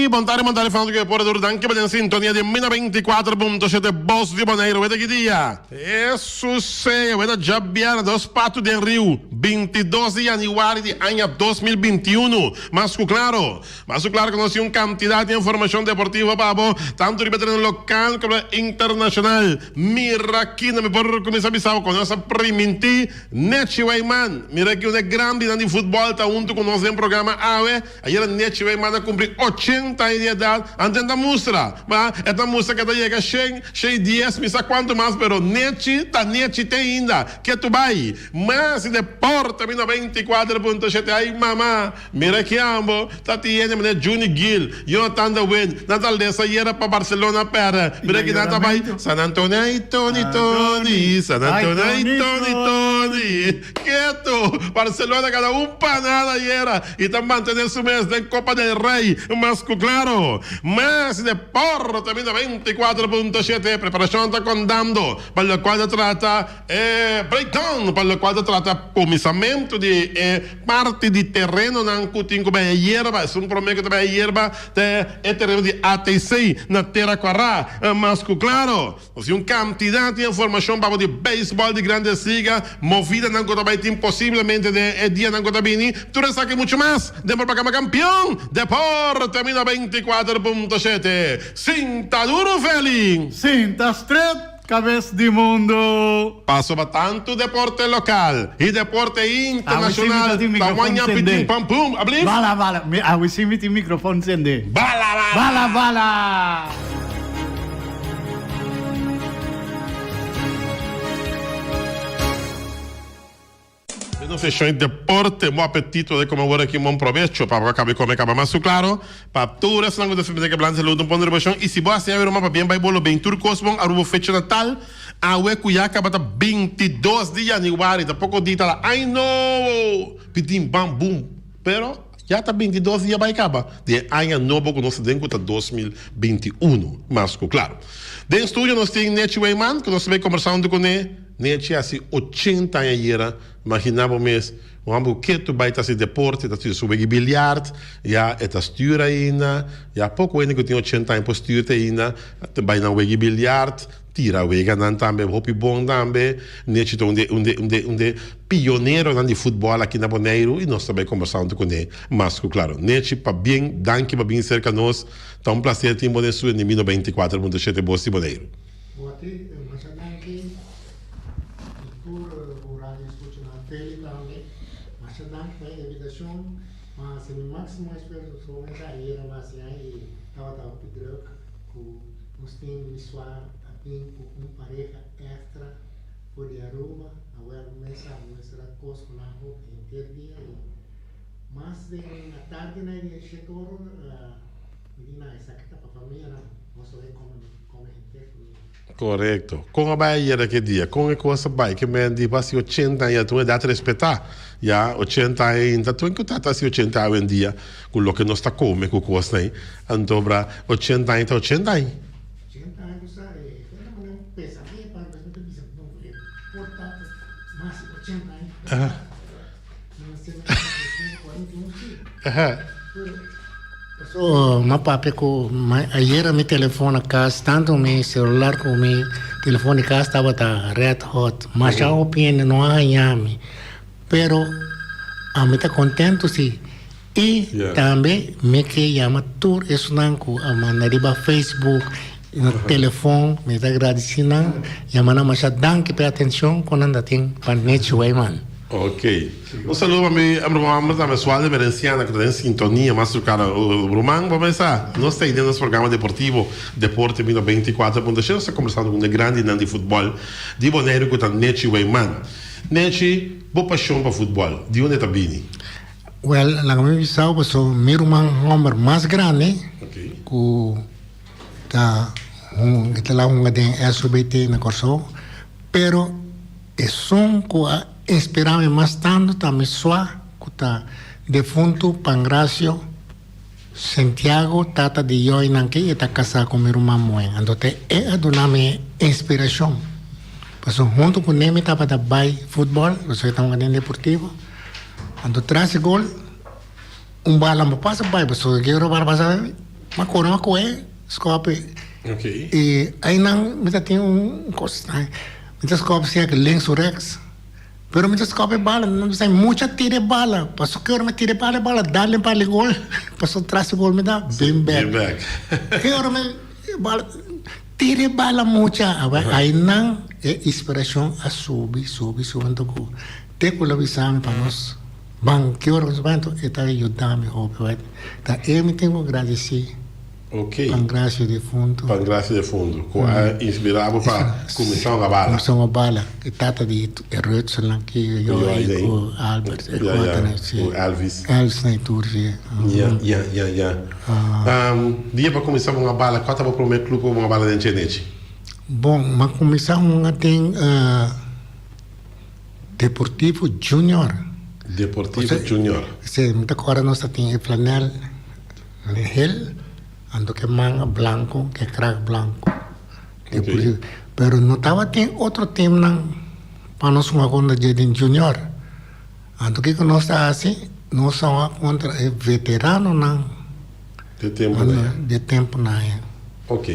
Bon tardi, bon tardi fanático di deporte tur danki pa den sintonia di Mina 24.7 Bos di Boneiru. Weta ki dia? Hesus sea, weta djabièrnè dos patu den riu, 22 di yanüari di aña 2021. Mas ku klaro, mas ku klaro ku nos tin un kantidat di informashon deportivo pa bo, tantu riba tereno lokal komo internashonal. Mira aki na mi por kuminsá bisa bo ku nos a primintí Nechi Wijman. Mira aki un e grandinan di futbòl ta huntu ku nos den programa awe. Ayera Nechi Wijman a kumpli ochenta aña di edat. Antes ta mustra, ma e ta mustra ku e ta yega shen, shen i dies, mi sa kuantu mas, pero Nechi ta Nechi te ainda. Ke tu bai? Mas deporte mi 94.7 Ay mama! Mira ki ambo ta tiene manera Juni Gil, Jonathan de Wind, nan ta lesa ayera pa Barcelona perde. Mira ki nan ta bai San Antonio ay Toni Toni, San Antonio ay Toni Toni. Keto! Barcelona gana un pa nada ayera y ta mantene su mes den Copa del Rey mas cu claro. Mas deporte mi 94.7 Preparacion ta condando pa locual ta trata. E breakdown pa lokual ta trata kuminsamentu di e parti di terenonan ku tin ku bai e yerba. Esun promé ku ta bai e yerba ta e tereno di ATC na Tera Kwará. Mas ku klaro, nos tin un kantidat di informashon pa bo di beisbòl di Grandes Liga, movidanan ku ta bai tin posiblemente den e dianan ku ta bini. Tur esaki muchu mas den Propaganda Kampion Deporte mi 94.7. Sinta duru, Feli! Sinta stret! Kabes di mundu. Pasobra tantu deporte lokal i deporte internashonal ta waña pitin pam pum. Ablief? Bala bala. Mi awe si mi tin mikrofon sende. Bala bala. Bala bala. Den nos seshon di deporte, bon apetito de kome awor aki, bon probecho pa bo a kaba di kome kaba. Mas su klaro, pa tur esnan ku ta sinti ke blan salud un pon di ribashon i si bo a siña Roma pa bien bai bo lo bin tur kos bon Aruba fecha natal awe ku ya kaba ta 22 di yanüari ta poko di ta la ai no pitin bam bum pero ya ta 22 dia bai kaba di e aña nobo ku nos ta den ku ta 2021 mas ku klaro. Den studio nos tin Nechi Weyman ku nos ta bai kombersando kuné. Nechi hasi ochenta aña ayera, imagina bo mes, un homber ku ketu bai ta hasi deporte, ta studia su wega di biliard, ya e ta stuur ainda, ya poko hende ku tin ochenta aña por stuur te ainda, ta bai na wega di biliard, tira weganan tambe hopi bon tambe. Nechi ta un di un di un di un di pioneronan di futbòl aki na Boneiru i nos ta bai kombersá huntu kuné mas ku klaro. Nechi, pabien, danki pa bin serka nos, ta un plaser tin bo den studio di mi 94.7 Bos di Boneiru. Wati, masha danki i tur bo radio escuchanan Feli tambe. Masha danki pa e invitacion. Ma haci mi maximo esfuerzo solamente ayera mi haci ai i tabata hopi druk cu nos tin mi swa a bin cu un pareha extra for di Aruba. Awel mesa mi mester a cos cu nan hopi henter dia i mas den atardi na e shete ora mi di nan esaki ta pa famianan nos a bay come. Korekto. Kon a bai ayera ke dia? Kon e kos a bai? Ke men di hasi ochenta aña ta un edat respetá. Ya, ochenta aña ainda. Tur ku ta hasi ochenta awendia ku loke nos ta kome ku kosnan ei. Anto bra ochenta aña ta ochenta aña. Ochenta aña ku sa e ta manera un pesadilla pa mi pasobra mi ta bisa no e por ta mas di ochenta aña. Mi a sena na 41 si. Paso m'a papia ku ayera mi telefon na kas tantu mi selular ku mi telefon di kas tabata red hot masha hopi hende no a haña mi pero ami ta kontentu si i tambe mi ke yama tur esunnan ku a manda riba facebook na telefon mi ta gradisi nan yama nan masha danki pa e atencion ku nan ta tin pa Nechi Weyman. Ok. Un saludo pa mi ruman homber tambe Sualdo Emerenciana cu ta den sintonia mas su cara. Ruman bo mesa nos ta den nos programa deportivo Deporte Mino 24.6 nos ta conversando cu un de grandinan di futbol di Boneiru cu ta Nechi Weyman. Nechi, bo pasion pa futbol di unda e ta bini? Wel, laga mi bisa bo paso mi ruman homber mas grandi cu ta e ta la hunga den SOBT na Corsou pero Esun ku a inspirá mi mas tantu ta mi sua ku ta defuntu Pangracio Santiago, tata di yoinan ke e ta kasá ku mi ruman muhé. Anto te e a duna mi e inspirashon. Pasobra huntu ku ne mi tabata bai futbòl, pasobra e ta hunga den Deportivo. Anto tras e gol, un bala no pasa bai, pasobra ke ora bala pasa bai. M'a kore m'a kohe skòp i einan mi ta tin un kos mi ta skòp siak links o rèks pero mi ta skòp e bala mi bisa mucha tira e bala pasobra ki ora mi tira e bala e bala dal den par di gol pasobra tras di gol mi ta bin bèk ki ora mi bala tira e bala mucha awor einan e inspirashon a subi subi subi anto ku te ku lo bisa mi pa nos. Ban, ki ora ku nos bai anto e ta yuda mi hopi wet. Ta e mi tin ku gradisí. Ok. Pangracio Defunto. Pangracio Defunto, ku a inspirá bo pa kuminsá hunga bala. Kuminsá hunga bala. E tata di e Rutselnan ki yo i ku Albert e ku otronan, si. Ku Elvis. Elvis nan i tur, si. Ya, ya, ya, ya. Dia pa kuminsá hunga bala, kua ta bo promé klup ku bo hunga bala den Chenechi? Bon, m'a kuminsá hunga den. Deportivo Junior. Deportivo Junior. Si, mi ta kòrda nos ta tin e flanèl hel, anto ku e manga blanko, ku e krak blanko. Deportivo. Pero no tabatin otro timnan pa nos hunga kontra dje den Junior. Anto kiko nos ta hasi? Nos a hunga kontra e veteranonan. De tempunan ya. De tempunan ya. Ok.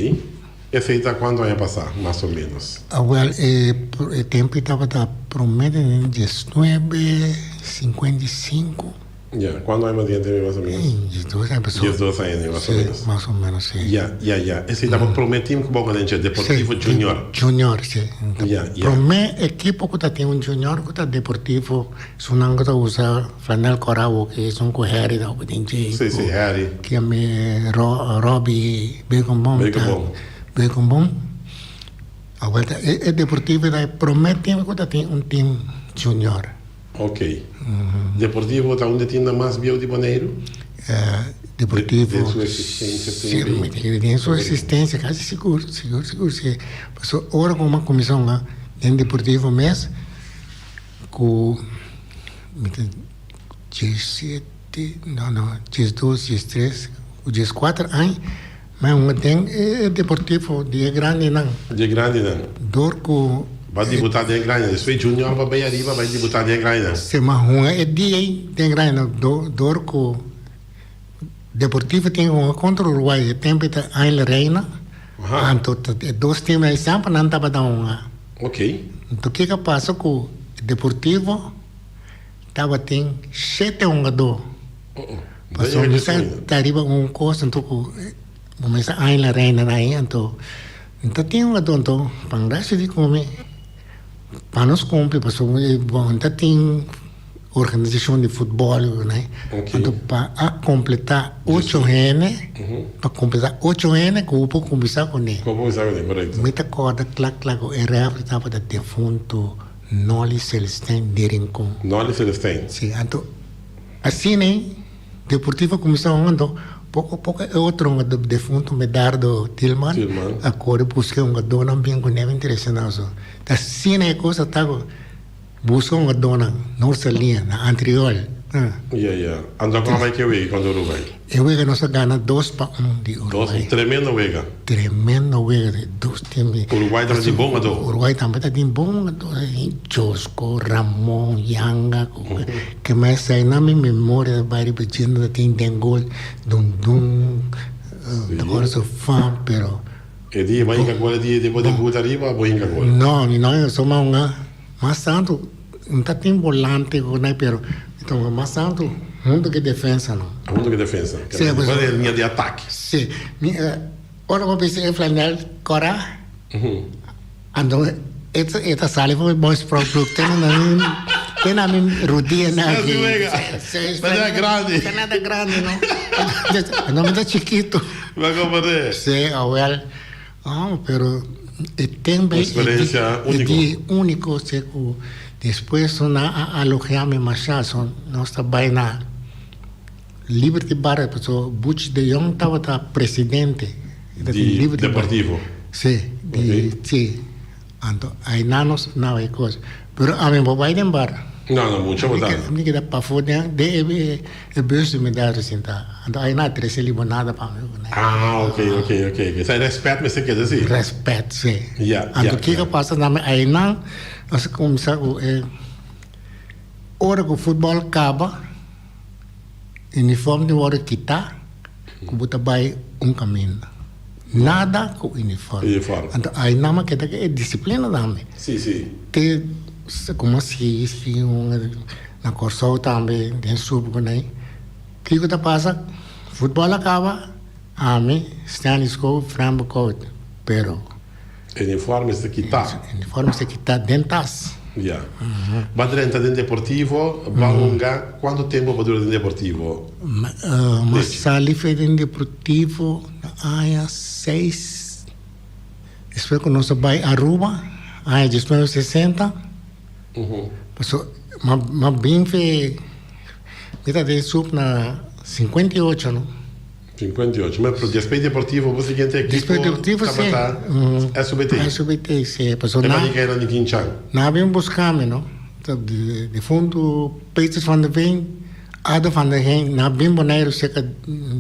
Esei ta cuanto aña pasá, mas o menos? Awel, e tempo ei tabata promedio den diesnuebe sinkuenta i sinku. Ya, cuanto aña bo tin tene mas o menos? Diesdos aña pasó. Diesdos aña mas o menos. Si, mas o menos, si. Ya, ya, ya. Esei tabata prome team cu bo a den dje, Deportivo Junior. Junior, si. Ya, ya. Prome ekipo cu ta tin un junior cu ta Deportivo, esunnan cu ta usa flanel cora awo, esun cu Harry ta opa den dje. Si, si, Harry. Kiami Robbie. Bacon Bom ta Bacon Bom awor ta e Deportivo ta e prome team ku ta tin un team junior. Ok. Deportivo ta un di teamnan mas bieu di Boneiru? Deportivo Den su existencia tin si, den su existencia kasi sigur, sigur, sigur si. Pasobra ora ku mi a kuminsá hunga den Deportivo mes ku mi ta diesete, no no, diesdos, diestres ku dieskuater aña mi a hunga den e deportivo di e grandinan. Di e grandinan. Dor ku. Bo a debutá den e grandinan. Despues junior bo a bai ariba bai debutá den e grandinan. Si, mi a hunga e dia ei den e grandinan dor ku Deportivo tin hunga kontra Uruguay e tempu ei ta Ángel Reina. Anto e dos team ei semper nan tabata hunga. Ok. Anto kiko a pasa ku Deportivo? Tabatin shete hungadó. Pasobra mi sa ta riba un kos anto ku bo mester aña la reina na ahi anto mi ta tin hungadó anto pan gracia di kome pa nos kumpli pasobra bo no ta tin organisashon di futbòl anto pa a kompletá ocho hende pa kompletá ocho hende ku bo por kuminsá kuné mi ta kòrda kla kla ku e rèfri tabata defuntu. Nolly Celestijn di Rincon. Nolly Celestijn. Si, anto asina ei Deportivo a kuminsá hunga, anto poko a poko e otro hungadó defunto Medardo Tilman a kore buska e hungadónan bien ku nèf interesá so. Ta asina e kos a ta ku buska hungadónan Noord-Saliña na Antriol. Ya, ya. Anto kon a bai ke wega kontra Uruguay? E wega nos a gana dos pa un di Uruguay. Dos, tremendo wega. Tremendo wega di dos team. Uruguay tambe tin bon hungadó. Uruguay tambe ta tin bon hungadó. Josco, Ramon, Yanga, ke mas esei na mi memoria ta bai riba dje nan ta tin den gol, Dundun, ta kòrda su fam pero. E dia bo a hinka gol e dia di bo debut ariba bo hinka gol? No, mi no a hinka soma hunga mas tantu. N ta tin volante ku nai pero mi ta hunga mas tantu huntu ku e defensa no. Huntu ku e defensa. Si, pues. Bo liña di atake. Si. Mi ora bo bisa e flanel kòrá anto e ta sali for mi bònspròk broek te na mi te na mi rudia nan aki. Si wega. Ta grandi. Ta grandi no. Anto mi ta chikitu. Bo a komprende. Si, awèl. Oh, pero e tempo Un experiencia e unico. di unico se cu despues nan a alogia mi masha so nos ta bay na Liberty Bar pasobra Butch de Jong tabata presidente Di Liberty Bar. Deportivo. Si, di si. Anto ayna nos naba e cos. Pero ami bo bay den bar. No, no mucho bo ta. Mi keda pafó den den e bus di mi dad sinta. Anto ayna a trece limonada pa mi. Ah, ok, ok, ok. Esei respet mester keda si. Respet, si. Ya, ya. Anto kiko pasa na mi ayna nos a cuminsa cu e ora cu futbol caba uniform tin worde kita. ku bo ta bai un kaminda. Nada ku uniform. Uniform. Anto ainan a keda ku e disiplina tambe. Si, si. Te komo sigui sigui un na Kòrsou tambe den sub ku nan. Kiko ta pasa? Futbòl a kaba, ami, Stanley Skov, Fran Bekout, pero. Uniform mester kita. Uniform mester kita den tas. Ya. Bo a drenta den Deportivo, bo a hunga, cuanto tempo bo a dura den Deportivo? Mi a sali for den Deportivo na aña seis, despues cu nos a bay Aruba, aña diesnuebe sesenta, pasobra mi a bin fe, mi ta den sub na 58 no. 58. Ma pero despues Deportivo bo siguiente ekipo Despues Deportivo si. tabata SUBT. SUBT si. Pasobra E na. manika era Nikin Chan. Nan a bin buska mi no. Difunto Peter van der Veen, Ado van der Heen, nan a bin Boneiru serka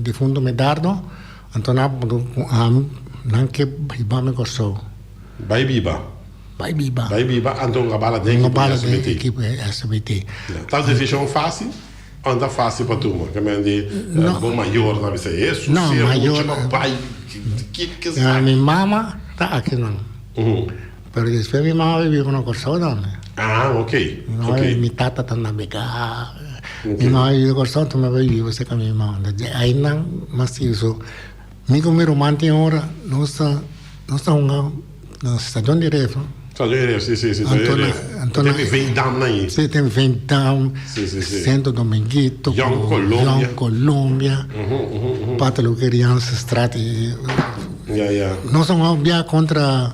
difunto Medardo, anto nan a puntra ku ami nan ke hiba mi Kòrsou. Bai biba. Bai biba. Bai biba anto un a bala den Un ekipo a bala di den SUBT. ekipo di SUBT. Ta un desishon fásil? Anda ta fácil pa tuma? Ke men di bo mayor ta bisa e sucede mucha pa bai kiko esaki. Mi mama ta aki nan. Pero despues mi mama a bibi na Kòrsou tambe. Ah ok ok. Mi tata ta nabegá. Mi mama a bibi na Kòrsou anto mi a bai biba serka mi mama. Ai nan mas sigui so. Mi ku mi ruman tin ora nos ta nos ta hunga na Stadion di Ref. Stadion di Ref, si si si Stadion di Ref. Anto na Tem Veendam na ahi. Si tem Veendam, Si si si. Centro Dominguito, Jong Colombia. Jong Colombia, Pater Lukeriansestraat. Ya ya. Nos a hunga bia kontra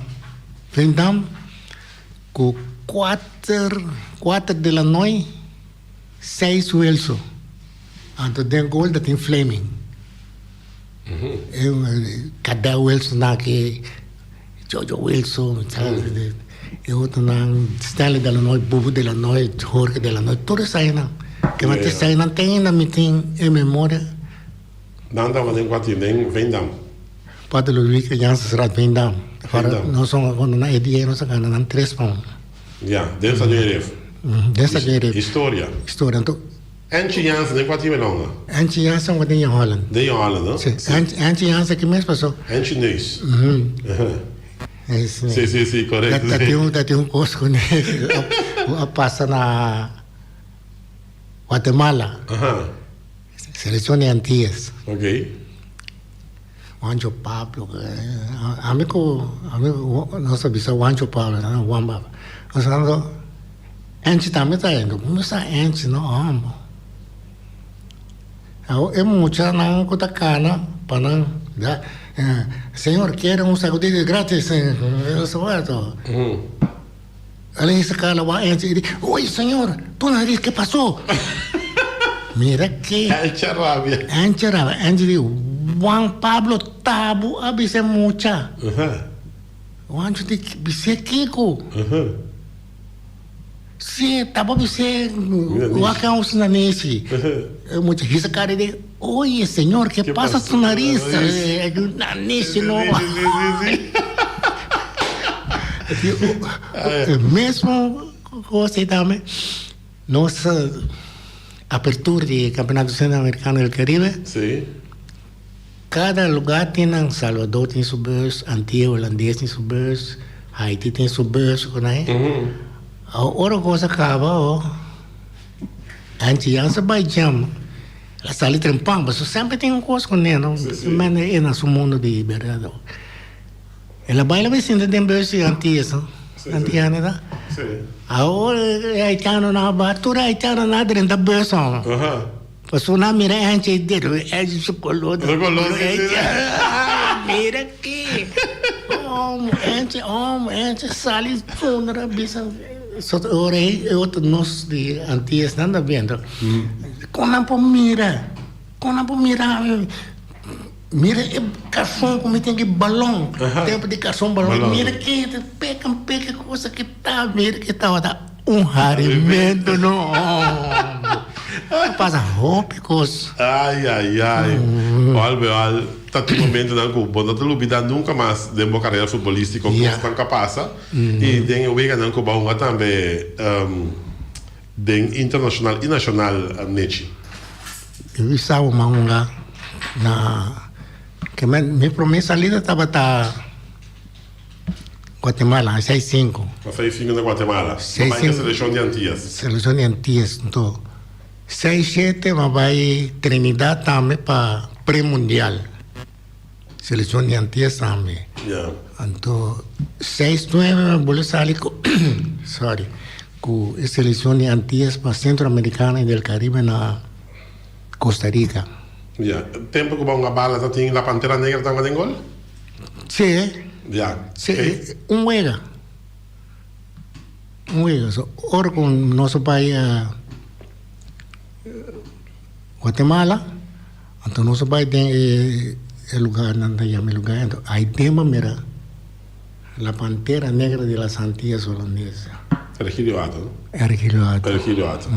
Veendam ku kuater kuater de la noi. Seis Wilson. Anto den gol ta tin Fleming. Kadè Wilson nan aki, Jojo Wilson, e otronan, Stanley Delanoy, Bubu Delanoy, Jorge Delanoy, tur esainan. Ke nan esainan te ainda mi tin e memoria. Nan tabata den kua tin? Den Veendam? Pater Ludwig Jansenstraat, Veendam. Veendam. Nos a e dia nos a gana nan tres pa un. Ya, den Stadion Eref. Den Stadion Eref. Historia. Historia. Anto. Antje Jansen, den kua team e longa? Antje Jansen tabata den Jong Holland. Den Jong Holland, no? Si. Antje Jansen ki mes pasó. Antje Neus. Si, si, si, korekto. Ta tin un, ta tin un kos ku a pasa na Guatemala. Selekshon di Antillas. Ok. Juancho Pablo, ami ku ami nos ta bisa Juancho Pablo, no Juan Pablo. Nos ta ando, Angie tambe ta endo, mi sa Angie no homber. Awor e muchanan ku ta kana pa nan da, señor kiere un sacudida gratis, eso. El a hisa kala wak Angie i di, Oye señor, tu nariz ke pasó? Mira ke. Ancha rabia. Ancha rabia. Angie di, Juan Pablo tabu a bisa e mucha. Juancho di, Bis'é kiko? Si, tabu a bis'é wak a usa nanishi. E mucha hisa kara i di, Oye señor, ke pasa su nariz? Nanishi no. E mesmo cosa ei tambe nos apertura di Campeonato Centroamericano del Caribe. Sí. Cada lugar tin nan, Salvador tin su bus, Antillas Holandes tin su bus, Haiti tin su bus, con ahí. Ora cosa caba oh, Anchi Jan sa bay jam, el a sali trempan, pasobra semper tin un cos con e, no? E na su mundo di berdad. El a bai la vecinda den bus di Antillas, no? Antiano ta. Awor e haitianonan a baha, tur e haitianonan a drenta bus, no? Pasobra nan a mira Angie ei dentro, Angie su color ta color Angie. Ay, mira aki. Omo, Angie, omo, Angie sali zonder a bisa. So ora ei e otro nos di Antillas nan ta biendo. Kon nan por mira? Kon nan por mira? Mira e karson ku mi tin aki balon, tempu di karson balon, mira ke ta peka peka cosa ke ta, mira ke tabata un harimento no homber, a pasa hopi kos. Ay ay ay, al be al ta tin momentonan ku bo no ta lubida nunka mas den bo karera futbolistiko kosnan ku a pasa i den e weganan ku bo a hunga tambe den internashonal i nashonal nechi. Mi bisa bo man hunga. Na ke men mi prome salida tabata Guatemala, seis sinku. Na seis sinku na Guatemala. Bo bai ku selekshon di Antias. Selekshon di Antias. Nto seis shete mi a bai Trinidad tambe pa pre mundial. Selekshon di Antias tambe. Ya. Anto seis nuebe mi a bolbe sali ku sorry ku e selekshon di Antias pa Centro Americano y del Caribe na Costa Rica. Ya. Tempo ku bo a hunga bala ta tin La Pantera Negra ta hunga den gol? Sí. Ya. Sí, un wega. Un wega. So, ora ku nos a bai Guatemala, anto nos a bai den e e lugar nan ta yama e lugar, anto ai den bo mira La Pantera Negra de las Antillas Holandesas. Ergilio Hato, no? Ergilio Hato. Ergilio Hato.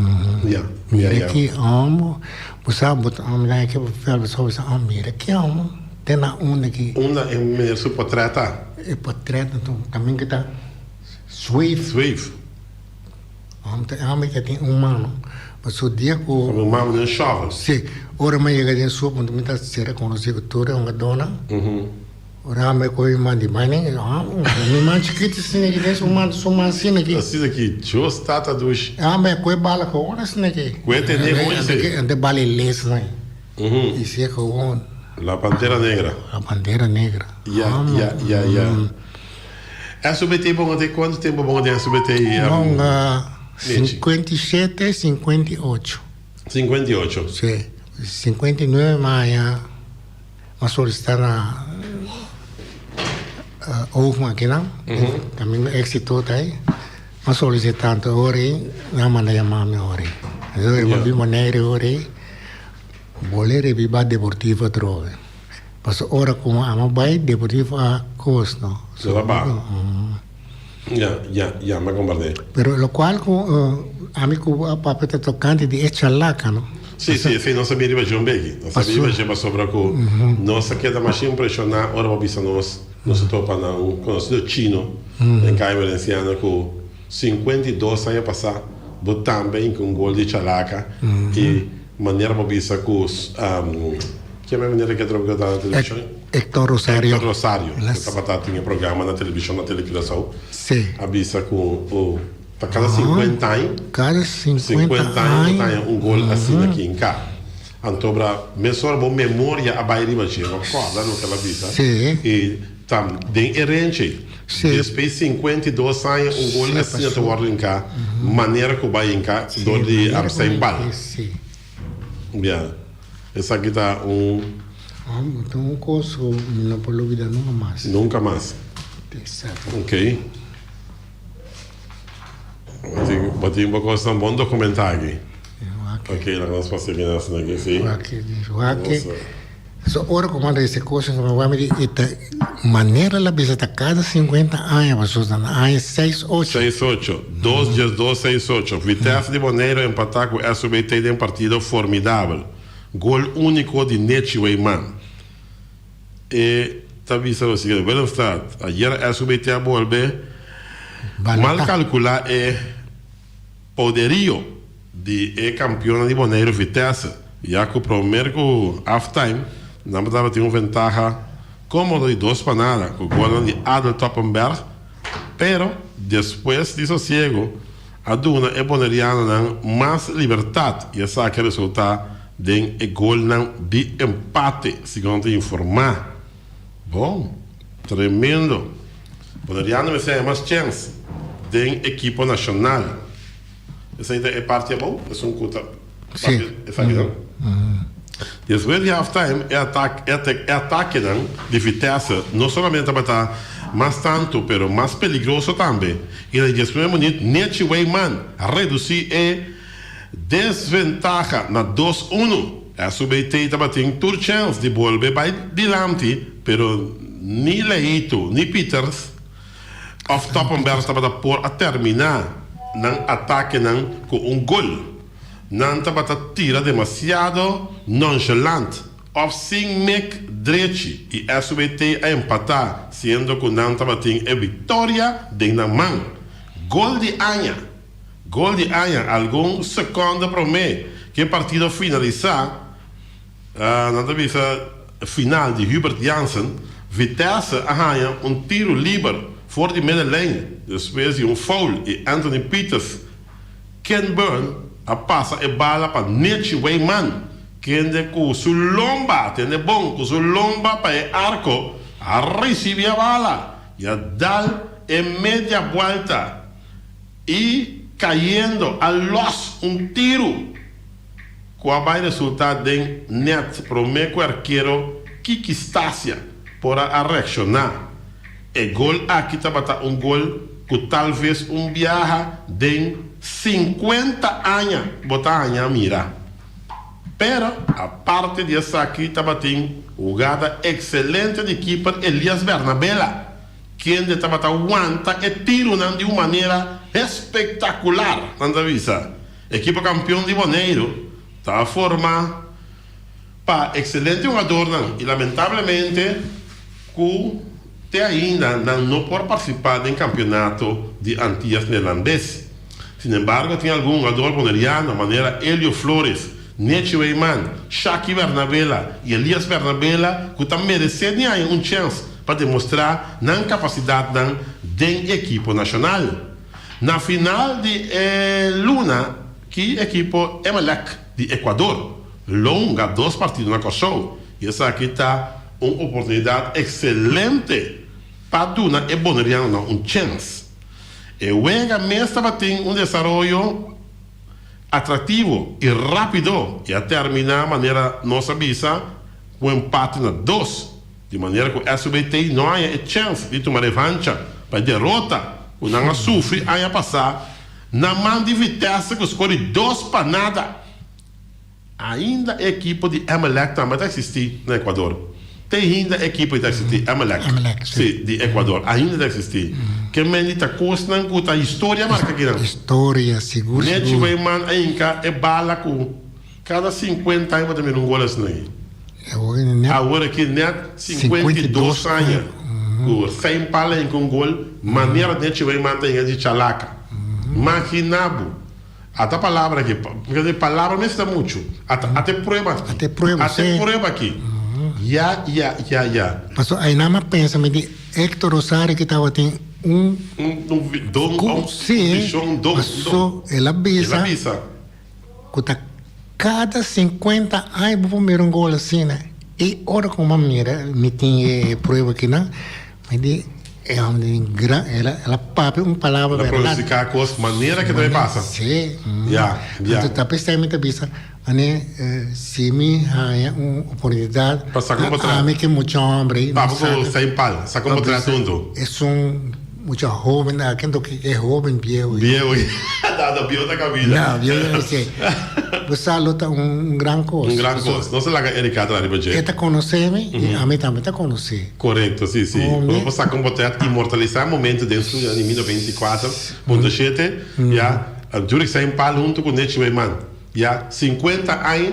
Ya, ya, ya. Mira ki homo, bo sa bo ta mira aki bo fel bo sa bo sa oh mira ki homo te na unda ki. Unda e meneer su potret ta? E potret anto caminda ta zweef. Zweef. Homo ta homo ta tin un mano pasobra dia cu. Un mano den shovel. Si, ora mi a yega den sopa mi ta ser reconoci cu tur e hungadornan. Ora mi koe man di mane, mi man chikito asina aki, den su man, su man asina aki. Asina aki, Dios tata dushi. Ah, mi a koe bala gewoon asina aki. Koe tene gewoon ese. Ante bala e les nan. I si gewoon. La Pantera Negra. La Pantera Negra. Ya, ya, ya, ya. SUBT bon a te kuantu tempu bon a den SUBT? Bon a 57, 58. 58. Si, 59 maya. M'a solicita na Oogma akinan, kaminda Exito ta ei. M'a solicita anto ora ei nan a manda yama mi ora ei. Entonces mi a bin Bonaire ora ei, bolé rebiba Deportivo atrobe. Pasobra ora ku amo bai Deportivo a kos no. Lo a baha. Ya, ya, ya, mi a komprendé. Pero lokual ku ami ku a papia ta tokante di e chalaka no. Sí, sí, esei nos a bini riba dje un beki. Nos a bini riba dje pasobra ku nos a keda masha impreshoná ora bo bisa nos, nos a topa na un konosido chino den Kaya Valenciana ku 52 aña pasá bo tambe a hinka un gol di chalaka i manera bo bisa ku Ke men manera ke trobe ku ta na televishon? Hector Rosario. Hector Rosario, ku tabata tin e programa na televishon na Tele Curaçao. Sí. A bisa ku ta kada 50 aña. Kada 50 aña bo ta haña un gol asina aki in ka. Anto bra mesora bo memoria a bai riba dje, bo kòrda loke el a bisa. Sí. I ta den e renchi. Sí. Despues 52 aña un gol asina ta wòrdu hinká manera ku bai hinká dor di Arcijn Bal. Sí. Ya. Esaki ta un. Ta un kos ku mi no por lubida nunka mas. Nunka mas. Exacto. Ok. Bo tin bo kosnan bon dokumentá aki. Wak. Ok, laga nos pasa aki na asina aki, si. Wak, wak. So ora ku manda ese kos mi wak mi di e ta manera la bisa ta kada 50 aña pasobra ta na aña seis ocho. Seis ocho, dos diesdos seis ocho, Vitesse di Boneiru empatá ku SUBT den partido formidabel. Gol úniko di Nechi Weyman. E ta bisa lo siguiente, Willemstad, Ayera SUBT a bolbe mal kalkulá e poderio di e kampionnan di Boneiru Vitesse, ya ku promer ku halftime nan tabatin un ventaha komodo di dos pa nada ku golnan di Adel Toppenberg, pero despues di sosiego a duna e bonerianonan mas libertat i esaki a resultá den e golnan di empate, segun ta informá. Bon, tremendo! Boneriano mester haña mas chèns den ekipo nashonal. Esei ta e parti abou, esun ku ta papia esaki nan. Despues di halftime e atak e atakenan di Vitesse no solamente tabata mas tantu pero mas peligroso tambe i na di diesnuebe minuut Nechi Weyman a redusi e desventaha na dos unu. SUBT tabatin tur chèns di bolbe bai dilanti pero ni Leito ni Pieters Of Toppenberg tabata por a terminá nan atakenan ku un gol. Nan tabata tira demasiado nonchalant of sin mek drechi i SWT a empatá siendo ku nan tabatin e viktoria den nan man. Gol di aña! Gol di aña algun sekònde promé ku e partido finalisá. Nan ta bisa final di Hubert Jansen, Vitesse a haña un tiru liber for di middenlijn despues di un foul i Anthony Peters. Ken Burn a pasa e bala pa Nechi Weyman, kende ku su lomba, tende bon, ku su lomba pa e arko a risibi e bala i a dal e media buelta i kayendo a los un tiru. Ku a bai resultá den nèt promé ku arkero Kiki Stasia por a a reakshoná. E gol aki tabata un gol ku talves un biaha den sinkuenta aña bo ta haña mira. Pero aparte di esaki tabatin hugada ekselente di kiper Elias Bernabela, kende tabata wanta e tirunan di un manera espektakular, nan ta bisa. Ekipo kampion di Boneiru ta forma pa ekselente hugadornan i lamentablemente ku te ainda nan no por partisipá den kampionato di Antias Neerlandes. Sinembargo tin algun hugador boneriano manera Elio Flores, Nechi Weyman, Shaki Bernabela i Elias Bernabela ku ta meresé di haña un chèns pa demostrá nan kapasidatnan den ekipo nashonal. Na final di e luna ki ekipo Emelec di Ecuador lo hunga dos partido na Kòrsou i esaki ta un oportunidat ekselente pa duna e bonerianonan un chèns. E wega mes tabatin un desaroyo atraktivo i rápido i a terminá manera nos a bisa ku empate na dos. Di manera ku SUBT no haña e chèns di tuma revancha pa e derota ku nan a sufri aña pasá na man di Vitesse ku skor di 2-0. Ainda e ekipo di Emelec tambe ta eksistí na Ecuador. Te ainda e ekipo ei ta eksistí, Emelec, sí, di Ecuador, ainda ta eksistí. Ke men di ta kosnan ku ta historia marka akinan. Historia, sigur, sigur. Nechi Weyman a hinka e bala ku kada 50 aña bo ta mira un gol asina ei. Awor aki net 52 aña ku Sein Pala hinka un gol manera nechi Weyman ta hinka di chalaka. Magina bo. Ata palabra aki, porque palabra mester ta muchu. Ata ata e prueba aki. Ata e prueba, Ata e prueba aki. Ya, ya, ya, ya. Paso einan mi a pensa mi di Hector Rosario ki tabatin un. Un un don, un vision, un don. Paso el a bisa. El a bisa. Ku ta kada 50 aña bo por mira un gol asina. I ora ku mi a mira, mi tin e prueba akinan, mi di e homber tin gran, el a el a papia un palabra El a bèrdat. pronosticá kos manera ke ta bai pasa. Sí. Ya, ya. Anto ta p'esei mi ta bisa, mane si mi haña un oportunidat, Pa saka un potrèt. ami ke mucha homber ei, Papia ku Sein Pal, saka un potrèt huntu. Esun Mucha hoben aki anto ki e hoben bieu. Bieu no no bieu ta kabida. No bieu ta si. Bo sa lo ta un gran kos. Un gran kos. Nos a laga Erika traha riba dje. E ta konosé mi i ami tambe ta konosé. Korekto si si. Bo por saka un potret inmortalisá e momento den studio di mi 94.7 ya. Jurick Sainpal hunto ku Nechi Weyman. Ya 50 aña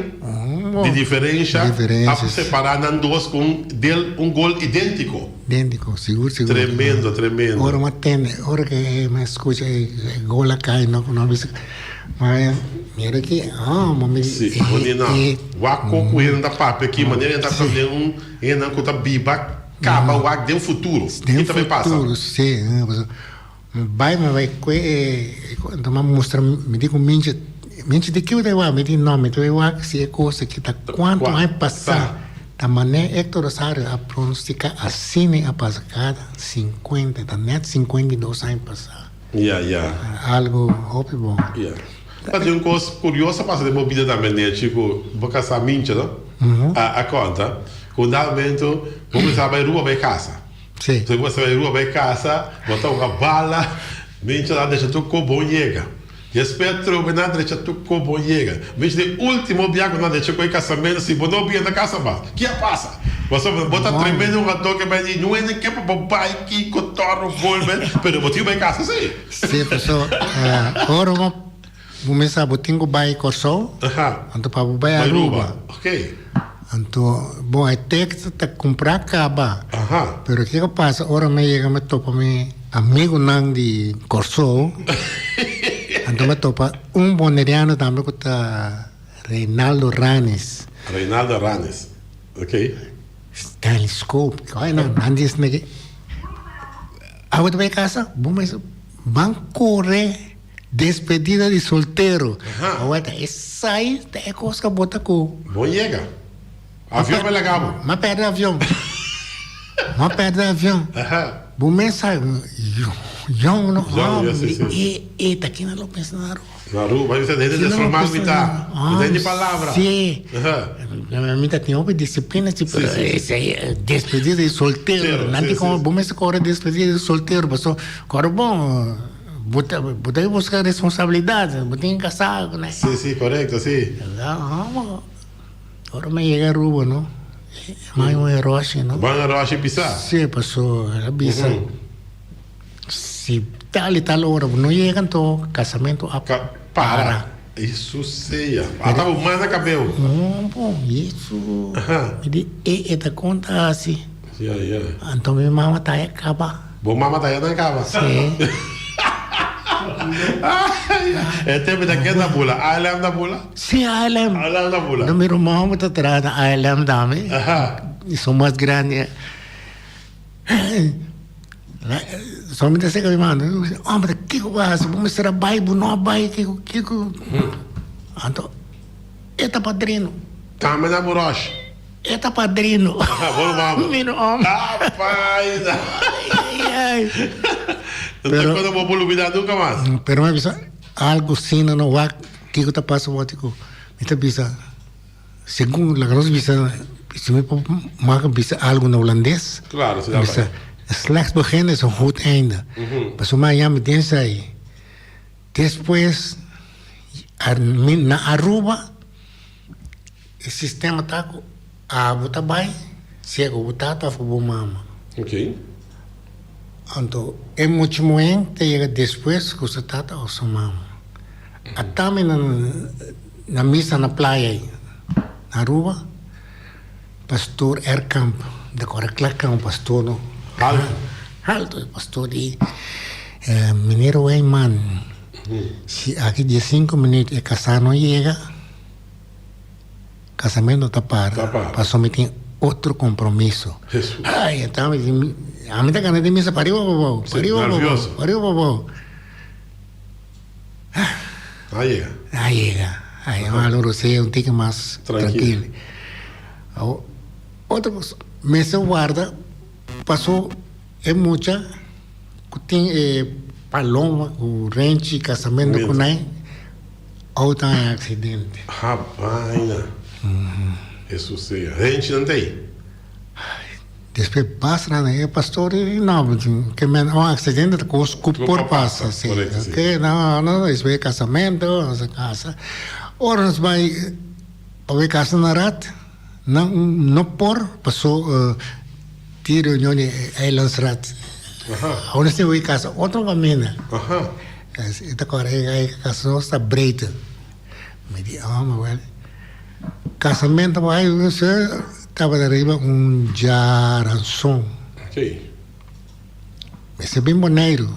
di diferensha a separa nan dos ku un del un gol identico. Identico, sigur sigur. Tremendo, tremendo. Ora mi a tende, ora ke mi a skucha e gol a kai no no bisa ma mira ki ah ma mi Si, bo di no. Wak ko ku hende ta papia aki manera hende ta papia den un hendenan ku ta biba kaba wak den futuro. Den Ki ta bai pasa? futuro, si. Mi bai mi bai kue e anto mi a mustra mi di ku Minchi, Minchi di kico ta e wak? Mi di no mi ta bai wak si e kos aki ta kuantu aña pasa ta manera Hector Rosario a pronostica asina a pasa kada 50 ta net 52 aña pasa. Ya ya. Algo hopi bon. Ya. Ta tin un kos kurioso a pasa den bo bida tambe Nechi ku bo kasa Minchi no a konta ku un dado momento bo kuminsá bai Aruba bai kasa. Sí. So bo bai rua bai casa, bo ta uga bala, mincha nan drecha tur ko bon yega. Despues atrobe nan drecha tur ko bon yega. Mincha di ultimo bia ku nan drecha ku e casamento, si bo no bia na casa mas, ki a pasa? Pasobra bo ta tremendo un raton ke bai di no hende ke pa bo bai kiko torno bolbe, pero bo tin ku bai casa si. Sí, paso ora bo kuminsa bo tin ku bai Kòrsou, anto pa bo bai Aruba. Anto, bon, e teksto ta kumprá kaba. Pero kiko pasa ora mi yega mi topa mi amigunan di Kòrsou, anto mi topa un boneriano tambe ku ta Reinaldo Ranis. Reinaldo Aranes. Ok. Stanley Scope. Ay nan, nan dies nege. Awe ta bai casa, bo mes ban kore despedida di soltero. Awe ta esai ta e kos ka bo ta ku. Bo yega. Avion bai laga bo. M'a perde avion. M'a perde avion. Bo mes sa yong no hòmber e e ta kina lo pensa na Aruba. Na Aruba, mi ta hende desformal mi ta. Mi ta hende palabra. Si. Mi ta tin hopi disiplina si pero esei despedida di soltero. Nan tin komo bo mester kore despedida di soltero paso kore bon bo ta bo ta buska responsabilidad bo tin kasa ku nan. Si si korekto si. Ora mi a yega Aruba no, mai un eroshi no. Ban eroshi bisa? Si, paso el a bisa si tal y tal ora bo no yega anto casamento a para. Eso sea. Ata bo manda cabeu. No bo, eso. Mi di e e ta conta asi. Ya, ya. Anto mi mama ta ya caba. Bo mama ta ya nan caba? Si. E tempo ta ken ta bula? ALM ta bula? Si, ALM. ALM ta bula. No, mi ruman homber ta traha na ALM tambe. I son mas grandi. So mi ta seka mi mama, homber kiko bo a hasi? Bo mester a bai, bo no a bai, kiko, kiko. Anto e ta padrino. Tambe na Burosh. E ta padrino. Bo ruman homber. Mi ruman homber. Apaina. Ai, ai. Pero no bo por lubida nunca mas. Pero mi a bisa algo asina no wak. Kiko ta pasa wak ku mi ta bisa segun laga nos bisa si mi por maka bisa algu na hulandes Claro, si ta bisa slecht begin is een goed einde. Pasobra mi a yama den esei despues na Aruba e sistema ta ku abo ta bai sea ku bo tata of ku bo mama. Anto e mucha muhé ta yega despues ku su tata of su mama. Ata mi na misa na playa ei na Aruba, pastor Erkamp, mi ta kòrda kla kla un pastor no, haltu e pastor di meneer Wijman, si aki diesinko minuut e kasá no yega, Casamento ta para, pasobra mi tin otro compromiso. Ay, enton mi di, ami ta gana di misa pariba pa abou, pariba pa abou, pariba pa abou. A yega. A yega. Ay, a lo rosea un tiki mas trankil. Awor, otro cos, mester warda paso e mucha cu tin e paloma cu renchi casamento cu nan. Auto a haña accidente. Ha baina. Hesus sea. Renchi nan ta ei. Despues basta nan e pastor di no ke men un accidente ta cos cu por pasa si. Oke no no despues casamento nos a casa ora nos bay pa bay casa na rat nan no por paso tin reunion di eilandsraad awor nos tin bay casa otro caminda. E ta kòrda e kasa nos ta breed. Mi di, oh, ma wèl. Kasamentu bai tabata riba un djaranson. Mester bin Boneiru.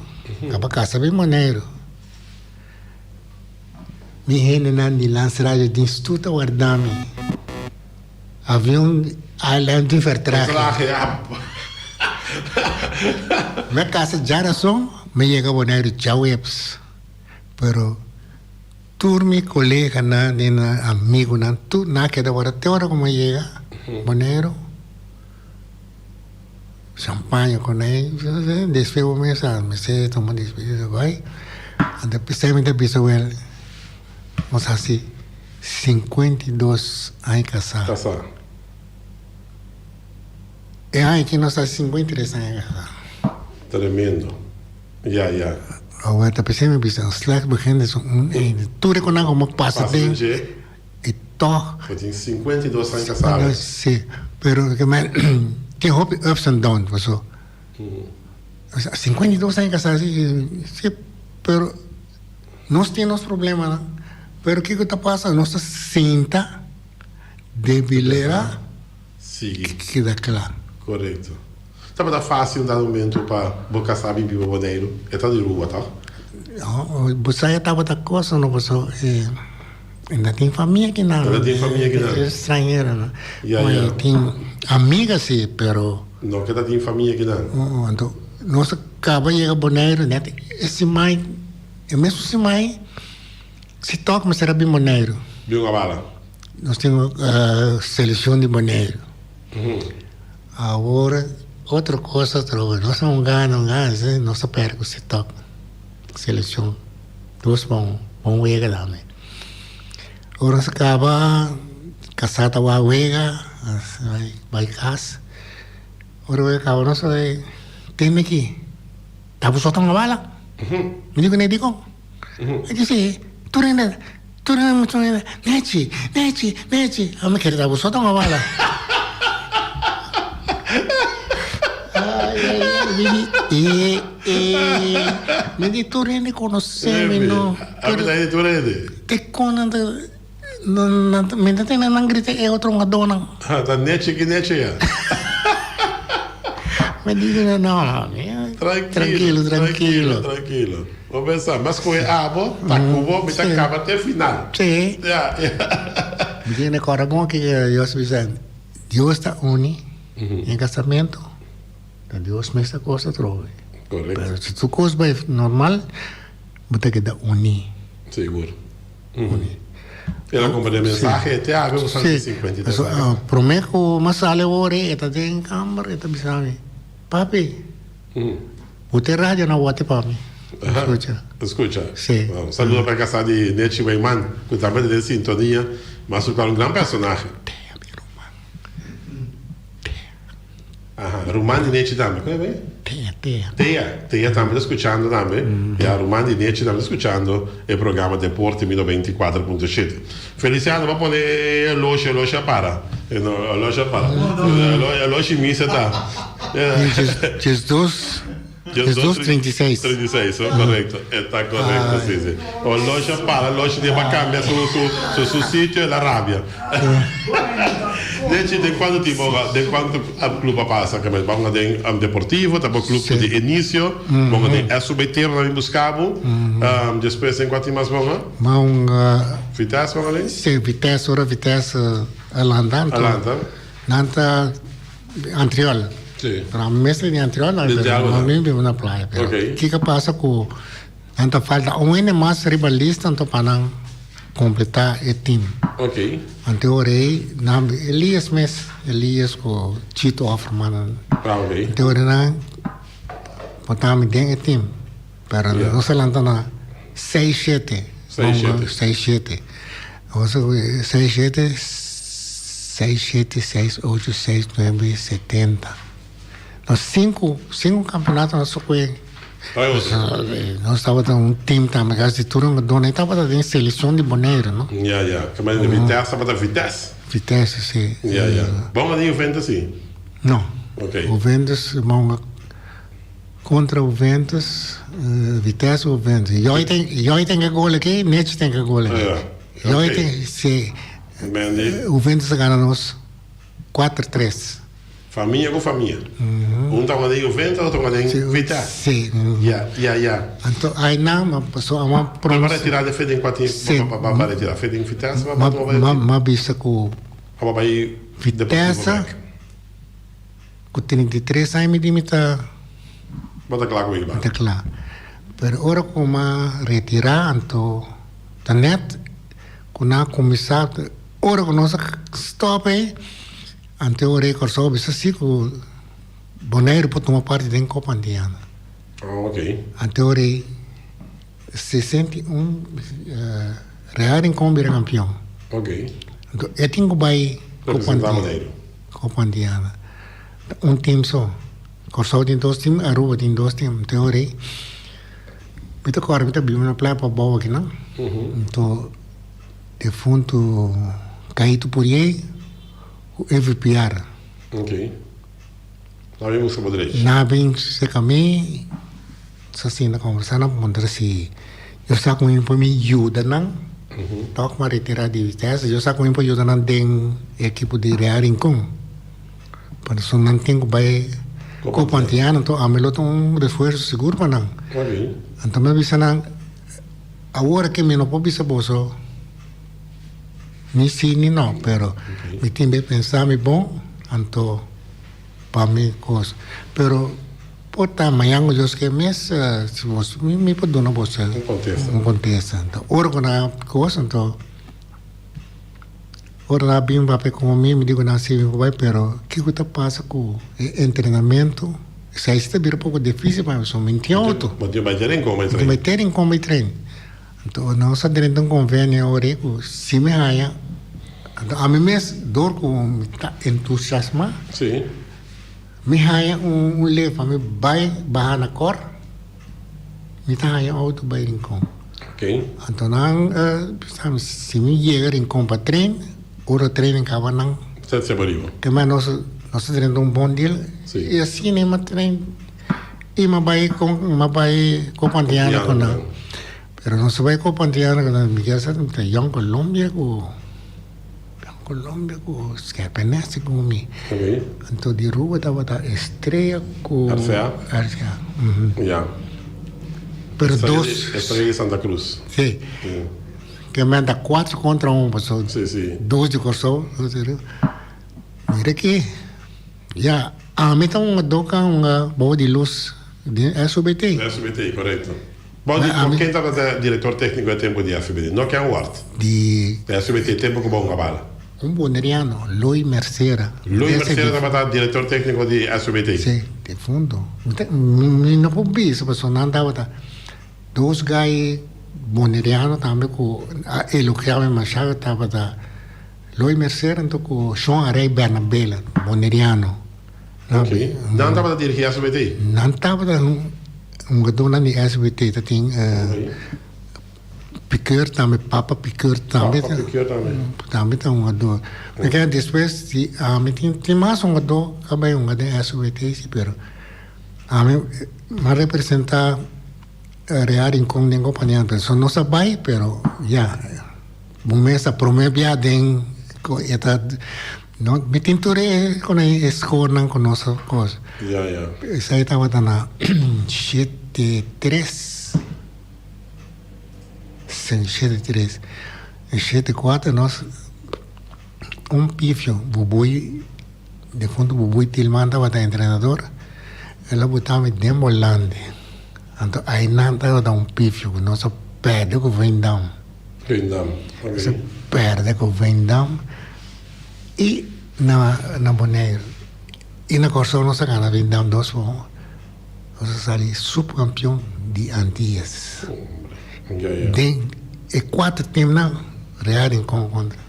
Kaba kasa bin Boneiru. Mi hendenan di Landsradio dins tur ta warda mi. Avion ALM tin vertraging. Mi a casa djarason, mi yega Boneiru djaweps. Pero tur mi coleganan i amigunan tur nan a keda wara te ora ku mi a yega Boneiru. Champaña ku nan, despues bo mes a mester tuma despedida bai. Anto p'esei mi ta bisa wel. Nos hasi 52 aña kasá. Kasá. E aña aki nos hasi 53 aña kasá. Tremendo. Ya, ya. Awor ta p'esei mi bisa, un slecht begin is un einde. Tur e konan ku mi pasa den i tòg. Bo tin 52 aña kasá. Si, pero ke men tin hopi ups and downs paso. 52 aña kasá, si, pero. Nos tin nos problemanan, pero kiko ta pasa? Nos ta sinta debilera Sigui. Keda kla. Korekto. Tabata fásil un dado momento pa bo kasá bin biba Boneiru? E ta di Aruba, tòg? No, bo sa e tabata kosa no paso e. E no tin famia akinan. E no tin famia akinan. E stranhero no. Ya, ya. E tin amiga si, pero. No ke ta tin famia akinan. Oh, anto nos a kaba yega Boneiru net e siman, e mesun siman si tok mester a bin Boneiru. Bin un abala. Nos tin selekshon di Boneiru. Awor otro kos atrobe, nos a un gana, un gana, nos a pèrdè ku si tok selekshon. Dos bon bon wega tambe. Ora nos a kaba kasá ta wak wega, nos bai bai kas. Ora wega kaba nos a bai tende aki, ta bo sota un bala? Mi di kuné, dikon? E di si, tur hende tur hende mucha hende, Nechi, Nechi, Nechi. Ami kere ta bo sota un bala. Ay ay ay, mi di e. E mi di tur hende konosé mi no. Ami ta hende tur hende. Te kon nan ta nan mi ta tende nan grita e otro hungadónan. Ha ta nechi ki nechi ya. Mi di no no Trankilo trankilo. Trankilo. Bo pensa mas ku e abo ta ku bo mi ta kaba te final. Si. Ya ya. Mi tin e kòrda bon ki Dios bisa Dios ta uni den kasamentu. Ta Dios mes ta kos atrobe. Correcto. Pero si tur kos bai normal, bo ta keda uní. Sigur. Uní. El a komprende mensahe, e te awe bo sa di 53 Sí. aña. Promé ku mi a sali awor e ta den kamber, e ta bisa mi, Papi, bo tin radio na wòte pa mi? Skucha. Skucha. Sí. Un saludo pa e kasá di Nechi Weyman, ku tambe ta den sintonia, mas su kal un gran personahe. Tea, mi ruman. Tea. Aha, ruman di Nechi tambe. Kon e bai? Tea, Tea. Tea, Tea tambe ta skuchando tambe. Ya, ruman di Nechi tambe ta skuchando e programa Deporte Mi 94.7. Feliciano, bo pone e oloshi, oloshi a para. E no, oloshi a para. Oloshi misa ta. 12. 12, 36. 36, so korekto. E ta korekto, si, si. Oloshi a para, oloshi tin pa kambia su, su, su, su sitio, el a rabia. Nechi, den kuantu timpo, den kuantu klup a pasa? Ke men bo den Deportivo, ta bo klup ku di inicio, bo den SUBT, bo ta bin buska bo, despues den kua tin mas bo? Ma un. Vitesse bo den? Si, Vitesse, ora Vitesse a lanta, anto. A lanta. Nan ta Antriol. Si. Pero ami mes ta di Antriol, pero mi biba na Playa. Pero Ok. kiko pasa ku nan ta falta un hende mas riba lista anto pa nan kompletá e tim. Ok. Anto ora ei nan Elias mes, Elias ku Chito Offerman nan. Ah, ok. Anto ora nan pota mi den e tim. Pero Ya. nos a lanta na seis shete. Seis shete. Seis shete. Nos a seis shete, seis shete, seis ocho, seis nuebe, setenta. Nos sinku, sinku kampeonato nos a kue. Ay, otro. Nos tabata un team tambe, kasi tur un dona tabata den selekshon di Boneiru, no? Ya, ya. Ke manera Vitesse tabata Vitesse. Vitesse, si. Ya, ya. Bon a den Juventus, si? No. Ok. Juventus, bon. Kontra Juventus, Vitesse Juventus. Joi ten, Joi ten ke gol aki, Nechi ten ke gol aki. Ja, Joi ok. ten, si. Mendy. Juventus a gana nos 4-3. Famia ku famia. Un ta den Juventus, otro ta den Vitesse. Si. Ja, ja, ja. Anto ainan ma paso a ma Pero ba retira de fe den kua tin, Si. ba ba ba retira fe den Vitesse, ba ma ba ba ma ma bisa ku ba bai Deportivo Vitesse bek. Ku 33 aña mi di mi ta. Bo ta kla ku mi Mi ta kla. Pero ora ku m'a retirá anto ta nèt ku nan a kuminsá ora ku nos a stòp ei anto e ora ei Kòrsou a bisa si ku Boneiru por tuma parti den Kopa Antiana. Oh oké. Anto e ora ei 61 Real Rincon bira kampion. Oké. Anto e tin ku bai Kopa Representá Antiana. Boneiru. Copa Antiana. Ta un team so. Kòrsou tin dos team, Aruba tin dos team. Te ora ei mi ta kòrda mi ta biba na playa Pabou akinan. Anto defuntu Caito Puriey ku Evy Piar. Ok. Nan bin buska bo drechi. Nan bin serka mi, nos a sinta kombersá, nan puntra si yo sa ku mi por mi yuda nan. Tok m'a retirá di Vitesse, yo sa ku mi por yuda nan den e ekipo di Real Rincon. Pasobra nan tin ku bai Copa Antiano, anto ami lo ta un refuerso sigur pa nan. Anto mi a bisa nan, awor aki mi no por bisa boso. Ni si ni no, pero mi tin be pensa mi bon, anto pa mi kos. Pero por ta mañan ku Dios ke mes, si bos, mi mi por duna bos Un kontesta. un kontesta. Anto ora ku nan a kos, anto ora nan a bin papia ku mi, mi di ku nan si mi por bai, pero kiko ta pasa ku e entrenamentu? Esei si ta bira poko difisil pa mi, pasobra mi no tin outo. Bo tin bai te Rincon bai Mi tin train. bai te Rincon bai train. Anto nos a drenta un konvenio awor ku si mi haña, anto ami mes dor ku mi ta entusiasmá, Sí. mi haña un un lef pa mi bai baha na kòr, mi ta haña outo bai Rincon. Ok. Anto nan bisa mi si mi yega Rincon pa tren, ora trenen kaba nan. Sete se bariba. Te men nos nos a drenta un bon deal. Sí. I asina mi a tren. I mi a bai con mi a bai Copa Antiana cu nan. Pero nos a bai Copa Antiana cu nan, mi kier sa ta Young Colombia cu Young Colombia cu Scherpenisse cu mi. Anto di Aruba tabata Estrella cu RCA. RCA. Ya. Pero dos. Estrella di Santa Cruz. Si. Ke men ta cuatro contra un pasobra Si, si. dos di Corsou, dos di Aruba. Mira aki. Ya, ami ta un doka un bou di lus di SVBT. SVBT, korekto. Bou di Ami. ken tabata direktor tekniko e tempu di SVBT? No Ken Ward. Di. Di SVBT, tempu ku bou Gabala. Un boneriano, Loy Mercera. Loy Mercera tabata direktor tekniko di SVBT. Si, difunto. Mi no por bisa pasobra nan tabata dos gai boneriano tambe ku a elogia mi masha tabata. Loy Mercer anto ku Shon Arey Bernabela, boneriano. Ok. Nan tabata dirigí SBT? Nan tabata hungadónan di SBT. Ta tin Piqueur tambe, Papa Piqueur tambe. Papa Piqueur tambe. Tambe ta hungadó. Porque despues di ami tin tin mas hungadó a bai hunga den SBT si, pero ami a representá Real Rincon den Kompania. Pero nos a bai, pero ya. Bo mes a prome bia den ku e ta no mi tin tur e kon e skornan ku nos a kos. Ya ya. Esei tabata na shete tres si shete tres en shete kuater nos un pifio Bubui defunto Bubui Tilman tabata entrenador el a buta mi den bolante anto ainan tabata un pifio ku nos a perde ku Veendam. Veendam, ok. Se perde ku Veendam i na na Boneiru. I na Kòrsou nos a gana Veendam dos pa un. Nos a sali supkampion di Antillas. Hombre, ya ya. Den e kuater timnan Real Rincon kontra.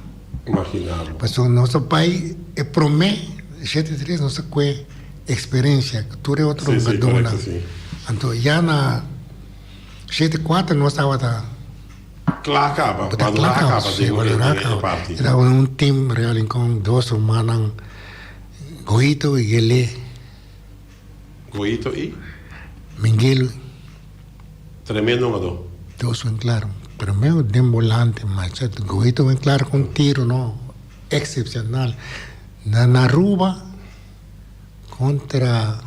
Imagina bo. Pasobra nos a bai e promé shete tres nos a kue eksperensia ku tur e otro Si, si, hungadónan. korekto si. Anto ya na shete kuater nos tabata. Kla kaba, Bo ta madurá kla kaba, kaba sí, den madurá e kaba. parti. E tabata un team Real Rincon, dos rumannan, Goito i Gelé. Goito i? Mingel. Tremendo hungadó. Dos wen klaro, pero meu den bolante macha, Goito wen klaro ku un tiro no excepcional. Na na Aruba kontra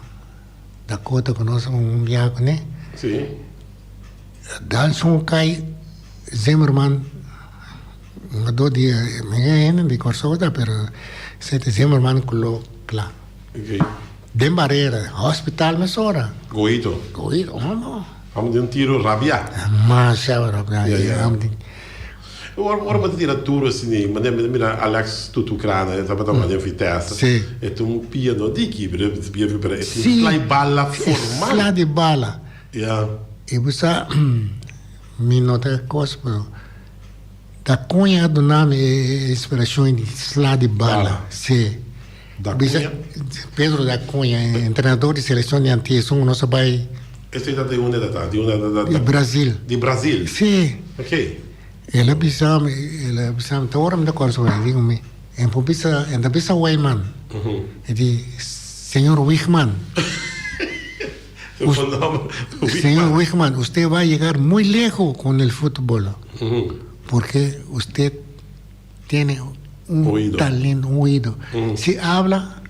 Dakota ku nos a un biaha kuné. Sí. Dalson Kai Zimmerman, hungadó di hende di Kòrsou ta, pero esei Zimmerman ku lo kla. Den barera, hospital mesora. Goito. Goito, oh no. Amo di un tiro rabiá. Masha rabiá. Ya, ya. Ora, ora bo ta tira duro asina, manera mi ta mira Alex Tutu Krana, e tabata wak den Vitesse. Sí. E ta un pia no diki, pero e pia pero e tin Sí. sla di bala formal. Sla di bala. Ya. E bo sa, mi no ta kos, pero Da Cunha a duna mi e inspirashon di sla di bala. Bala. Sí. Da Bisa, Cunha? Pedro da Cunha, entrenador di selekshon di Antillas, un ku nos a bai. Esei ta di unda ta ta? Di unda ta ta? Di Brasil. Di Brasil? Sí. Ok. El a bisa mi, el a bisa mi, te ora mi ta kòrda sobre, el di ku mi, e por bisa, e ta bisa Wijman. E di, Señor Wijman. Señor Wijman, usted va a llegar muy lejos con el fútbol. Porque usted tiene un Oído. talento, un oído. Si habla,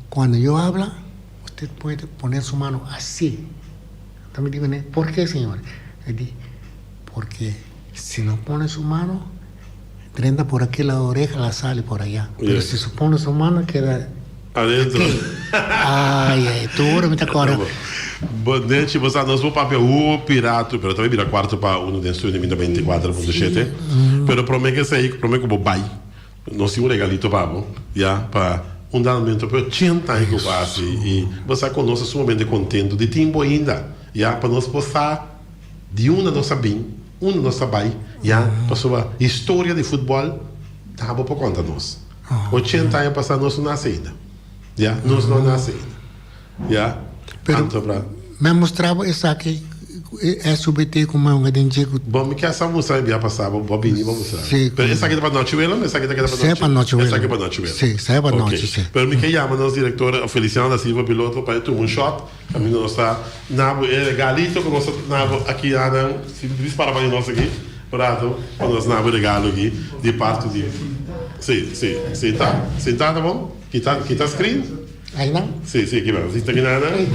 cuando yo habla, usted puede poner su mano así. También digo, ¿por qué, señor? Porque si no pone su mano, Drenta por aki la oreja la sali por allá. Pero si su pone su mano keda Adentro. aki. Ay ay, tur ora mi ta kòrda. Bo Nechi, bo sa nos por papia hopi rato, pero ta bira kuarto pa uno den studio di 24.7. Pero prome ke esei, prome ku bo bai, nos tin un regalito pa bo, ya, pa un dado momento pa e ochenta aña ku bo hasi. I bo sa ku nos ta sumamente kontento di tin bo ainda, ya, pa nos por sa di unda nos a bin. Unda nos ta bai ya pasobra historia di futbol ta bo por konta nos. 80 aña pasa nos no nase ainda ya nos no nase ainda ya Pero anto pra. Mi a mustra bo esaki e SUBT ku manga den dje ku. Bo mi ke sa mustra mi bia pasa bo bo bini bo mustra mi. Si. Pero esaki ta pa nochi Willem esaki ta keda pa nochi. Sea pa nochi Willem. Esaki pa nochi Willem. Si sea pa nochi Ok si. pero mi ke yama nos director Feliciano da Silva piloto pa e tuma un shot. Caminda nos ta na bo e regalito cu nos ta na bo aki anan si bis para pa di nos aki un rato pa nos na bo e regalo aki di parti di si si sinta sinta ta bon kita kita screen Aynan? Si si aki nan sinta aki nan nan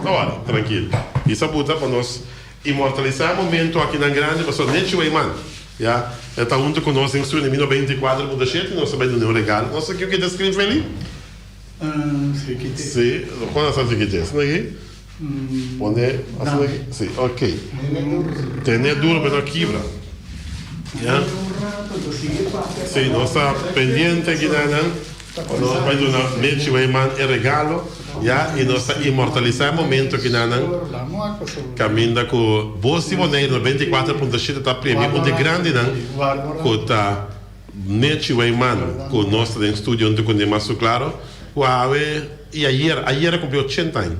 no worry trankil isa buta pa nos inmortalisa e momento aki nan grandi pasobra Nechi Weyman ya e ta hunto cu nos den studio di 94.7 nos ta bay duna un regalo nos aki kita screen Feli. Si, kon a sa chikiti? Asina aki? Pone asina aki? Si, ok. Tene duro pa e no kibra. Ya. Si, nos ta pendiente aki na nan. Nos bai duna Mechi Weyman e regalo, ya, i nos ta inmortalisa e momento aki na nan. Kaminda ku Bos di Boneiru 94.7 ta premia un di e grandinan ku ta. Nechi Weyman cu nos ta den studio hunto cu Neymar Suclaro cu awe y ayer, ayer a cumpli ochenta aña.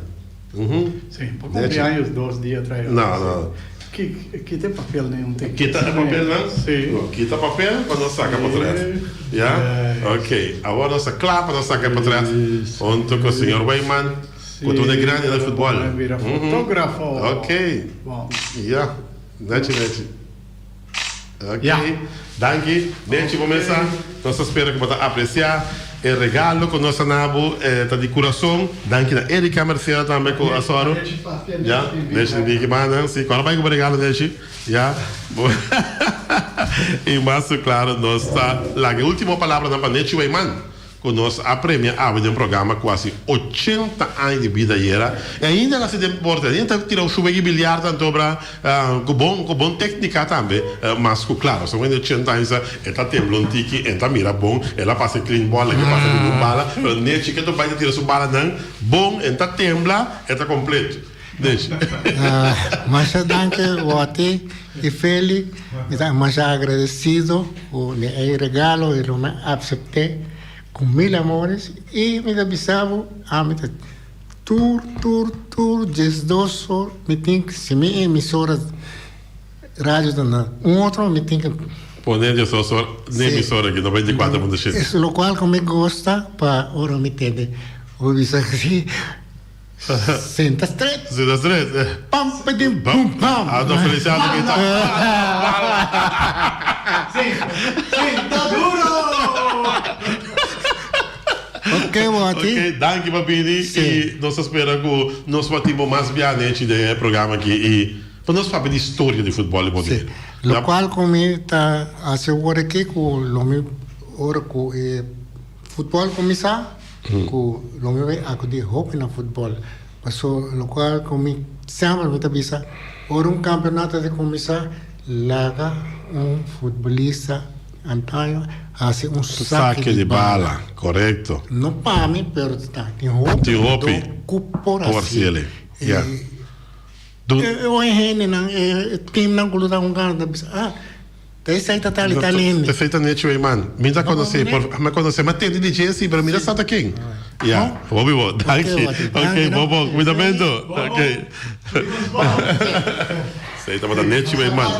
Uhu. Sí, pa cumpleaños dos dia atrás. No, no. Kita e papelnan un tiki. Kita e papelnan? Sí. No, kita papel pa nos saca potret. Ya? Ok, awor nos ta cla pa nos saca e potret hunto cu señor Weyman cu ta un e grandi den futbol. Bira fotografo. Ok. Ya. Nechi, nechi. Ok, danki. Nechi bo mesa. Nos ta spera ku bo ta apresiá e regalo ku nos a na bo. E ta di kurason. Danki na Erika Mercera tambe ku a sòru. Ya, Nechi ta bini ki banda. Si, kòrda bai ku bo regalo Nechi. Ya. I mas ku klaro nos ta laga e último palabranan pa Nechi Weyman. Ku nos a premia awe den programa kuasi 80 aña di bida ayera i ainda el a hasi deporte, ainda ta tira un shuwegi biliar tanto obra ku bon ku bon teknika tambe mas ku klaro so wende 80 aña sa e ta tembla un tiki e ta mira bon el a pasa e clean ball el a pasa ningun bala pero nechi ke ta bai ta tira su balanan bon e ta tembla e ta kompleto nechi. Masha danki Watty i Feli mi ta masha agradesido ku e regalo i lo mi aksept'é ku mil amores i mi ta bisa bo ami ta tur tur tur diesdos or mi tin si mi emisora radio ta na un otro mi tin ke Pone diesdos or na emisora aki 94.7. Es lokual ku mi gusta pa ora mi tende bo bisa si. Senta stret. Senta stret. Pam pedi pum pam. Ah, don Feliciano ki ta. Senta duro. Ok, Watty. Ok, danki pa bini i nos ta spera ku nos por tin bo mas bia nechi den e programa aki i pa nos papia di historia di futbol di Boneiru. Si, lokual ku mi ta hasi awor aki ku lo mi ora ku e futbol kuminsá. Ku lo mi bai akudí hopi na futbòl. Paso lokual ku mi semper mi ta bisa, ora un kampeonato ta kuminsá, laga un futbolista antaño hasi un sake di bala. Korekto. No pa mi, pero ta tin hopi ku por hasié. E hendenan, e teamnan ku lo ta hungando ta bisa, ah. Ta esei ta tal i tal hende. Ta esei ta Nechi Weyman. Mi ta konosé, por mi a konosé. Mi a tende di dje si, pero mi ta sa ta ken. Ya, hopi bo. Danki. Ok, bo bon. Kuidamentu. Ok. Esei tabata Nechi Weyman.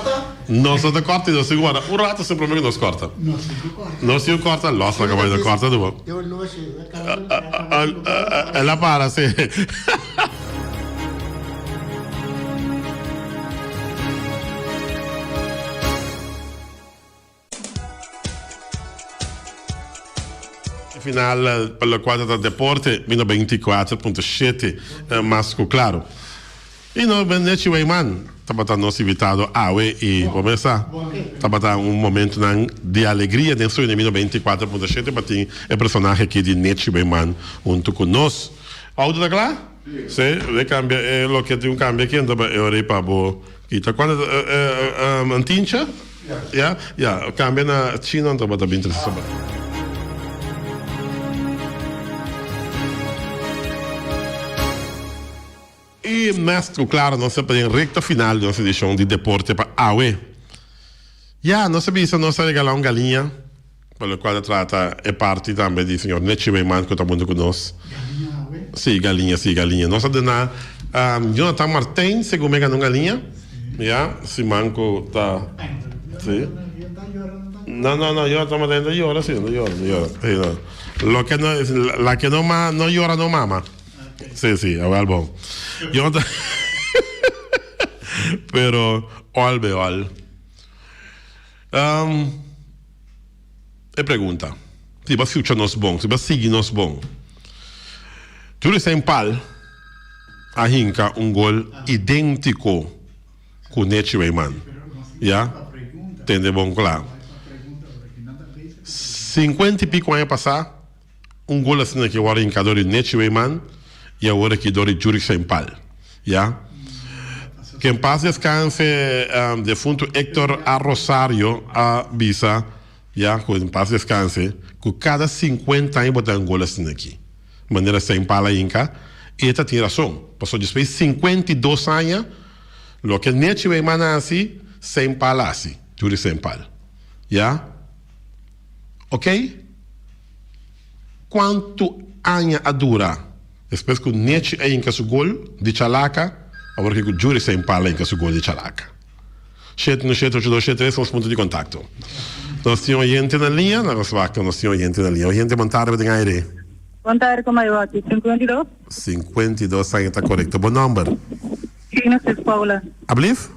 Nos no ta kòrta i nos tin ku warda un rato sin promé ku nos kòrta. Nos tin ku kòrta. Lòs nan kabai ta kòrta tu bo. El a para si. Final pa lokual ta deporte mi 94.7 mas ku klaro. I no Nechi Weyman tabata nos invitado awe i bo mes sa tabata un momentonan di alegria den Sueño 94.7 pa tin e personahe aki di Nechi Weyman hunto ku nos. Auto ta kla? Si, we kambia e loke tin un kambia aki anto pa e ora ei pa bo kita. Kuantu ta tincha? Ya, ya, kambia na chino anto bo ta bin trese soba. I mes ku klaro nos ta den rekta final di nos edishon di Deporte pa awe. Ya, nos a bisa nos a regalá un galiña, pa lokual ta trata e parti tambe di señor Nechi Weyman ku ta huntu ku nos. Galiña awe? Sí, galiña, sí, galiña. Nos a duna Jonathan Martijn segun mi a gana un galiña. Ya, siman ku ta, sí. No, no, no, Jonathan Martijn ta yora, sí, no yora, no yora. Sí, no. Loke no, la ke no ma, no yora no mama. Sí, sí, awel bon. Jonathan, pero ol be ol. E pregunta, si bo a scucha nos bon, si bo a sigui nos bon, Juri Saint Paul a hinca un gol identico cu Nechi Weyman, ya? Tende bon cla. Cincuenta y pico aña pasa, un gol asina aki awor a hinca dor di Nechi Weyman y awor aki dor di Juri Saint Paul, ya? Que en paz descanse defunto Hector A. Rosario a bisa, ya, cu en paz descanse, cu cada 50 aña bo ta un gol asina aki. Manera Saint Paul a hinca, y e ta tin razon. Pasobra despues di 52 aña, loke Nechi Weyman a haci, Saint Paul a haci, Juri Saint Paul. Ya? Ok? Cuanto aña a dura despues cu Nechi a hinca su gol di Chalaka, awor ki cu Juri Saint Paul a hinca su gol di Chalaka? Shete no shete ocho dos shete tres nos punto di contacto. Nos tin oyente na liña, na nos wak nos tin oyente na liña. Oyente bon tarde den aire. Bon tarde con mai wak, 52. 52 aña ta corecto. Bo nomber? Genesis Paula. Ablief?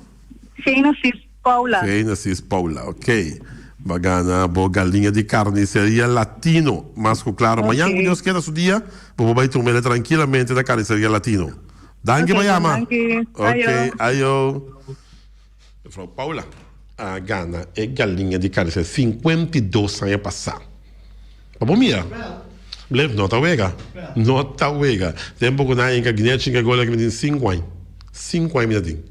Genesis Paula. Genesis Paula, ok. Bo a gana bo galiña di Carniceria Latino. Mas cu claro, mañan cu Dios keda su dia, bo por bay tumele tranquilamente na Carniceria Latino. Danki pa yama. Danki. Ok, ayo. Mevrouw Paula a gana e galiña di Carniceria 52 aña pasa. Pa bo mira. Bleef, no ta wega. No ta wega. Tempo cu nan a hinca Guinea chinga gol aki mi tin cinco aña. Cinco aña mi ta tin.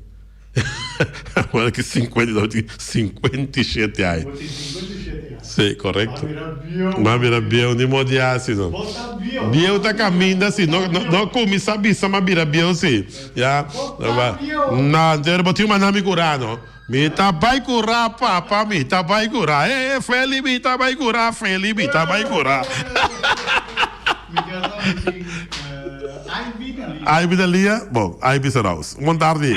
Awor ki 52, tin 57 aña. Bo tin 57 aña. Sí, correcto. Bo a bira bieu. Bo a bira bieu, ni modo di haci no. Bo ta bieu. Bieu ta caminda si, no, no, no cuminsa bisa ma bira bieu si. Ya. Bo ta bieu. No, antes bo tin manda mi cura no. Mi ta bay cura papa, mi ta bay cura. Eh, eh, Feli, mi ta bay cura, Feli, mi ta bay cura. Mi kier sa mi tin Ivy na lia. Ivy na lia? Bon, Ivy Seraus. Bon tardi.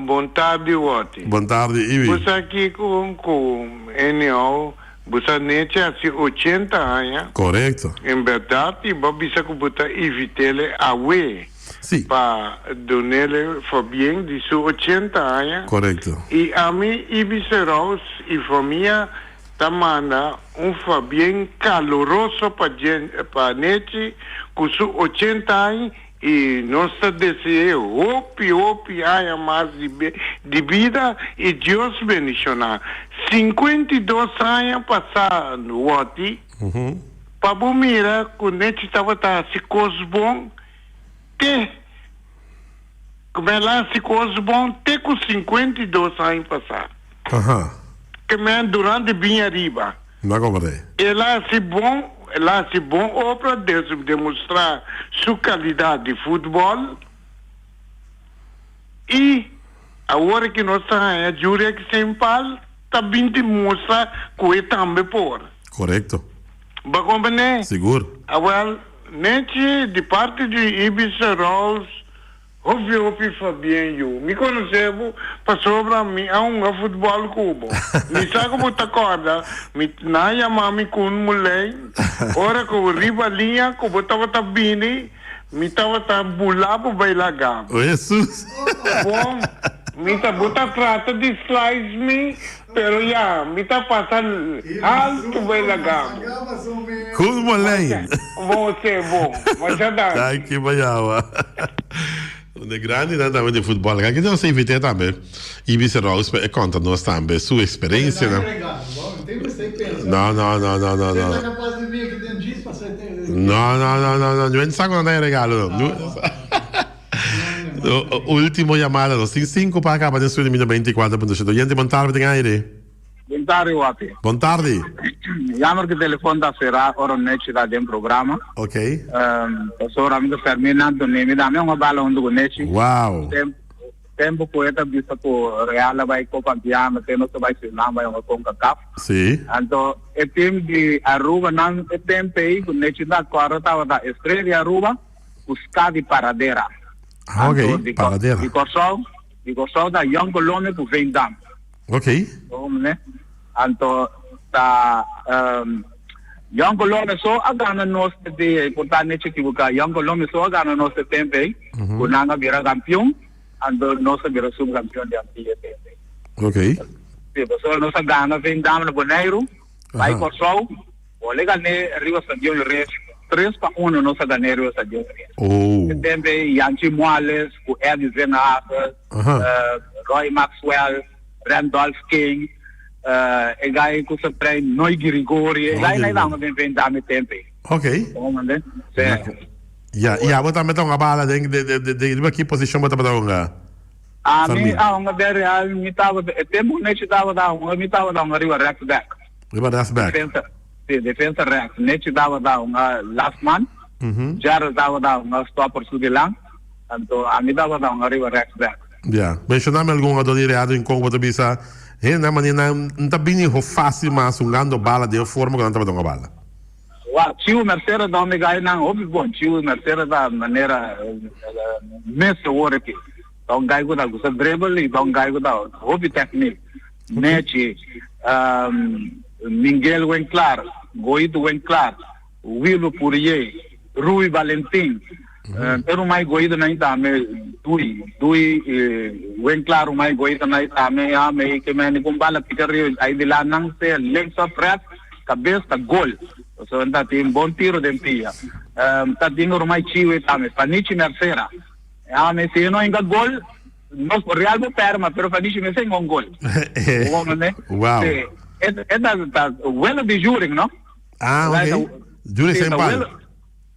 Bon tardi Wotty. Bon tardi Ivy. Bo sa kiko ku anyhow bo sa nechi hasi ochenta aña. Korekto. En bèrdat i bo bisa ku bo ta invit'ele awe. Sí. Pa dun'ele fabien di su ochenta aña. Korekto. I ami Ivy Seraus i famia ta manda un fabien kaluroso pa pa Nechi ku su ochenta aña i nos ta dese'é hopi hopi aña mas di di bida i Dios bendishoná. 52 aña pasá Wotty, pa bo mira ku Nechi tabata hasi kos bon te ku el a hasi kos bon te ku 52 aña pasá. Ke men durante bin ariba. No comprende. El a hasi bon, el a hasi bon obra den su demostrá su kalidat di futbòl i awor ki nos ta haña Jurek Sempal ta bin demostrá ku e tambe por. Korekto. Bo a comprende? Sigur. Awèl, Nechi, di parti di Ibis Rous Hopi hopi Fabien yu. Mi konosé bo pasobra mi a hunga futbòl ku bo. Mi sa ku bo ta kòrda mi nan a yama mi Koen Moulijn ora ku riba liña ku bo tabata bini mi tabata bula bo bai laga bo. O Hesus! Bon, mi ta bo ta trata di slice mi pero ya mi ta pasa haltu bai laga bo. Koen Moulijn! Bon, se bon. Masha danki. Danki pa yama. Un de grandinan tambe di futbol. Kaki nos a invit'é tambe, Ibis Roos, pa e konta nos tambe su eksperensianan. No, no, no, no, no, no. No, no, no, no, no. Ñuen sa ku nan ta e regalo no. Ultimo yamada. Nos tin sinku pa kaba den studio mino 24.7. Oyente, bon tarde den aire. Bon tardi Wapi. Bon tardi. Jammer ku telefon ta será ora Nechi ta den programa. Ok. Pasobra mi ta Fermin Anthony mi tambe un bala huntu ku Nechi. Wow. Tempu ku e ta bisa ku Real a bai Copa Antiano te nos ta bai Surinam bai hunga Concacaf. Si. Anto e team di Aruba nan e tempu ei ku Nechi ta kòrda tabata Estrella di Aruba ku Ska di Paradera. Ah, ok. Paradera. Di Kòrsou, di Kòrsou ta Young Colombia ku Veendam. Ok. Anto ta Young Colombia so a gana nos di por ta nechi ekivoká Young Colombia so a gana nos e tempo ei ku nan a bira kampion anto nos a bira subkampion di Antia e tempo ei. Ok. Si pasobra nos a gana Veendam na Boneiru bai Kòrsou bole gané riba Stadion Resh 3-1 nos a gané riba Stadion Resh. E tempo ei Yanchi Muales ku Eddy Zenhagen Roy Maxwell, Randolph King, e guy ku sa train Noy Girigori, e guy nan dame den ven dame tempe. Ok. Ya, y abo tambe ta hunga bala den den riba ki posicion bo tabata hunga? Ami a hunga den Real, mi tabata e tempo ku Nechi tabata hunga mi tabata hunga riba rechts back. Riba rechts back. Defensa, si, defensa rechts. Nechi tabata hunga last man, Gerald tabata hunga stopper su dilan. Anto ami tabata un ariba rechts back. Ya. Menshona mi algun hungador di Real Rincon ku bo ta bisa, Hende nan manera nan no ta bini ho fásil mas hungando bala den e forma ku nan tabata hunga bala. Wak, Chiu Mercera ta un di gainan hopi bon. Chiu Mercera ta manera mes awor aki. Ta un gai ku ta gusta dribble i ta un gai ku ta hopi teknik. Nechi, Miguel Winklaar, Goito Winklaar, Wilbo Purier, Rui Valentin, Pero mai goido nai tame dui dui wen claro mai goido nai tame ya me ke meni kun bala pika rio ai di la nang se links of red cabeza gol so enta tin bon tiro den pia ta tin mai chiwe tame Panichi Mercera ya me si no inga gol nos Real bo perma pero Panichi Mercera inga un gol wow eta ta welo di juring no ah okay juring sen pal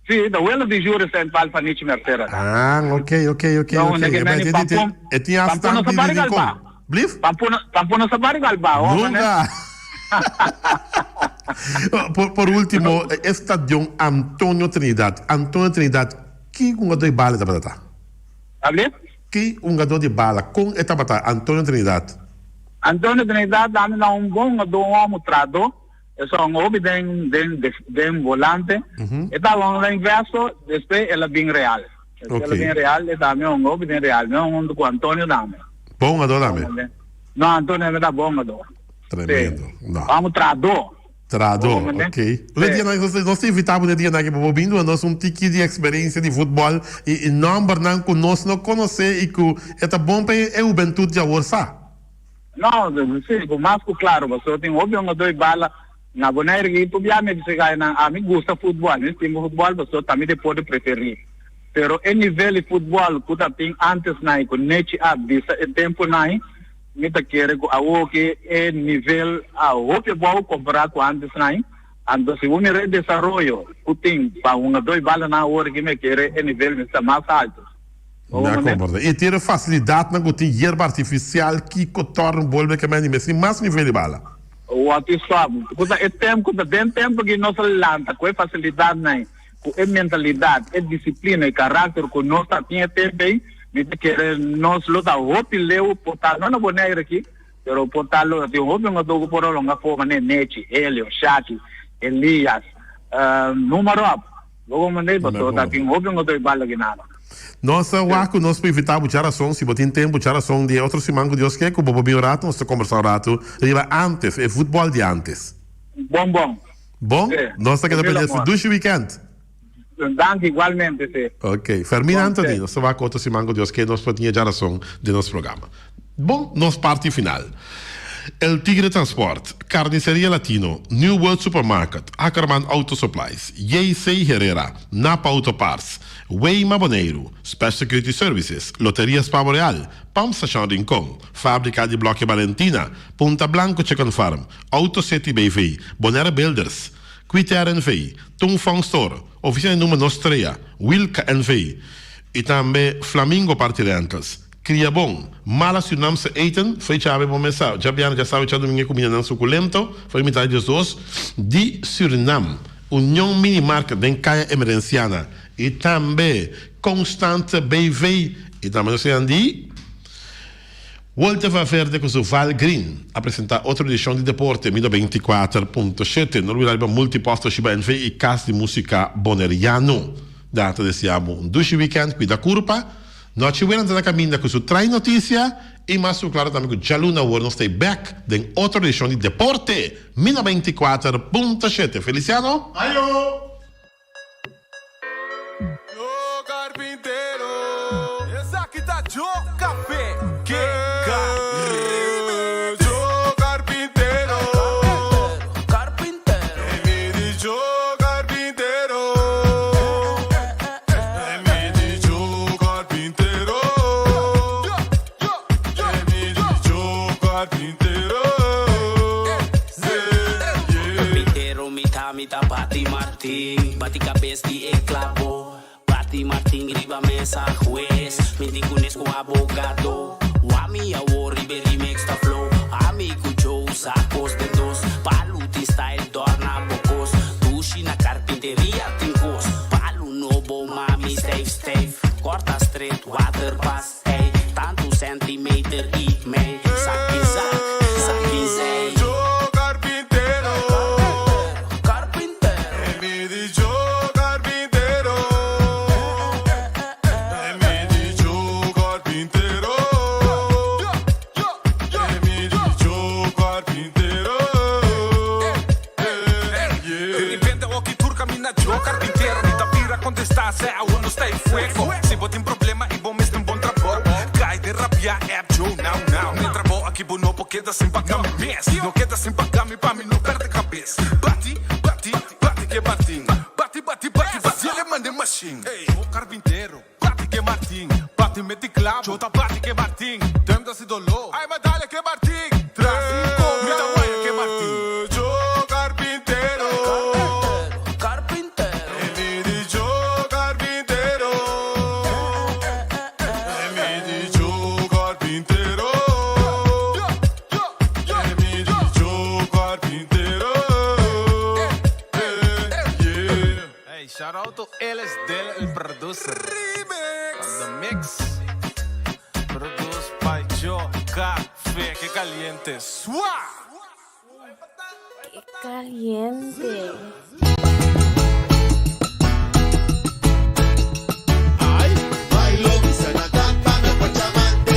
Sí, ta welo di jure Saint Paul pa Nichi Mercera. Ah, ok, ok, ok, ok. No, E Pampun, e tin hasta afstand no sa di bari Rincon. galba. Blief? Pampun, Pampun no sa bari galba, oh, mané. Nunca. Por, por último, e stadion Antonio Trinidad. Antonio Trinidad, ki hungador di bala e tabata ta? Ablief? Ki hungador di bala, kon e tabata, Antonio Trinidad? Antonio Trinidad dame na un bon hungador, un homo trahador. Eso un hopi den den den volante. E taba un reinverso, despues el a bin Real. Despues el a bin Real, e tambe un hopi den Real. Mi hunto cu Antonio tambe. Bon hungador tambe? No, Antonio tambe ta bon hungador. Tremendo. No. Vamos trahador. Trahador, ok. Un dia nos ta invita bo un dia aki pa bo bin duna nos un tiki di experiencia di futbol y nombernan cu nos no conoce y cu e ta bon pa e hubentud di awor sa. No, si, ku mas ku klaro, pasobra tin hopi hungadó di bala na Bonaire i por bia mi bisa kai nan, ami gusta futbòl, mi stima futbòl pasobra ta mi deporte preferí. Pero e nivel di futbòl ku ta tin ántes nan i ku Nechi a bisa e tempunan ei, mi ta kere ku awoki e nivel a hopi abou kompará ku ántes nan ei. Anto si bo mira e desaroyo ku tin pa hungadó di balanan awor aki mi kere e nivel mester ta mas altu. Mi a komprende. I tin e fasilidatnan ku tin yerba artifisial, kiko torn bolbe ke meni mes tin mas nivel di bala. Wòt i sòp. Ku ta e tempu, ku ta den tempu ki nos a lanta ku e fasilidatnan, ku e mentalidat, e disiplina, e karakter ku nos ta tin e tempu ei, mi ta kere nos lo ta hopi leu por ta no na Bonaire aki, pero por ta lo ta tin hopi hungadó ku por a longa for manera Nechi, Helio, Shaki, Elias, noem maar op. Bo comprende? Pasobra ta tin hopi un otro bala ki nada. Nos ta wak ku nos por invitá bo djarason, si bo tin tempu djarason di e otro siman ku Dios ke ku bo por bin un ratu, nos ta kombersá un ratu riba antes, e futbòl di antes. Bon bon. Bon? Sí. Nos ta keda Mil pendiente. amor. Dushi weekend. Danki igualmente, sí. Ok. Fermin Bon, Anthony, sí. nos ta wak otro siman ku Dios ke nos por tin e djarason den nos programa. Bon, nos parti final. El Tigre Transport, Carniceria Latino, New World Supermarket, Ackerman Auto Supplies, JC Herrera, Napa Auto Parts, Weima Boneiru, Special Security Services, Loteria Spa Boreal, Pump Station Rincon, Fabrica di Bloke Balentina, Punta Blanco Chicken Farm, Auto City BV, Bonaire Builders, Quitair NV, Tung Fong Store, Oficina di Number Nostrea, Wilka NV y tambe Flamingo Party Rentals. Cria bon, mala Surinaamse eten, foi djabe bo mes sa, djabiana, djasabe, djadomingo e cumindanan suculento, foi mitad di diesdos, di Surinam, Union Mini Market den Caya Emerenciana y tambe Constante BV y tambe nos señan di Walter Valverde cu su Val Green a presenta otro edicion di Deporte Mido 24.7. No olbida riba Multipost Toshiba NV y Cas di Musica Boneriano. Dan ta desea bo un dushi weekend, cuida curpa. Nochi wena ta na caminda cu su Trae Noticia y mas cu claro tambe cu djaluna awor nos ta e bek den otro edicion di Deporte Mido 24.7. Feliciano! Ayo! Bati cabes di e clavo Bati Martin riba mesa Hues Mi di kunes ku abogado Wami awor riba e remix ta flow Ami ku Joe sa kos den dos Palu tin style dorna bo kos Dushi na carpinteria tin kos Palu nobo mami stijf stijf Korta street water pas ey Tantu centimeter i mei Saki zak, saki zei. Joe Carpintero. Carpintero. E mi di Joe Carpintero. E mi di Joe Carpintero. E mi di Joe Carpintero. De repente oki tur camina Joe Carpintero Mi ta bira contesta se awo no sta e fuego Si bo tin problema y bo mester un bon trabou Cai den rabia app Joe now now Mi trabou aki bo no por keda sin paga mi mes No keda sin paga mi pa mi no perde cabes Bati, bati, bati ke Martin Bati, bati, bati, bati el e manda e machine Joe Carpintero Bati ke Martin Bati meti clavo Joe ta bati ke Martin Dem ta si dolor Ay ma dale ke Martin Tras mi ta waya ke Martin. Joe Carpintero. Carpintero. E mi di Joe Carpintero. E mi di Joe Carpintero. E mi di Joe Carpintero. Hey, shout out to Ellis Del, el producer. Remix. On the mix. Produced by Joe Café. Que caliente. Swa! Que caliente.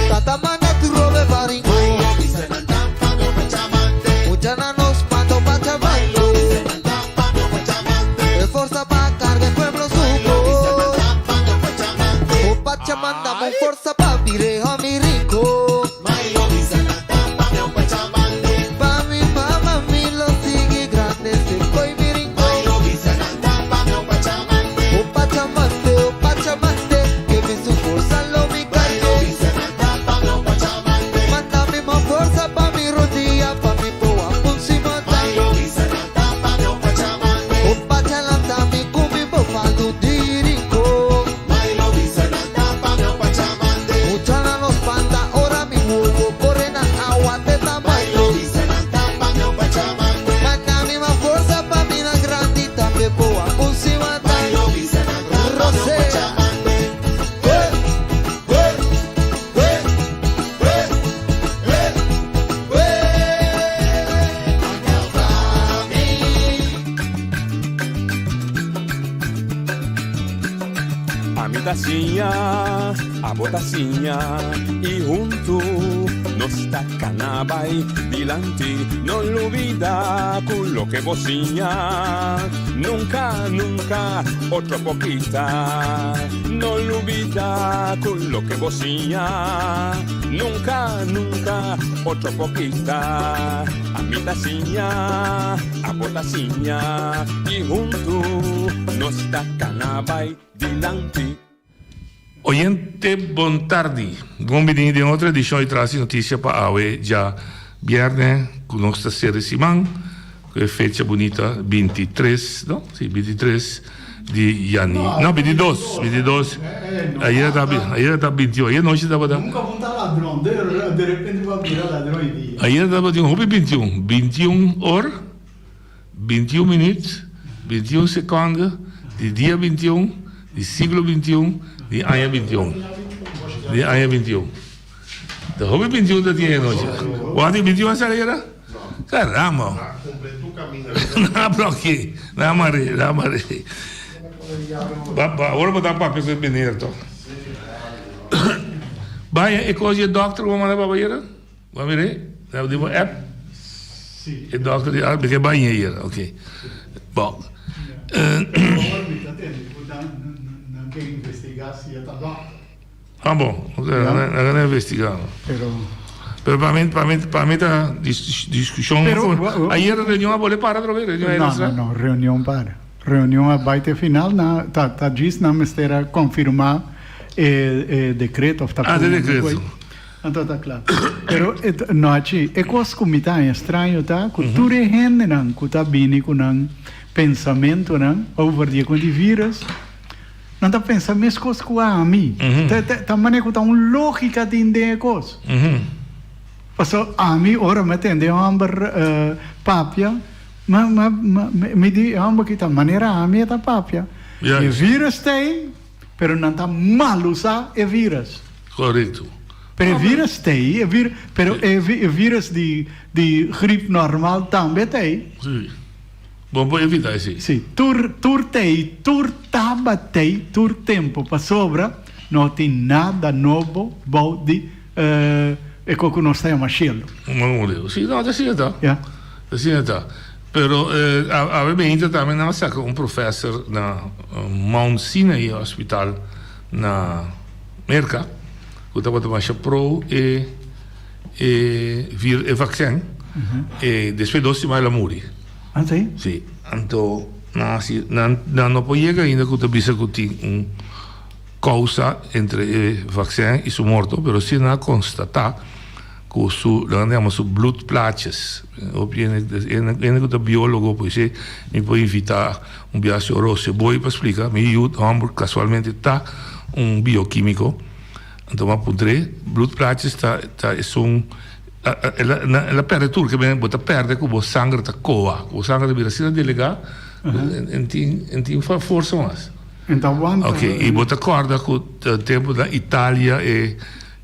Tata manda tu robe baringo. Muchana nos mando pa chavando. E forza pa carga el pueblo suco. O pachamandamos forza pa mireja mi rico. Pa mi mama mi lo sigue grande seco y mi rincón. O pachamante, o pachamante, que mi su fuerza lo mi calle. Mándame más fuerza pa mi rodilla, pa mi poa pun si mata. O pachalanta mi cumi bofa du dirico. Muchana nos panda, ora mi huevo, corre na agua te tamaño. Mándame más fuerza pa mi na grandita, me poa pun si mata. Rosé. Eh, eh, eh, eh, eh, eh. Ami ta siña, abo ta siña, i huntu Nos ta cana bay dilanti No lubida cu loke bo siña Nunca, nunca otro por kita No lubida cu loke bo siña Nunca, nunca otro por kita Ami ta siña, abo ta siña Y huntu nos ta cana bay dilanti. Oyente bon tardi. Bon bini den otro edicion di Tras di Noticia pa awe dja bierne cu nos ta cera e siman cu e fecha bunita bintitres no si bintitres di jani no bintidos bintidos ayer ta ayer ta bintiun ayer nochi tabata Nunca bo ta ladron de repente bo a bira ladron e dia. Ayer tabatin hopi bintiun bintiun or. 21 minuut, 21 seconde, di dia 21, di siglo 21, di aña 21. Di aña 21. Ta hopi 21 ta tin e nochi. Wak 21 a sali era? Caramba. Na bloke, na mare, na mare. Ba, ba, ora bo ta papia cu e meneer toch. Baya, e cos di e dokter cu bo manda papia era? Bo a mir'é? Na di bo app? Sí. E dokter di ah, ke baña ayer, ok. Bon. Awor mi ta tende ku nan nan ke investigá si e ta dokter. Ah bon, ok, nan nan a investigá. Pero. Pero pa mi pa mi pa mi ta diskushon. Pero ayer reunion a bole para otra vez, reunion No, no, no, reunion para. Reunion a bai te final, nan ta ta djis nan mester a konfirmá e e dekreto of ta Ah, de dekreto. Anto ta kla. Pero e nochi, e kos ku mi ta haña straño ta ku tur e hendenan ku ta bini ku nan pensamentunan over di e kon di virus, nan ta pensa mes kos ku ami. Ta ta ta manera ku ta un lógika tin den e kos. Pasobra ami ora mi a tende e hòmber papia, mi mi mi mi di e hòmber ki ta manera ami e ta papia. E virus ta ei. Pero nan ta mal usa e virus. Correcto. Pero e virus ta ei, e vir, pero e e virus di di griep normal tambe ta ei. Sí. Bo por evita esei. Sí, tur tur ta ei, tur tabata ei tur tempo pasobra no tin nada nobo bou di e ko ku nos ta yama shelu. Sí, no, ta asina ta. Ya. Ta asina ta. Pero awe meinta tambe nan a saka un professor na Mount Sinai Hospital na Merka ku tabata masha pro e e vir e vaccin e despues dos siman el a muri. Ah si? Si. Anto nan a hasi nan nan no por yega ainda ku ta bisa ku tin un kousa entre e vaccin i su morto pero si nan a konstatá Ku su, lo nan ta yama su bloedplaatjes. Hopi hende, hende ku ta biólogo por esei mi por invitá un biaha señor Rosio Boy pa splika. Mi yu hòmber kasualmente ta un biokímiko. Anto mi a puntr'é, bloedplaatjes ta ta esun, el a el a pèrdè tur, ke men bo ta pèrdè ku bo sanger ta koa, ku bo sanger ta bira asina delegá, en tin en tin forsa mas. En ta wanta. Oke, i bo ta kòrda ku tempu na Italia e.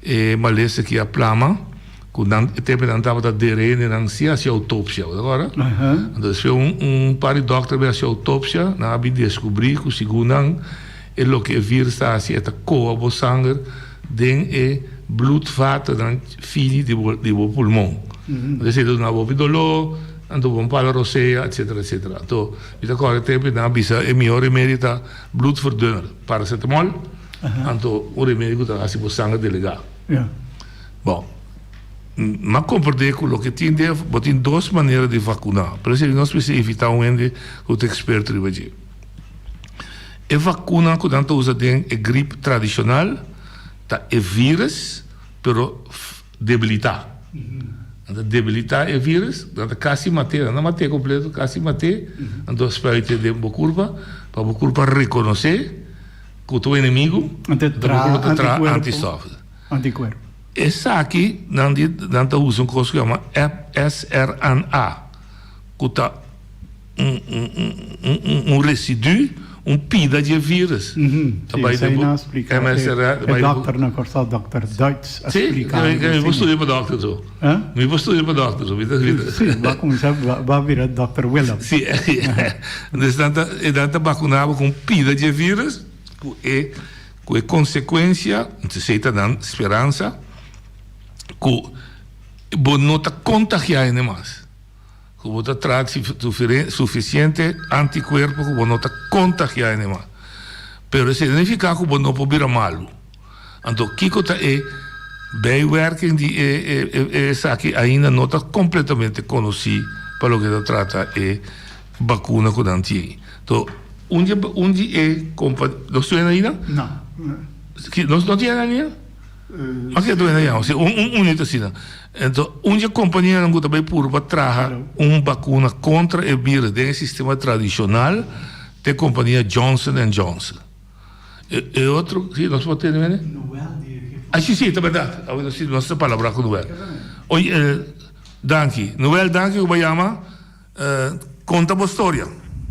E malesa ki a plama ku nan e tempu nan tabata dere hende nan si hasi outopsia, bo ta kòrda? Anto despues un un par di dòkter bin hasi outopsia, nan a bin deskubrí ku segun nan e loke e virus ta hasi e ta koha bo sanger den e bloedvatennan fini di bo di bo pulmon. Anto esei ta duna bo hopi doló, anto bo pala rosea etsetera etsetera. Anto mi ta kòrda e tempu nan a bisa e mihó remedio ta bloedverdunner, paracetamol. Anto un remedio ku ta hasi bo sanger delegá. Bon, m'a komprendé ku loke tin den, bo tin dos manera di vakuná. Pero esei nos mester invitá un hende ku ta eksperto riba dje. E vakuna ku nan ta usa den e grip tradishonal ta e vírus, pero debilitá. Nan ta debilitá e vírus, nan ta kasi mat'é, nan ta mat'é kompleto, kasi mat'é, anto spuit'é den bo kurpa pa bo kurpa rekonosé. Ku tu enemigu, Ante ta traha bo ta traha antikuerpo. antistof. Antikuerpo. Esaki nan di nan ta usa un kos ku yama mRNA, ku ta un un un un un residu, un pida dje vírus. Ta Sí, bai esei den bo nan a splika. E mRNA ta e bai den bo. dòkter na Kòrsou, dòkter Duits, a Sí, splika mi algu mi por asina. studia pa dòkter so. Huh? Mi por studia pa dòkter so. Mi ta mi ta. Sí, bo a kuminsá, bo a bira dòkter Willem. Sí, dus nan ta e nan ta bakuná bo ku un pida dje vírus ku e ku e konsekuensia, esei ta nan speransa, ku. Bo no ta kontagiá hende mas. Ku bo ta traha sufisiente antikuerpo ku bo no ta kontagiá hende mas. Pero esei no nifiká ku bo no por bira malu. Anto kiko ta e bijwerking di e esaki ainda no ta kompletamente konosí pa loke ta trata e bakuna ku nan tin. To un di un di e kompa nos tin ainda? No. Nos no tin ainda? Oke tu ainda si un un unit asina. Ento un di e kompanianan ku ta bai purba traha un bakuna kontra e virus den e sistema tradishonal ta e kompania Johnson and Johnson. E e otro, si nos por tene mene? Ah si si ta berdad. Awe nos nos ta palabrá ku Noel. Oye danki. Noel danki ku bo a yama. Konta bo storia.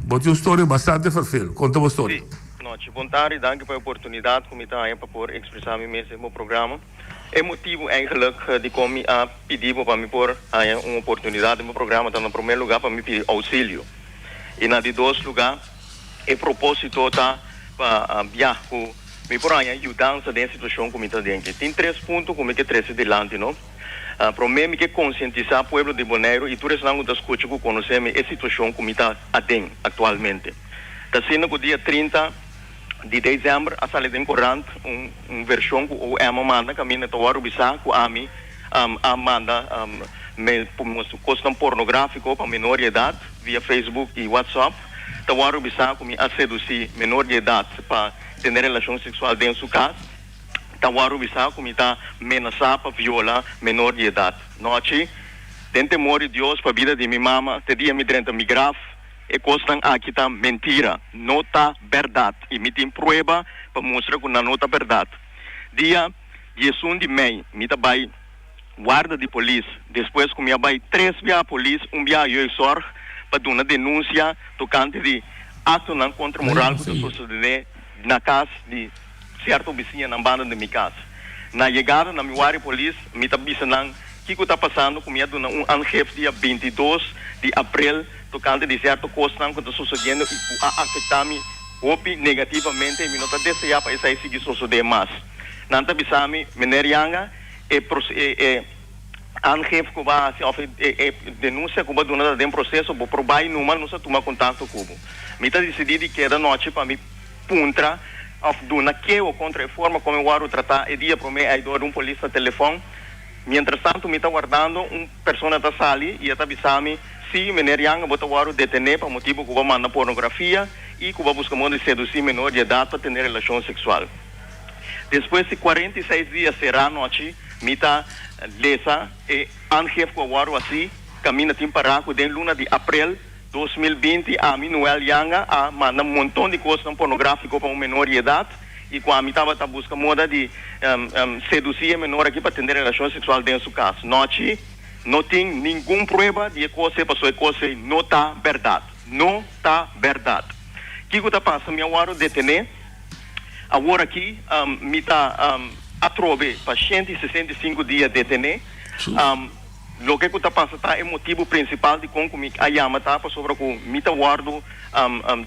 Bo tin un storia bastante ferfeel. Konta bo storia. Si. Nochi. Bon tardi. Danki pa e oportunidat ku mi ta haña pa por ekspresá mi mes den bo programa. E motibu eigenlik dikon mi a pidi bo pa mi por haña un oportunidat den bo programa ta na promé lugá pa mi pidi ousilio i na di dos lugá e propósito ta pa ya ku mi por haña yudansa den e situashon ku mi ta den. Tin tres punto ku mi ke trese dilanti no. Promé mi ke konsientisá pueblo di Boneiru i tur esnan ku ta skucha ku konosé mi e situashon ku mi ta aden aktualmente. Ta asina ku dia 30 di desèmber a sali den korant un un vershon ku OM a manda kaminda ta wòrdu bisá ku ami a manda kosnan pornográfiko pa menor di edat via Facebook i WhatsApp. Ta wòrdu bisá ku mi a sedusí menor di edat pa tene relashon seksual den su kas. Ta wòrdu bisá ku mi ta menasá pa viola menor di edat. Nochi, den temor di Dios pa bida di mi mama, te dia mi drenta mi graf, e kosnan aki ta mentira, no ta bèrdat, i mi tin prueba pa mustra ku nan no ta bèrdat. Dia 11 di mei mi ta bai warda di polis, despues ku mi a bai tres biaha polis, un biaha jeugdzorg, pa duna denunsia tokante di aktonan kontra moral ku ta sosodé na kas di Sierto bisiñanan banda di mi kas. Na yegada na mi wari polis, mi ta bisa nan kiko ta pasando ku mi a duna un aangif dia 22 di aprel tokante di sierto kosnan ku ta sosodiendo i ku a afektá mi hopi negativamente i mi no ta deseá pa esei sigui sosodé mas. Nan ta bisa mi, Meneer Janga, e e aangif ku bo a hasi òf e e denunsia ku bo a duna ta den proseso, bo por bai numa nos a tuma kontakto ku bo. Mi ta disidí di keda nochi pa mi. Puntra of duna keho kontra e forma kon mi wòrdu tratá e dia promé ei dor di un polis na telefòn. Mientrastantu mi ta wardando, un persona ta sali i e ta bisa mi, Sí, meneer Janga, bo ta wòrdu detené pa motibu ku bo a manda pornografia i ku bo a buska modo di sedusí menor di edat pa tene relashon seksual. Despues di 46 dia será nochi, mi ta lesa e aangif ku a wòrdu hasí kaminda tin pará ku den luna di aprel 2020 ami Noel Yanga a manda un monton di kosnan pornográfiko pa un menor di edat i ku ami tabata buska moda di sedusí e menor aki pa tene relashon seksual den su kas. Nochi no tin ningun prueba di e kos ei pasobra e kos ei no ta bèrdat. No ta bèrdat. Kiko ta pasa? Mi a wòrdu detené. Awor aki mi ta atrobe pa 165 dia detené. Loke ku ta pasa ta e motibu prinsipal dikon ku mi a yama ta pasobra ku mi ta wòrdu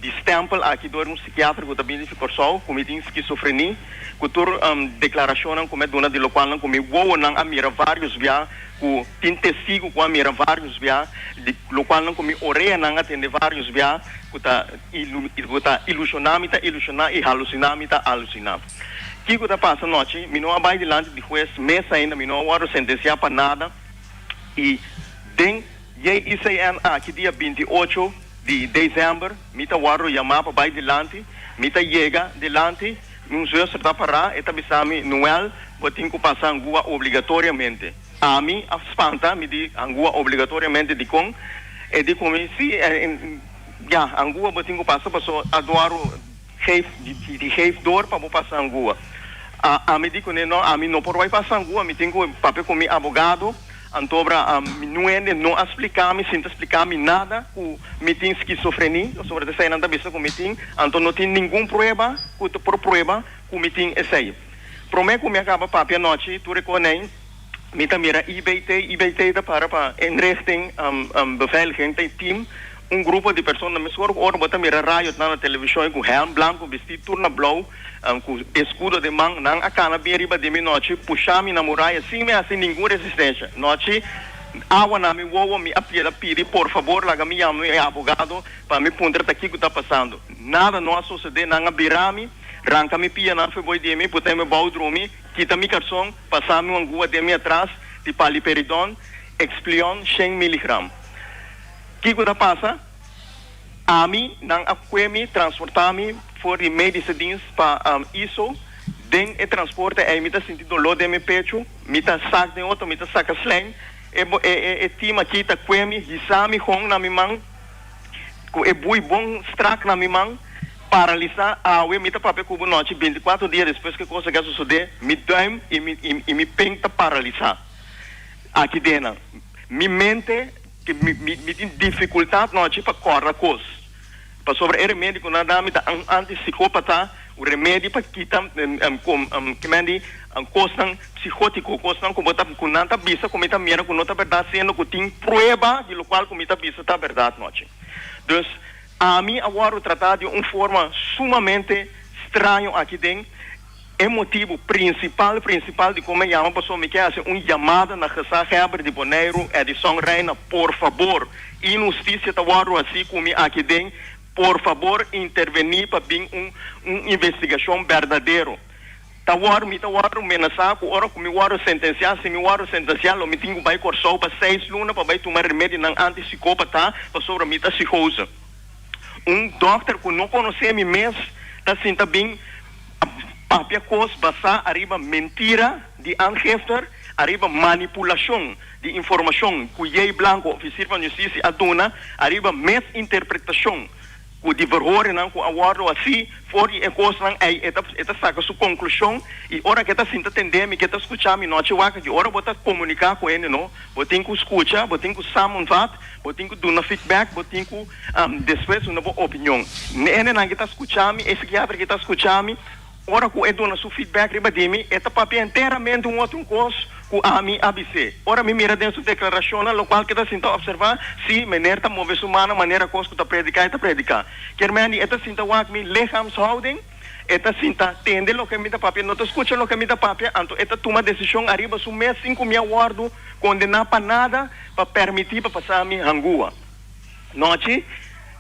di stèmpel aki dor un sikiatra ku ta bini di Kòrsou ku mi tin skisofreni ku tur deklarashonnan ku mi a duna di lokualnan ku mi wowonan a mira vários bia ku tin testigu ku a mira vários bia di lokualnan ku mi oreanan a tende vários bia ku ta ku ta ilushoná mi ta ilushoná i halusiná mi ta halusiná. Kiko ta pasa nochi? Mi no a bai dilanti di hues mes ainda, mi no a wòrdu sentensiá pa nada. I den JICN aki dia 28 di desèmber mi ta wòrdu yamá pa bai dilanti. Mi ta yega dilanti, un zuster ta pará, e ta bisa mi, Noel, bo tin ku pasa angua obligatoriamente. Ami a spanta, mi di, Angua obligatoriamente dikon? E di ku mi, Sí, ya, angua bo tin ku pasa pasobra a dòru. Geef di geef door pa bo pasa angua. Ami di kuné no, ami no por bai pasa angua, mi tin ku papia ku mi abogado, antobra mi nuende no a splika mi, sin ta splika mi nada ku mi tin skizofreni, pasobra ta esei nan ta bisa ku mi tin, anto no tin ningun prueba ku ta por prueba ku mi tin esei. Promé ku mi a kaba papia anochi tur e konei, mi ta mira IBT, IBT ta para pa Inrichting Beveiliging, ta e team. Un grupo di persona mesora ku ora bo ta mira rayotnan na televishon i ku hèlm blanku bistí tur na blou ku eskudo den man, nan a kana bin riba di mi nochi pusha mi na muraya sin mi hasi ningun resistensha. Nochi awa na mi wowo mi a pieda pidi por fabor laga mi yama mi abogado pa mi puntra ta kiko ta pasando. Nada no a sosodé, nan a bira mi, ranka mi pianan feboi di mi, put'e mi bou drumi, kita mi karson, pasa mi un angua den mi atras di paliperidon, Explion shen miligram. Kiko ta pasa? Ami, nan a kue mi, transportá mi for di medische dienst pa iso. Den e transporte ei mi ta sinti doló den mi pechu, mi ta sak den otro, mi ta saka slijm. E e e team aki ta kue mi, hisa mi hon na mi man, ku e bui bon strak na mi man, paralisá. Awe mi ta papia ku bo nochi, bintikuatro dia despues ku e kos aki a sosodé, mi duim i mi i mi pen ta paralisá. Aki den nan, mi mente. Mi mi tin dificultad nochi pa corda cos, pasobra e remedi cu nan da mi ta un antipsicopata, un remedi pa kita kimen di cosnan psicotico, cosnan cu bo ta cu nan ta bisa cu mi ta mira cu no ta berdad siendo cu tin prueba di locual cu mi ta bisa ta berdad nochi. Dus ami a wordo trata di un forma sumamente straño aki den. E motibu prinsipal prinsipal dikon mi a yama pasobra mi ke hasi un yamada na gezaghebber di Boneiru, Edison Rijna, por fabor, inhustisia ta wòrdu hasí ku mi aki den, por fabor intervení pa bin un un investigashon berdadero. Ta wòrdu mi ta wòrdu menasá ku ora ku mi wòrdu sentensiá, si mi wòrdu sentensiá lo mi tin ku bai Kòrsou pa seis luna pa bai tuma remedinan antisikópata pasobra mi ta psikose. Un dòkter ku no konosé mi mes ta sinta bin papia kos basá ariba mentira di aangifter, ariba manipulashon di informashon ku Jay Blanco, ofisier van Justisia, a duna, ariba misinterpretashon ku di verhorennan ku a wòrdu hasí for di e kosnan ei. E ta e ta saka su konklushon i ora ku e ta sinta tende mi, ku e ta skucha mi nochi wak aki, ora bo ta komuniká ku hende no, bo tin ku skucha, bo tin ku samenvat. Bo tin ku duna feedback, bo tin ku despues duna bo opinion. Hendenan ki ta skucha mi, e psikiatra ki ta skucha mi, ora ku e duna su feedback riba di mi, e ta papia enteramente un otro kos ku ami a bis'é. Ora mi mira den su deklarashonnan lokual ku e ta sinta opservá, si, meneer ta move su mannan manera kos ku ta prediká e ta prediká. Kier mende e ta sinta wak mi lichaamshouding, e ta sinta tende loke mi ta papia, no ta skucha loke mi ta papia, anto e ta tuma desishon ariba su mes sin ku mi a wòrdu kondená pa nada. Pa permití pa pasá mi hangua. Nochi,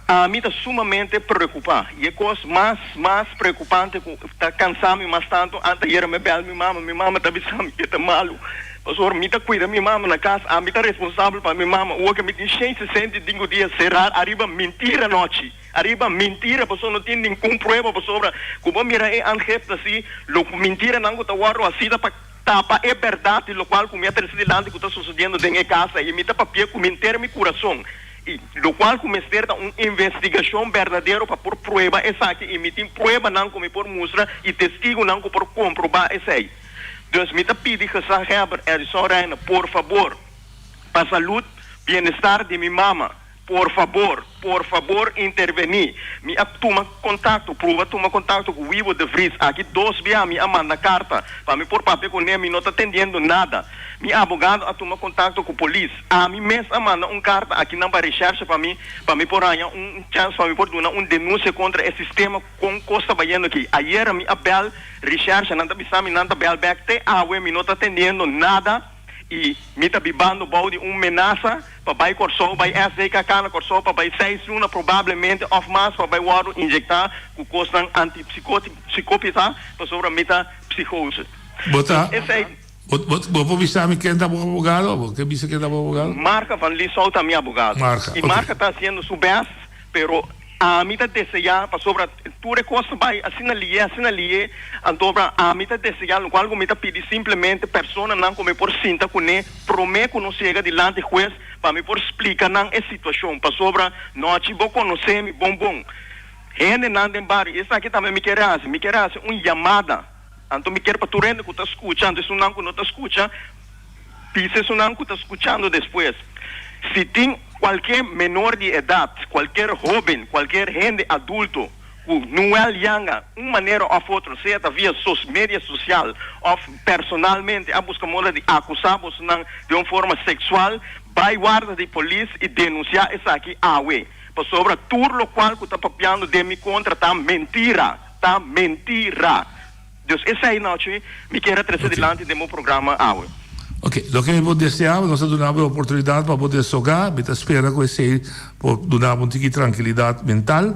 ami ta sumamente preokupá. I e kos mas, mas preokupante ku ta kansá mi mas tantu, anteayera mi a bèl mi mama, mi mama ta bisa mi ke ta malu. Pasobra mi ta kuida mi mama na kas, ami ta responsabel pa mi mama. Ua ke mi tin shen 65 dia será ariba mentira nochi, ariba mentira pasobra no tin ningun prueba pasobra ku bo mira e aangifte asi, lo mentiranan ku ta wòrdu hasí ta pa. Tapa e bèrdat di lokual ku mi a trese dilanti ku ta sosodiendo den e kas ei. Mi ta papia ku henter mi kurason i lokual ku mester ta un investigashon berdadero pa por prueba esaki i mi tin pruebanan ku mi por mustra i testigunan ku por komprobá esei. Dus mi ta pidi Gezaghebber Edison Rijna por fabor pa salud, bienestar di mi mama. Por fabor, por fabor intervení. Mi a tuma kontakto, pruba tuma kontakto ku Wibo de Vries. Aki dos bia mi a manda karta pa mi por papia kuné, mi no ta tendiendo nada. Mi abogado a tuma kontakto ku polis. Ami mes a manda un karta akinan pa reshèrshe pa mi, pa mi por haña un chèns pa mi por duna un denunsia kontra e sistema kon kos ta bayendo aki. Ayera mi a bèl reshèrshe, nan ta bisa mi nan ta bèl bèk. Te awe mi no ta tendiendo nada. I mi ta bibando bou di un menasa pa bai Kòrsou, bai SDKK na Kòrsou pa bai seis luna probablemente òf mas pa bai wòrdu injektá ku kosnan antipsikopita pasobra mi ta psikose. Bo ta, Esei. bo, bo, bo por bisa mi ken ta bo abogado? Bo ke bisa ken ta bo abogado? Marga van Lieshout ta mi abogado. Marga, I oké. Marga ta hasiendo su bèst, pero Ami ta deseá, pasobra tur e kos ta bai asina lié, asina lié, antobra ami ta deseá, lokual ku mi ta pidi simplemente personanan ku mi por sinta kuné promé ku nos yega dilanti hues pa mi por splika nan e situashon, pasobra nochi bo konosé mi bon bon. Hendenan den bario, i esaki tambe mi kier hasi, mi kier hasi un yamada, anto mi kier pa tur hende ku ta skucha, anto esunnan ku no ta skucha, Bisa esunnan ku ta skuchando despues, Si tin kualke menor di edat, kualker hóben, kualker hende adulto ku Noel yanga un manera òf otro, sea ta via sos media sosial òf personalmente a buska moda di akusá bosonan den un forma seksual, bai warda di polis i denunsiá esaki awe. Pasobra tur lokual ku ta papiando den mi kontra ta mentira, ta mentira. Dus esei nochi mi kier a trese dilanti den bo programa awe. Ok, loke mi por desea, nos a duna bo e oportunidat pa bo desogá, mi ta spera ku esei por duna bo un tiki trankilidat mental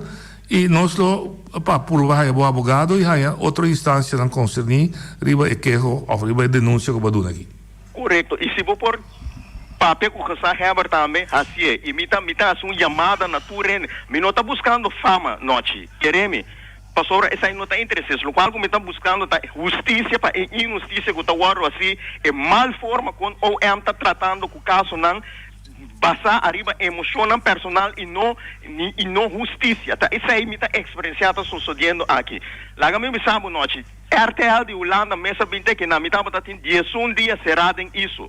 i nos lo pa purba haña bo abogado i haña otro instansianan konserní riba e keho òf riba e denunsia ku bo a duna aki. Korekto, i si bo por papia ku gezaghebber tambe, hasié. I mi ta mi ta hasi un yamada na tur hende, mi no ta buskando fama nochi, kere mi. Pasobra esei no ta intereses. Lokual ku mi ta buskando ta hustisia pa e inhustisia ku ta wòrdu hasi, e mal forma kon OM ta tratando ku kasonan basá ariba emoshonnan personal i no i no hustisia. Ta esei mi ta eksperensiá ta sosodiendo aki. Laga mi bisa bo nochi, RTL di Hulanda mes a bin te kinan mi tabata tin diesun dia será den iso.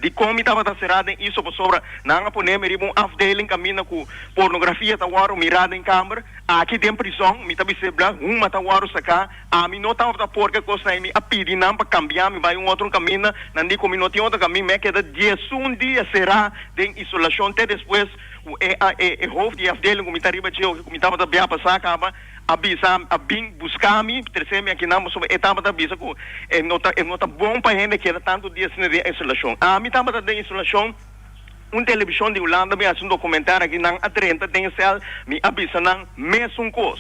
Dikon mi tabata será den iso? Pasobra nan a pone mi riba un afdeling kaminda ku pornografia ta wòrdu mirá den kamber. Aki den prizòn mi ta bis'é bla huma ta wòrdu saká. Ami no tabata por ke kosnan ei. Mi a pidi nan pa kambia mi bai un otro kaminda. Nan di ku mi no tin otro kaminda. Mi a keda diesun dia será den isolashon te despues ku e e hoofd di e afdeling ku mi ta riba dje oke ku mi tabata bia pasá kaba. A bisa, a bin busca mi, trece mi akinan pasobra e tabata bisa cu e no ta, e no ta bon pa hende keda tanto dia asina den isolacion. Ami tabata den isolacion, un television di Hulanda mi haci un documentario aki, nan a drenta den cel, mi a bisa nan mesun cos.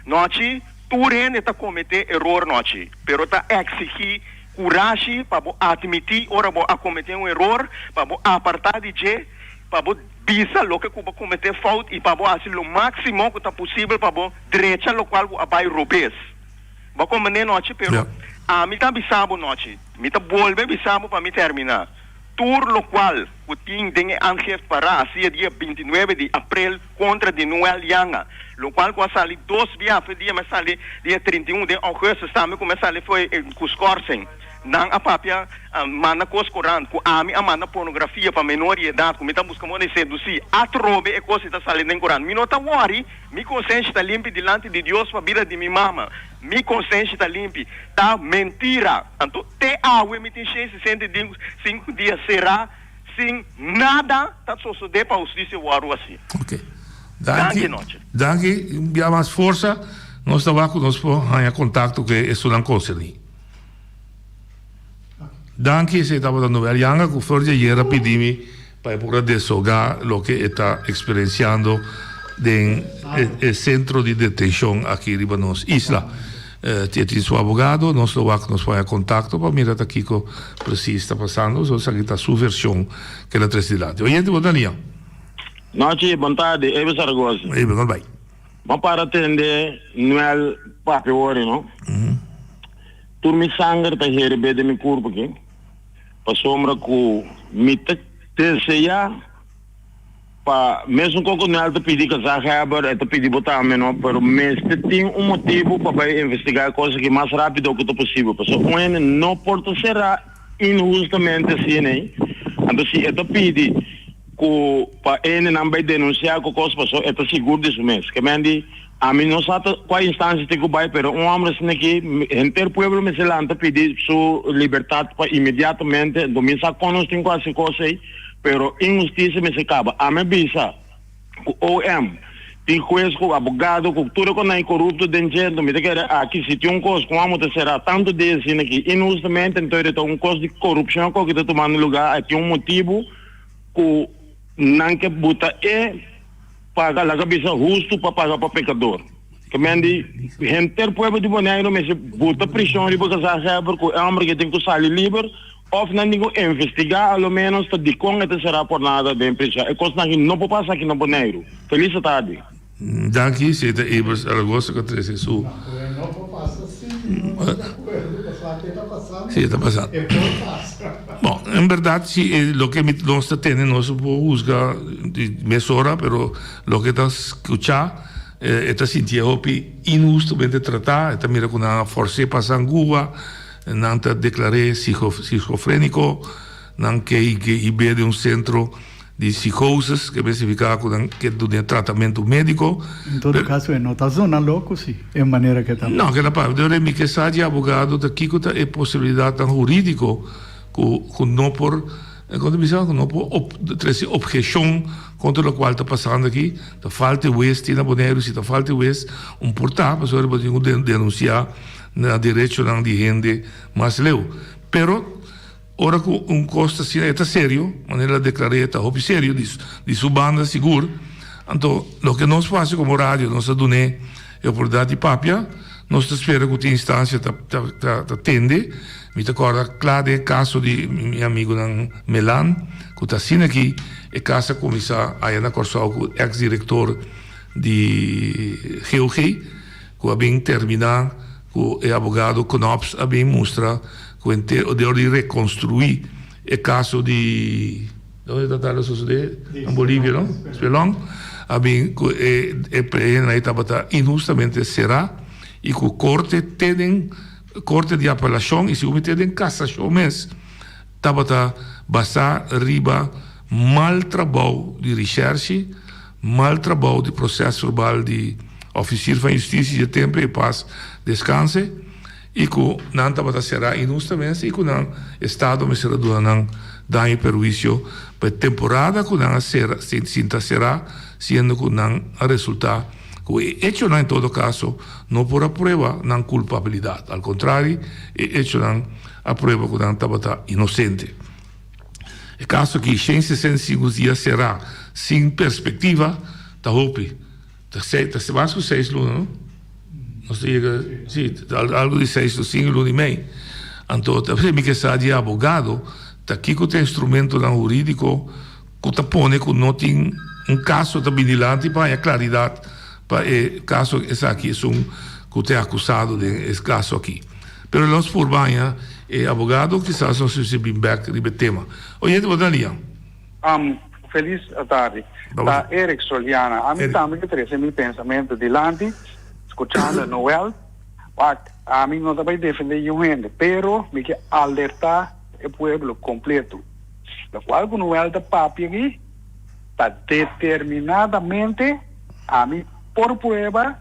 Nochi, tur hende ta comete eror nochi, pero ta exigi curashi pa bo admiti ora bo a comete un eror, pa bo aparta di dje, pa bo. Bisa loke ku bo kometé fout i pa bo hasi lo máksimo ku ta posibel pa bo drecha lokual ku a bai robes. Bo a komprendé nochi? Pero ami ta bisa bo nochi, mi ta bolbe bisa bo pa mi terminá, tur lokual ku tin den e aangifte pará hasi e dia bintinuebe di aprel kontra di Noel Janga, lokual ku a sali dos bia afe dia mi a sali dia 31 den ougùstus tambe ku mi a sali fo'i ku skorsing. Nan a papia, manda kos korant ku ami a manda pornografia pa menor di edat ku mi ta buska moda di sedusí. Atrobe e kos ei ta sali den korant. Mi no ta wòri, mi konsenshi ta limpi dilanti di Dios pa bida di mi mama. Mi konsenshi ta limpi. Ta mentira! Anto te awe mi tin shen 65 dia será sin nada ta sosodé pa hustisia wòrdu hasí. Ok. Danki. Danki. Un bia mas forsa. Nos ta wak ku nos por haña kontakto ku e esunnan konserní. Danki esei tabata Noel Yanga ku for di ayer a pidi mi pa e por a desoga loke e ta eksperensiando den e sentro di detenshon aki riba nos isla. E tin su abogado, nos lo wak nos por haña kontakto pa mira ta kiko presis ta pasando, so esaki ta su vershon ku el a trese dilanti. Oyente bo ta lia. Nochi, bon tardi, Ebe Saragoza. Ebe, kon bai? Bo para tende Noel papia wori no. Tur mi sanger ta herebé den mi kurpo aki, pasobra ku mi ta deseá pa mesun kon ku Noel ta pidi gezaghebber, e ta pidi bo tambe no, pero mester tin un motibu pa bai investigá e kos aki mas rápido ku ta posibel, pasobra un hende no por ta será inhustamente asina ei. Anto si e ta pidi ku pa e hendenan bai denunsiá ku kos paso e ta sigur di su mes. Ke men di, ami no sa ta kua instansia tin ku bai, pero un hòmber asina aki, henter pueblo mester lanta pidi su libertat pa inmediatamente. Anto mi sa kon nos tin ku hasi kos ei, pero inhustisia mester kaba. Ami a bisa ku OM tin hues ku abogado ku tur e konai korupto den dje, anto mi ta kere aki si tin un kos ku amo ta sera tantu dia asina aki inhustamente, anto ta un kos di korupshon ku aki ta tumando lugá, aki un motibu. Ku nan ke buta e paga laga bisa hustu pa paga pa pekador. Ke men di henter pueblo di Boneiru mester buta prishon riba gezaghebber ku e homber ke tin ku sali liber of nan tin ku investigá a lo menos ta dikon e ta será por nada den prishon. E kosnan aki no por pasa aki na Boneiru. Felis tardi. Danki, si e ta Eber Zaragoza ku a trese su. Si e ta pasando. Bon, en berdad si e loke mi nos ta tende nos no por husga di mesora, pero loke ta skuchá e ta sintié hopi inhustamente tratá, e ta mira ku nan a fors'é pasa angua, nan ta deklar'é sichofréniko, nan ke hib'é den un sentro. Di psicosis, ke mester significa ku nan ke dun'é tratamentu médiko. En todo kaso e no ta zona loko si, e manera ke ta. No, ke ta papia. Dor mi ke sa di abogado ta kiko ta e posibilidatnan hurídiko ku ku no por. Kon ta bisa ku no por trese obheshon kontra lokual ta pasando aki. Ta falta e wes tin na Boneiru, si ta falta e wes un por ta pasobra bo tin ku denunsiá na derechonan di hende mas leu. Pero ora ku un kos ta asina e ta serio, manera el a deklar'é e ta hopi serio di su banda sigur. Anto loke nos por hasi komo radio nos a dun'é e oportunidat di papia, nos ta spera ku tin instansia ta ta tende. Mi ta kòrda kla den e kaso di mi amigunan Melan ku ta asina aki e kas a kuminsá aya na Kòrsou ku eks direktor di GOG ku a bin terminá ku e abogado Knops a bin mustra ku henter dor di rekonstruí e kaso di Donde ta tal a sosode? Na Bolivia no? Spelon a bin ku e e prehennan ei tabata inhustamente será i ku korte te den korte di apelashon i segun mi te den kasashon mes tabata basá riba mal trabou di rishershi, mal trabou di prosèsverbal di òfisir van yustisia dje tempu ei pas deskanse. I ku nan tabata será inhustamente i ku nan estado mester a duna nan daño i perhuisio pa e temporada ku nan a sera sinta será, siendo ku nan a resultá ku e echonan en todo kaso no por a prueba nan kulpabilidat. Al kontrari, e echonan a prueba ku nan tabata inosente. E kaso aki, 165 dia será sin perspektiva, ta hopi. Ta seis, ta mas ku seis luna, no? Nos ta yega, si, algu di seis o sinku luna i mei. Anto ta mi ke sa di e abogado ta kiko ta e instrumentonan hurídiko ku ta pone ku no tin un kaso ta bini dilanti pa haña klaridat pa e kaso esaki esun ku ta e akusado den e kaso aki. Pero nos purba haña e abogado kisas nos mester bin bèk riba e tema. Oyente bo ta na liña. Am, felis tardi. Ta Eric Soliana. Ami tambe ke trese mi pensamentu dilanti, skuchando Noel. Wak, ami no ta bai defende niun hende, pero mi ke alerta e pueblo kompleto. Lokual ku Noel ta papia aki ta determinadamente ami por prueba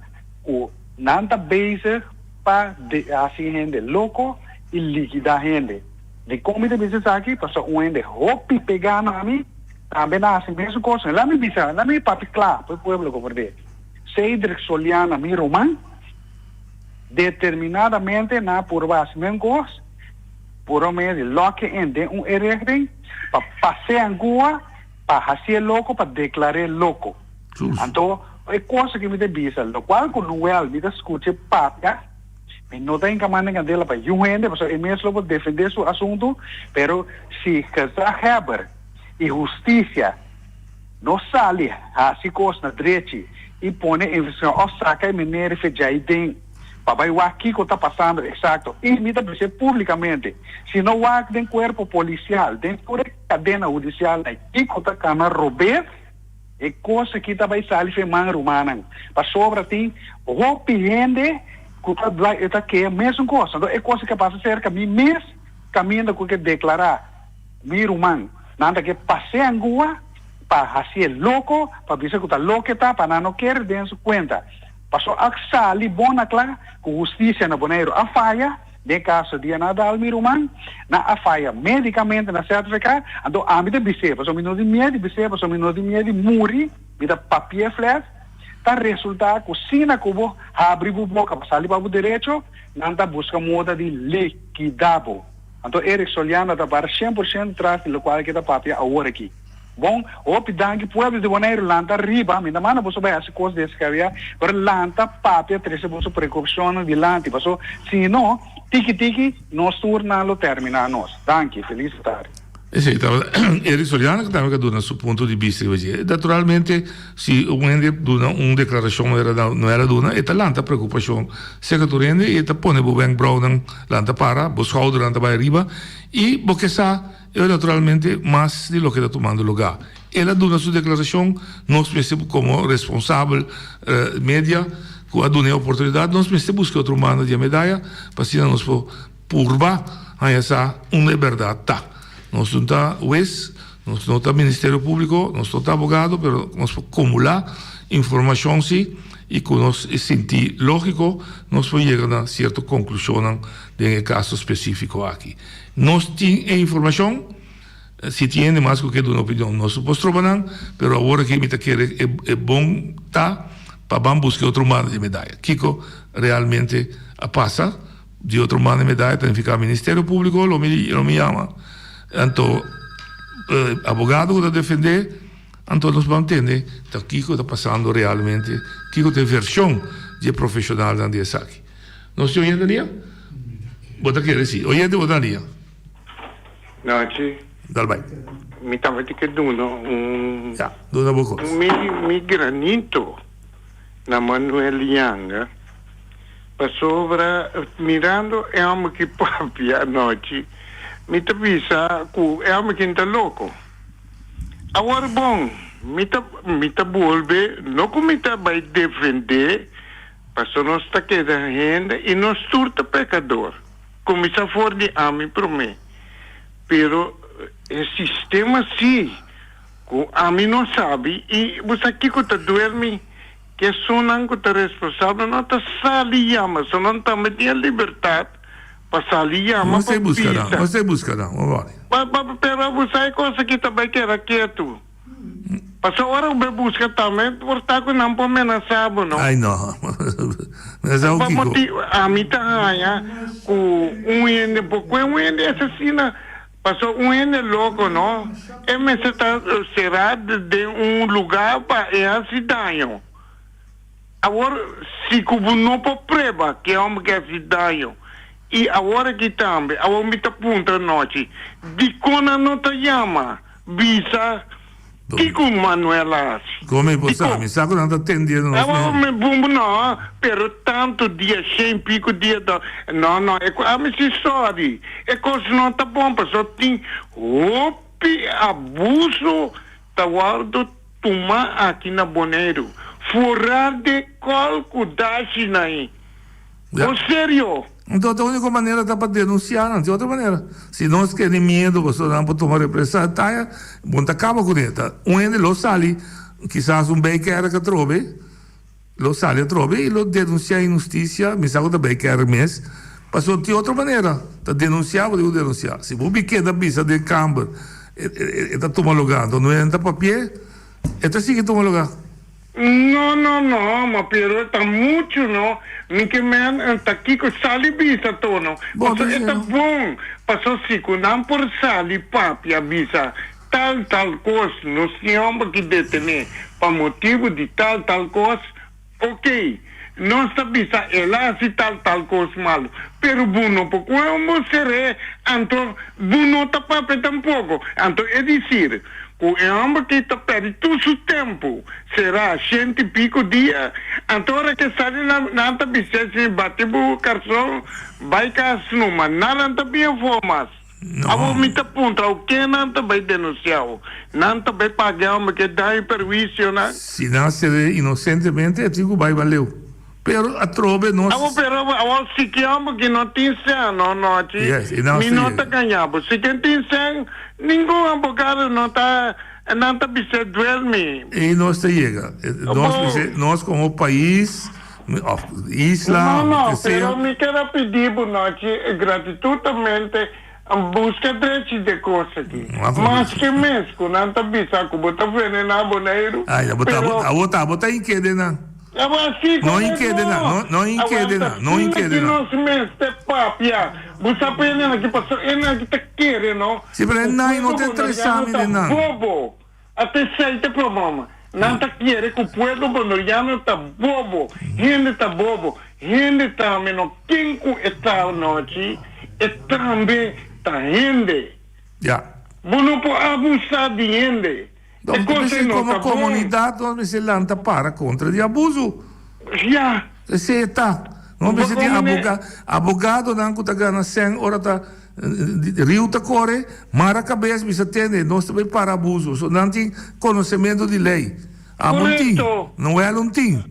ku nan ta bezig pa hasi hende loko i likida hende. Dikon mi ta bisa esaki? Pasobra un hende hopi pegá na mi tambe na hasi mesun kos. Laat mi bisa, laat mi papia kla pa e pueblo komprendé. Cedric Soliana, mi ruman, determinadamente na purba hasi mesun kos, purba medio di lock in den un inrichting pa pas'é angua, pa hasié loko, pa deklar'é loko. Anto, e kos aki mi ta bisa, lokual ku Noel mi ta skuch'é papia, Mi no ta hinca man den candela pa yiun hende, pasobra e mes lo por defende su asunto, pero si gezaghebber y husticia no sali haci cos na drechi y pone investigacion of saca e meneer Fedjai den pa bay wak kico ta pasando exacto, y mi ta bis'e publicamente, si no wak den cuerpo policial, den tur e cadena hudicial kico ta cana robes, E kos aki ta bai sali fe man rumannan, pasobra tin hopi hende ku ta e ta kea mesun kos. Anto e kos aki a pasa serka mi mes kaminda ku ke deklará mi ruman. Nan ta ke pas'é angua pa hasié loko, pa bisa ku ta loke e ta, pa nan no kere den su kuenta. Paso a sali bon na kla ku hustisia na Boneiru a faya. Den kaso di Ana Dal mi ruman, nan a faya medicamente na ZVK, anto ami ta bis'é, pasobra mi no tin miedu di bis'é, pasobra mi no tin miedu di muri, mi ta papi'é fles, ta resulta ku sina ku bo habri bo boka pa sali pa bo derecho, nan ta buska moda di likida bo. Anto Eric Soliano ta para shen por shento tras di lokual ke ta papia awor aki. Bon, hopi danki pueblo di Boneiru lanta riba, mi ta manda boso bai hasi kos deskabia, pero lanta papia trese boso prekupshonnan dilanti, paso si no, tiki tiki nos tur nan lo termina nos. Danki, felis tardi. Esei tabata Eric Soriano ku tambe a duna su punto di bista riba dje. Naturalmente si un hende duna un deklarashon manera Noel a duna e ta lanta preokupashon serka tur hende i e ta pone bo wenkbrauwnan lanta para, bo skoudernan ta bai ariba i bo ke sa E naturalmente mas di loke ta tumando lugá. El a duna su deklarashon, nos mester komo responsabel media ku a duna e oportunidat, nos mester buska otro banda di e medaya pa asina nos por purba haña sa unda e bèrdat ta. Nos no ta wes, nos no ta Ministerio Públiko, nos no ta abogado, pero nos por kumulá informashon si i ku nos sinti lógiko nos por yega na sierto konklushonnan den e kaso spesífiko aki. Nos tin e informashon. Si tin hende mas ku ke duna opinion nos no por stroba nan, pero awor aki mi ta kere e bon ta pa ban buska e otro mano di e medaya. Kiko realmente a pasa? Di otro mano di medaya ta nifiká Ministerio Públiko lo mi lo mi yama, anto abogado ku ta defendé, anto nos ban tende ta kiko ta pasando realmente, kiko ta e vershon di e profeshonalnan di esaki. Nos tin oyente nia? Bo ta kere si. Oyente bo ta nia? Nochi. Dal bai. Mi tabata ke duna un. Ya, duna bo kos. Mi, mi granito na Manuel Yanga, pasobra mirando e homber ki papia anochi, mi ta bisa ku e homber ki ta loko. Awor bon, mi ta, mi ta bolbe, no ku mi ta bai defende, pasobra nos ta keda hende i nos tur ta pekador. Kuminsá for di ami promé. Pero e sistema sí ku ami no sabi i bo sa kiko ta duermi ku esunnan ku ta responsabel no ta sali yama so nan tambe tin e libertat pa sali yama pa bisa. Nos ta buska nan, bo wòrdu. Pero bo sa e kos aki ta bai keda ketu. Pasobra ora ku bo buska tambe por ta ku nan por menasá bo, no? Ai no. Menasá ku Pa kiko? motibu, ami ta haña ku un hende por kue un hende asesina, pasobra un hende loko, no? E mester ta será den un lugá pa e hasi daño. Awor, si ku bo no por prueba ku e hòmber ke hasi daño, i awor aki tambe, awor mi ta puntra anochi, dikon nan no ta yama Bisa, Kiko Manuel a hasi? Come bo sa, mi sa ku nan ta tendiendo nos mihó. Mi bumbu no, pero tantu dia, shen pico dia ta, no, no, e ami si sorry, e kos no ta bon pasobra tin hopi abuso ta wòrdu tuma aki na Boneiru, foral de kòl ku dashi na ei. Bo serio? Enton ta unico manera ta pa denuncia nan, tin otro manera? Si nos tene miedo pasobra nan por tuma represataya, bon ta caba cune. Ta un hende lo sali, kisas un bijkerk atrobe, lo sali atrobe y lo denuncia inhusticia, mi sa cu ta bijkerk mes, pasobra tin otro manera, ta denuncia bo tin cu denuncia. Si bo bi keda bisa den kamber e ta tuma lugar, enton no hende ta papia, e ta sigui tuma lugar. No no no ma pero ta muchu no mi ke men ta kiko sali bisa tono paso e ta bon paso si ku nan por sali papia bisa tal tal kos nos tin homber ki detene pa motibu di tal tal kos ok nos ta bisa el a hasi tal tal kos malu pero bo no por kohe un bo ser'é anto bo no ta papia tampoko anto e disir Ku e hòmber ki ta pèrdè tur su tempu, será shenti piko dia, anto ora ke sali nan nan ta bis'é si bati bo karson bai kas numa, nada ta bin afó mas. Awor mi ta puntra awo ken nan ta bai denunsiá awo? Nan ta bai paga e hòmber ke daño i perwisionan? Si nan ser'é inosentemente e tin ku bai baleu. Pero atrobe nos. Awor pero awor si ki homber ki no tin sen no nochi Yes, i nan mi no si. ta gaña bo si ken tin sen ningun abogado no ta nan ta bis'é duermi. I nos ta yega. Nos Bo. bis'é nos komo pais of isla No of no ke sea. pero mi keda pidi bo nochi gratitutamente buska drechi de kos aki. Maske mes ku nan ta bisa ku bo ta venena Boneiru Ay, abo ta pero. abo ta abo ta inkede nan. Abo si No komo inkede nan, no. no no inkede Awor ta nan, no asina inkede ki nan. nos mester papia. Bo sa pa e nan aki paso e nan aki ta kere no Si, pero e ku nan no pueblo ta interesá boneriano mi ta den nan. bobo. Ata esei ta problema. Nan ta kere ku pueblo boneriano ta bobo. Hende ta bobo. Hende tambe no ken ku e ta anochi e tambe ta hende. Ya. Bo no por abusa di hende. Nos E kos mester ei no komo ta bon. komunidat nos mester lanta para kontra di abuso. Ya. Esei e ta. Nos Bo mester tin komune. aboga, abogadonan ku ta gana sèn ora ta riu ta kore, mara kabes bisa tende nos ta bai para abuso. So nan tin konosementu di lei. Abo no tin. Korekto. Noel no tin.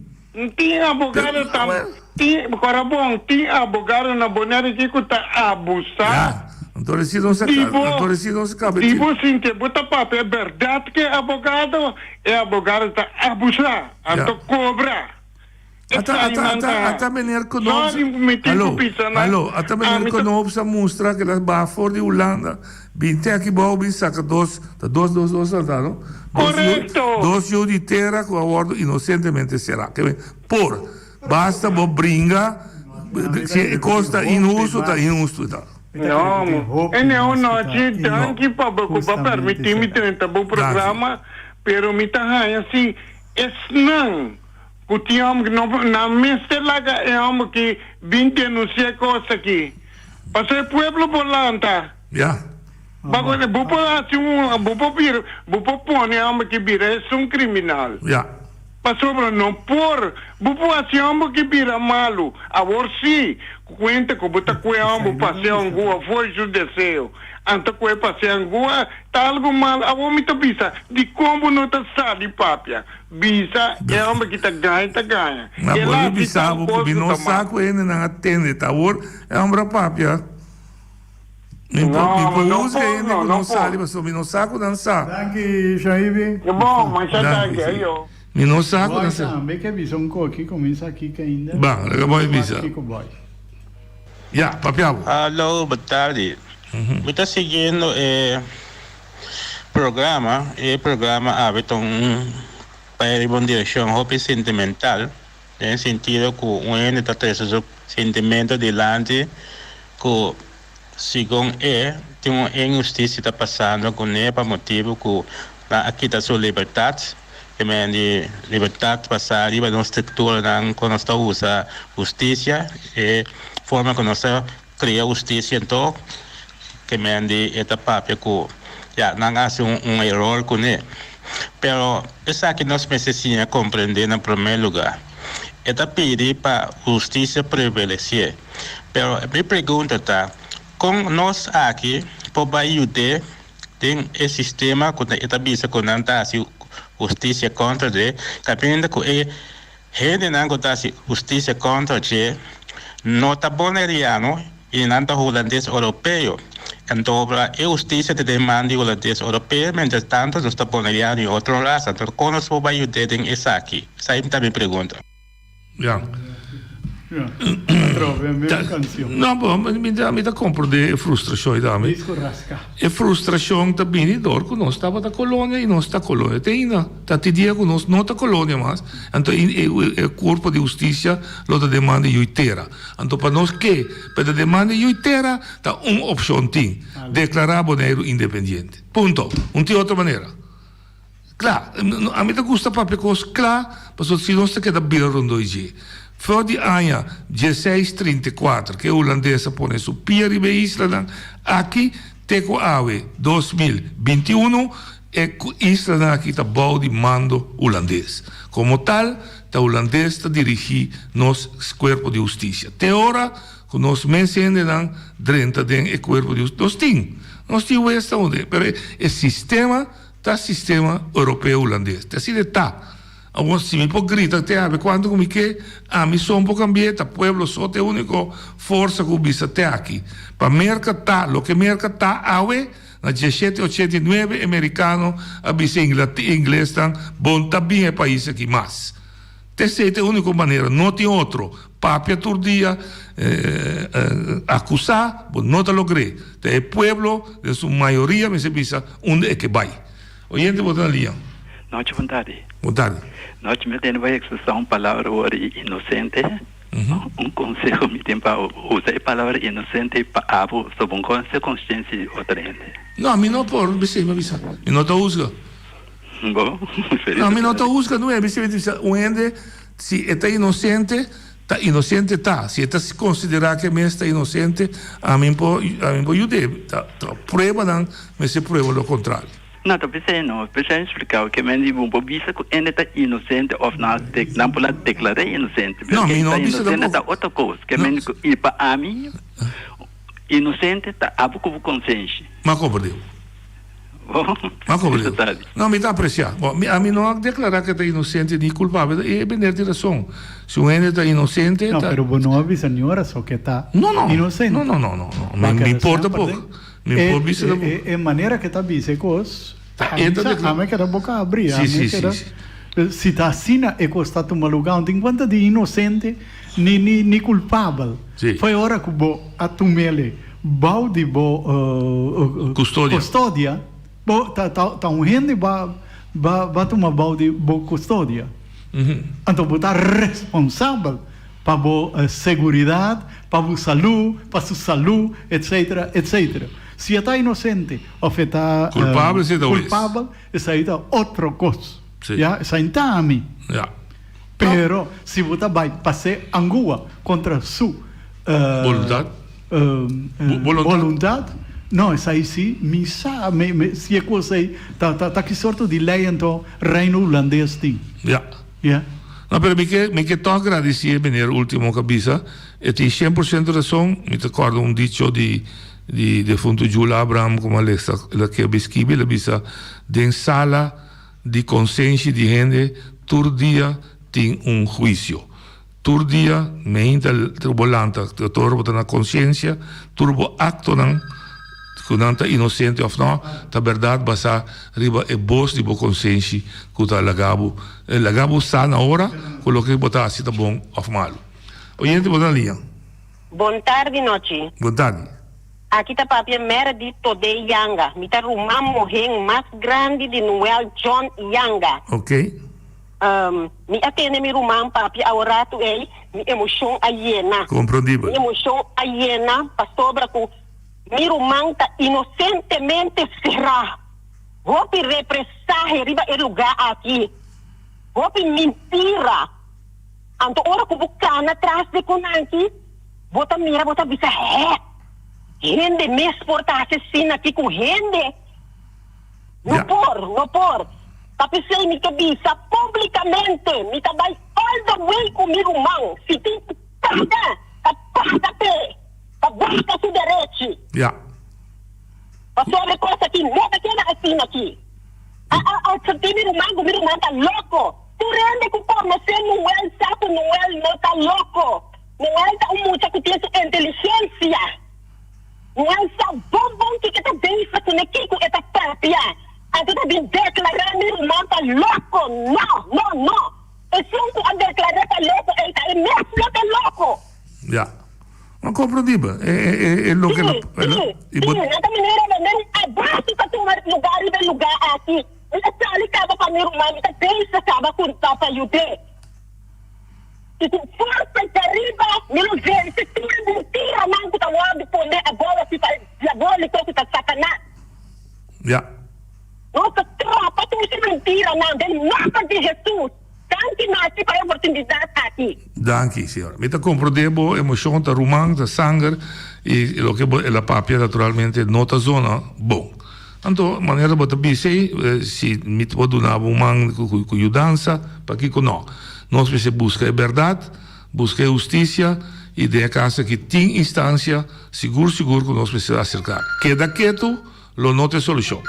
Tin abogado tam, tin, kora bon, tin abogado na Bonaire aki ku ta abusá. Ya, anto resi nos a Di bo, anto resi nos a kaba di tin. bo sinti bo ta papia e bèrdat ku e abogado, e abogado ta abusá, Ya. anto kobra. Ata, ata, ata, ata meneer Knoops. Sorry, mi tin Hallo, ku bisa nan. hallo, ata meneer Ami ta. Knoops a mustra ku el a baha for di Hulanda, bin te aki bou, bin saka dos, ta dos, dos, dos nan ta, no? Dos yu, Korekto. dos yu di tera ku a wòrdu inosentemente será. Ke men, por, basta bo bringa, si e kos ta inhustu, ta inhustu ta. No, ene un nochi, danki pa bo ku bo a permití mi drenta bo programa, pero mi ta haña si esnan Ku tin hòmber ku no por, nan mester laga e hòmber ki bin denunsiá e kos aki. Pasobra e pueblo por lanta. Ya. Bo bo por hasi un, bo por bira, bo por pone e hòmber ki bira esun kriminal. Ya. Pasobra no por, bo por hasi e hòmber ki bira malu. Awor sí, ku kuenta ku bo ta ku e hòmber pasea un gua for su deseo. Anto ku e pasea un gua ta algu mal. Awor mi ta bisa, dikon bo no ta sali papia? Bisa e homber ki ta gaña ta gaña. Ma El bo a lo haci bisa tal bo ku cos mi cu no ta sa mal. ku hendenan a tende ta awor e homber a papia. Mi por mi No, por no huzga por, hende no, ku no no sali por. pasobra mi no sa ku nan sa. Danki Shaibi. Bon, masha Danki danki, si. ayo. Mi no sa ku Boy nan sa. tambe ke bisa un koki kuminsa kiko ainda. Ban, laga boy bisa. Kiko boy. Ya, papia bo. Hallo, bo tardi. Mi ta siguiendo e Programa, E programa awe ta un bai riba un direccion hopi sentimental, den sentido cu un hende ta trece su sentimento dilanti cu segun e tin un inhusticia ta pasando cune pa motibo cu nan a kita su libertad, ke men di libertad basa riba nos structuranan cu nos ta usa husticia, e forma cu nos ta Crea husticia anto ke men di e ta papia cu ya nan a haci un eror cune. Pero esaki nos mester siña comprende na prome lugar. E ta pidi pa husticia prevalece. Pero mi pregunta ta con nos aki por bay yude den e sistema cu e ta bisa cu nan ta haci husticia contra dje caminda cu e Hendenan ku ta hasi hustisia kontra dje no ta boneriano i nan ta hulandes oropeo. Entobra e hustisia ta den man di hulandes oropeo, mientras tanto nos ta boneriano i otro rasa. Anto kon nos por bai yud'é den esaki? Esaki ta mi pregunta. Ya. No, bo, mi ta, mi ta komprendé e frustrashon ei tambe. E frustrashon ta bini dor ku nos tabata kolonia i nos ta kolonia te ainda. Ta te dia ku nos no ta kolonia mas, anto e e kuerpo di hustisia lo ta den man di yui tera. Anto pa nos ke pa e ta den man di yui tera ta un opshon tin, deklará Boneiru independiente. Punto. Un tin otro manera. Kla, ami ta gusta papia kos kla pasobra si nos ta keda bira rondó i dje. For di aña dieseis 34 ku e hulandes a pone su pia riba e islanan aki te ku awe 2021, E islanan aki ta bou di mando hulandes. Komo tal, ta hulandes ta dirigí nos kuerpo di hustisia. Te ora ku nos mes hendenan drenta den e kuerpo di hustisia. Nos tin, nos tin hues ta hunde, pero e sistema ta sistema europeo hulandes. Te asina e ta. Awor si mi por grita te awe kuantu ku mi ke, ami son por kambi'é, ta pueblo so ta e úniko forsa ku bisa te aki. Pa Merka ta loke Merka ta awe, Na diesshete ochenta i nuebe e merikano a bisa e inglesnan, Bon ta bin e pais aki mas. T'esei ta e úniko manera, no tin otro. Papia tur dia, akusá, bo no ta logr'é. Ta e pueblo, den su mayoria mester bisa unda e ke bai. Oyente bo ta na liña. Nochi bon tardi. Bon tardi. Nochi mi tene bai expresá un palabra ora di inosente. Un conseho mi tin pa usa e palabra inocente pa abo so bon con se consciencia di otro hende. No, mi no por bisey, mi a bisa. Mi no ta huzga. Bo? No, mi no ta huzga no. Mi a bisa un hende si e ta inocente, ta inocente ta. Si e ta considera ke mes ta inocente, ami por, ami por yud'é. Ta pruebanan mester prueba lo contrario. No ta p'esei no, p'esei a spliká ke men di bo por bisa ku hende ta inosente òf nan a nan por a deklar'é inosente, pero No, ke mi no ta a bisa inosente ta tampoco. otro kos, ke No. men di ku i pa ami inosente ta abo ku bo konsenshi. M'a komprendé bo. Bo? M'a komprendé Eso bo. ta di. No, mi ta apresiá. Bo, mi ami no a deklará ke ta inosente ni kulpabel, e meneer tin rason. Si un hende ta inosente No, ta. pero bo no a bisa ni ora so ke ta No, no. inosente. No, no, no, no, no. Ba Mi, mi keda por semper tampoco. den. Mi E, por bisa e, tampoco. e, e manera ke ta bisa e kos, Ta a mi e ta sa, dekla- a mi keda boka abri, a Sí, mi sí, sí, keda sí. Si ta asina e kos ta tuma lugá, no tin kuanta di inosente ni ni ni kulpabel. Sí. Foi ora ku bo a tum'ele bou di bo Kustodia. kustodia, bo ta ta ta un hende ba ba ba tuma bou di bo kustodia. Anto bo ta responsabel pa bo seguridat, pa bo salú, pa su salú, etcetera, etcetera. Si e ta inosente òf e ta Kulpabel, esei ta wes. kulpabel, Esai ta otro kos. Sí. Ya, esai n'ta ami. Ya. Pero si bo ta bai pas'é angua kontra su Boluntat. Boluntat. boluntat, no, esai sí, mi sa, mi, mi, si e kos ei ta, ta, ta ki sorto di lei anto Reino Hulandes tin. Ya. Ya. No, pero mi ke, mi ke tòg gradisí e meneer ultimo ku a bisa, e tin shen por shento rason, mi ta kòrda un dicho di Di defuntu Jula Abraham kuma el a kebe skibi, el a bisa, Den sala di konsenshi di hende tur dia tin un huisio. Tur dia meinta ku bo lanta, tur bo ta na konsiensia, tur bo aktonan, ku nan ta inosente òf nò, ta bèrdat basá riba e bos di bo konsenshi ku ta laga bo, laga bo sa na ora ku loke bo ta hasi ta bon òf malu. Oyente bo ta na liña. Bon tardi Nochi. Bon tardi. Aki ta papia Meredith Todé Yanga. Mi ta ruman mohen mas grandi di Noel John Yanga. Ok. Mi a tende mi ruman papia awo ratu ei, mi emoshon a yena. Komprondibel. Mi emoshon a yena pasobra ku mi ruman ta inosentemente será. Hopi represahe riba e lugá aki. Hopi mintira. Anto ora ku bo kana tras di konanki, bo ta mira, bo ta bisa, Hè! Hende mes por ta hasi asina aki ku hende? No por, no por. Ta p'esei mi ke bisa públikamente, mi ta bai all the way ku mi ruman. Si tin ku paga, ta paga p'e, pa buska su derechi. Pasobra e kos aki no ta keda asina aki. A a advertí mi ruman ku mi ruman ta loko. Tur hende ku konosé Noel sa ku Noel no ta loko. Noel ta un mucha ku tin su inteligensia. Noel sa bon bon kiko ta bezig kuné, kiko e ta papia. Anto ta bin deklará mi ruman ta loko. No, no, no! Esun ku a deklar'é ta loko ei ta e mes lo ta loko. Ya. No komprendibel. E e e e loke Sí, sí, i bo sí, nan ta manera nan den abuso ta tuma lugar riba e lugar aki. Mi a sali kaba pa mi ruman, mi ta bezig kaba ku pa yud'é. I ku forsa djariba mi lo vense tur e mentiranan ku ta wòrdu pone abou aki pa e diabóliko ku ta Satanas. Ya. Nos ta trapa tur su mentiranan den nòmber di Hesus. Danki Nachi pa e oportunidat aki. Danki señora. Mi ta comprende bo emocion ta ruman ta sanger y loke bo el a papia naturalmente no ta zona bon. Anto manera bo ta bisa ey si mi por duna bo un man cu yudansa pakico no. Nos mester busca e berdad, busca e husticia y den e caso aki tin instancia sigur sigur cu nos mester acerca. Keda keto. Lo no ta e solushon.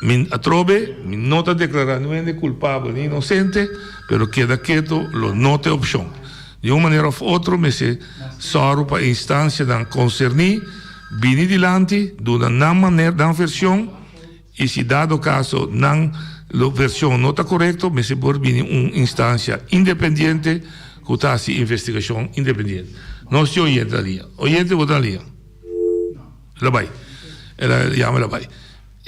Mi atrobe, mi no ta deklará niun hende kulpabel ni inosente, pero keda keto lo no ta e opshon. Di un manera òf otro mester sòru pa e instansianan konserní bini dilanti, duna nan maner, nan vershon, i si dado kaso nan lo vershon no ta korekto, mester por bini un instansia independiente ku ta hasi investigashon independiente. Nos tin oyente na liña. Oyente bo ta na liña? El a bai. El a yama el a bai.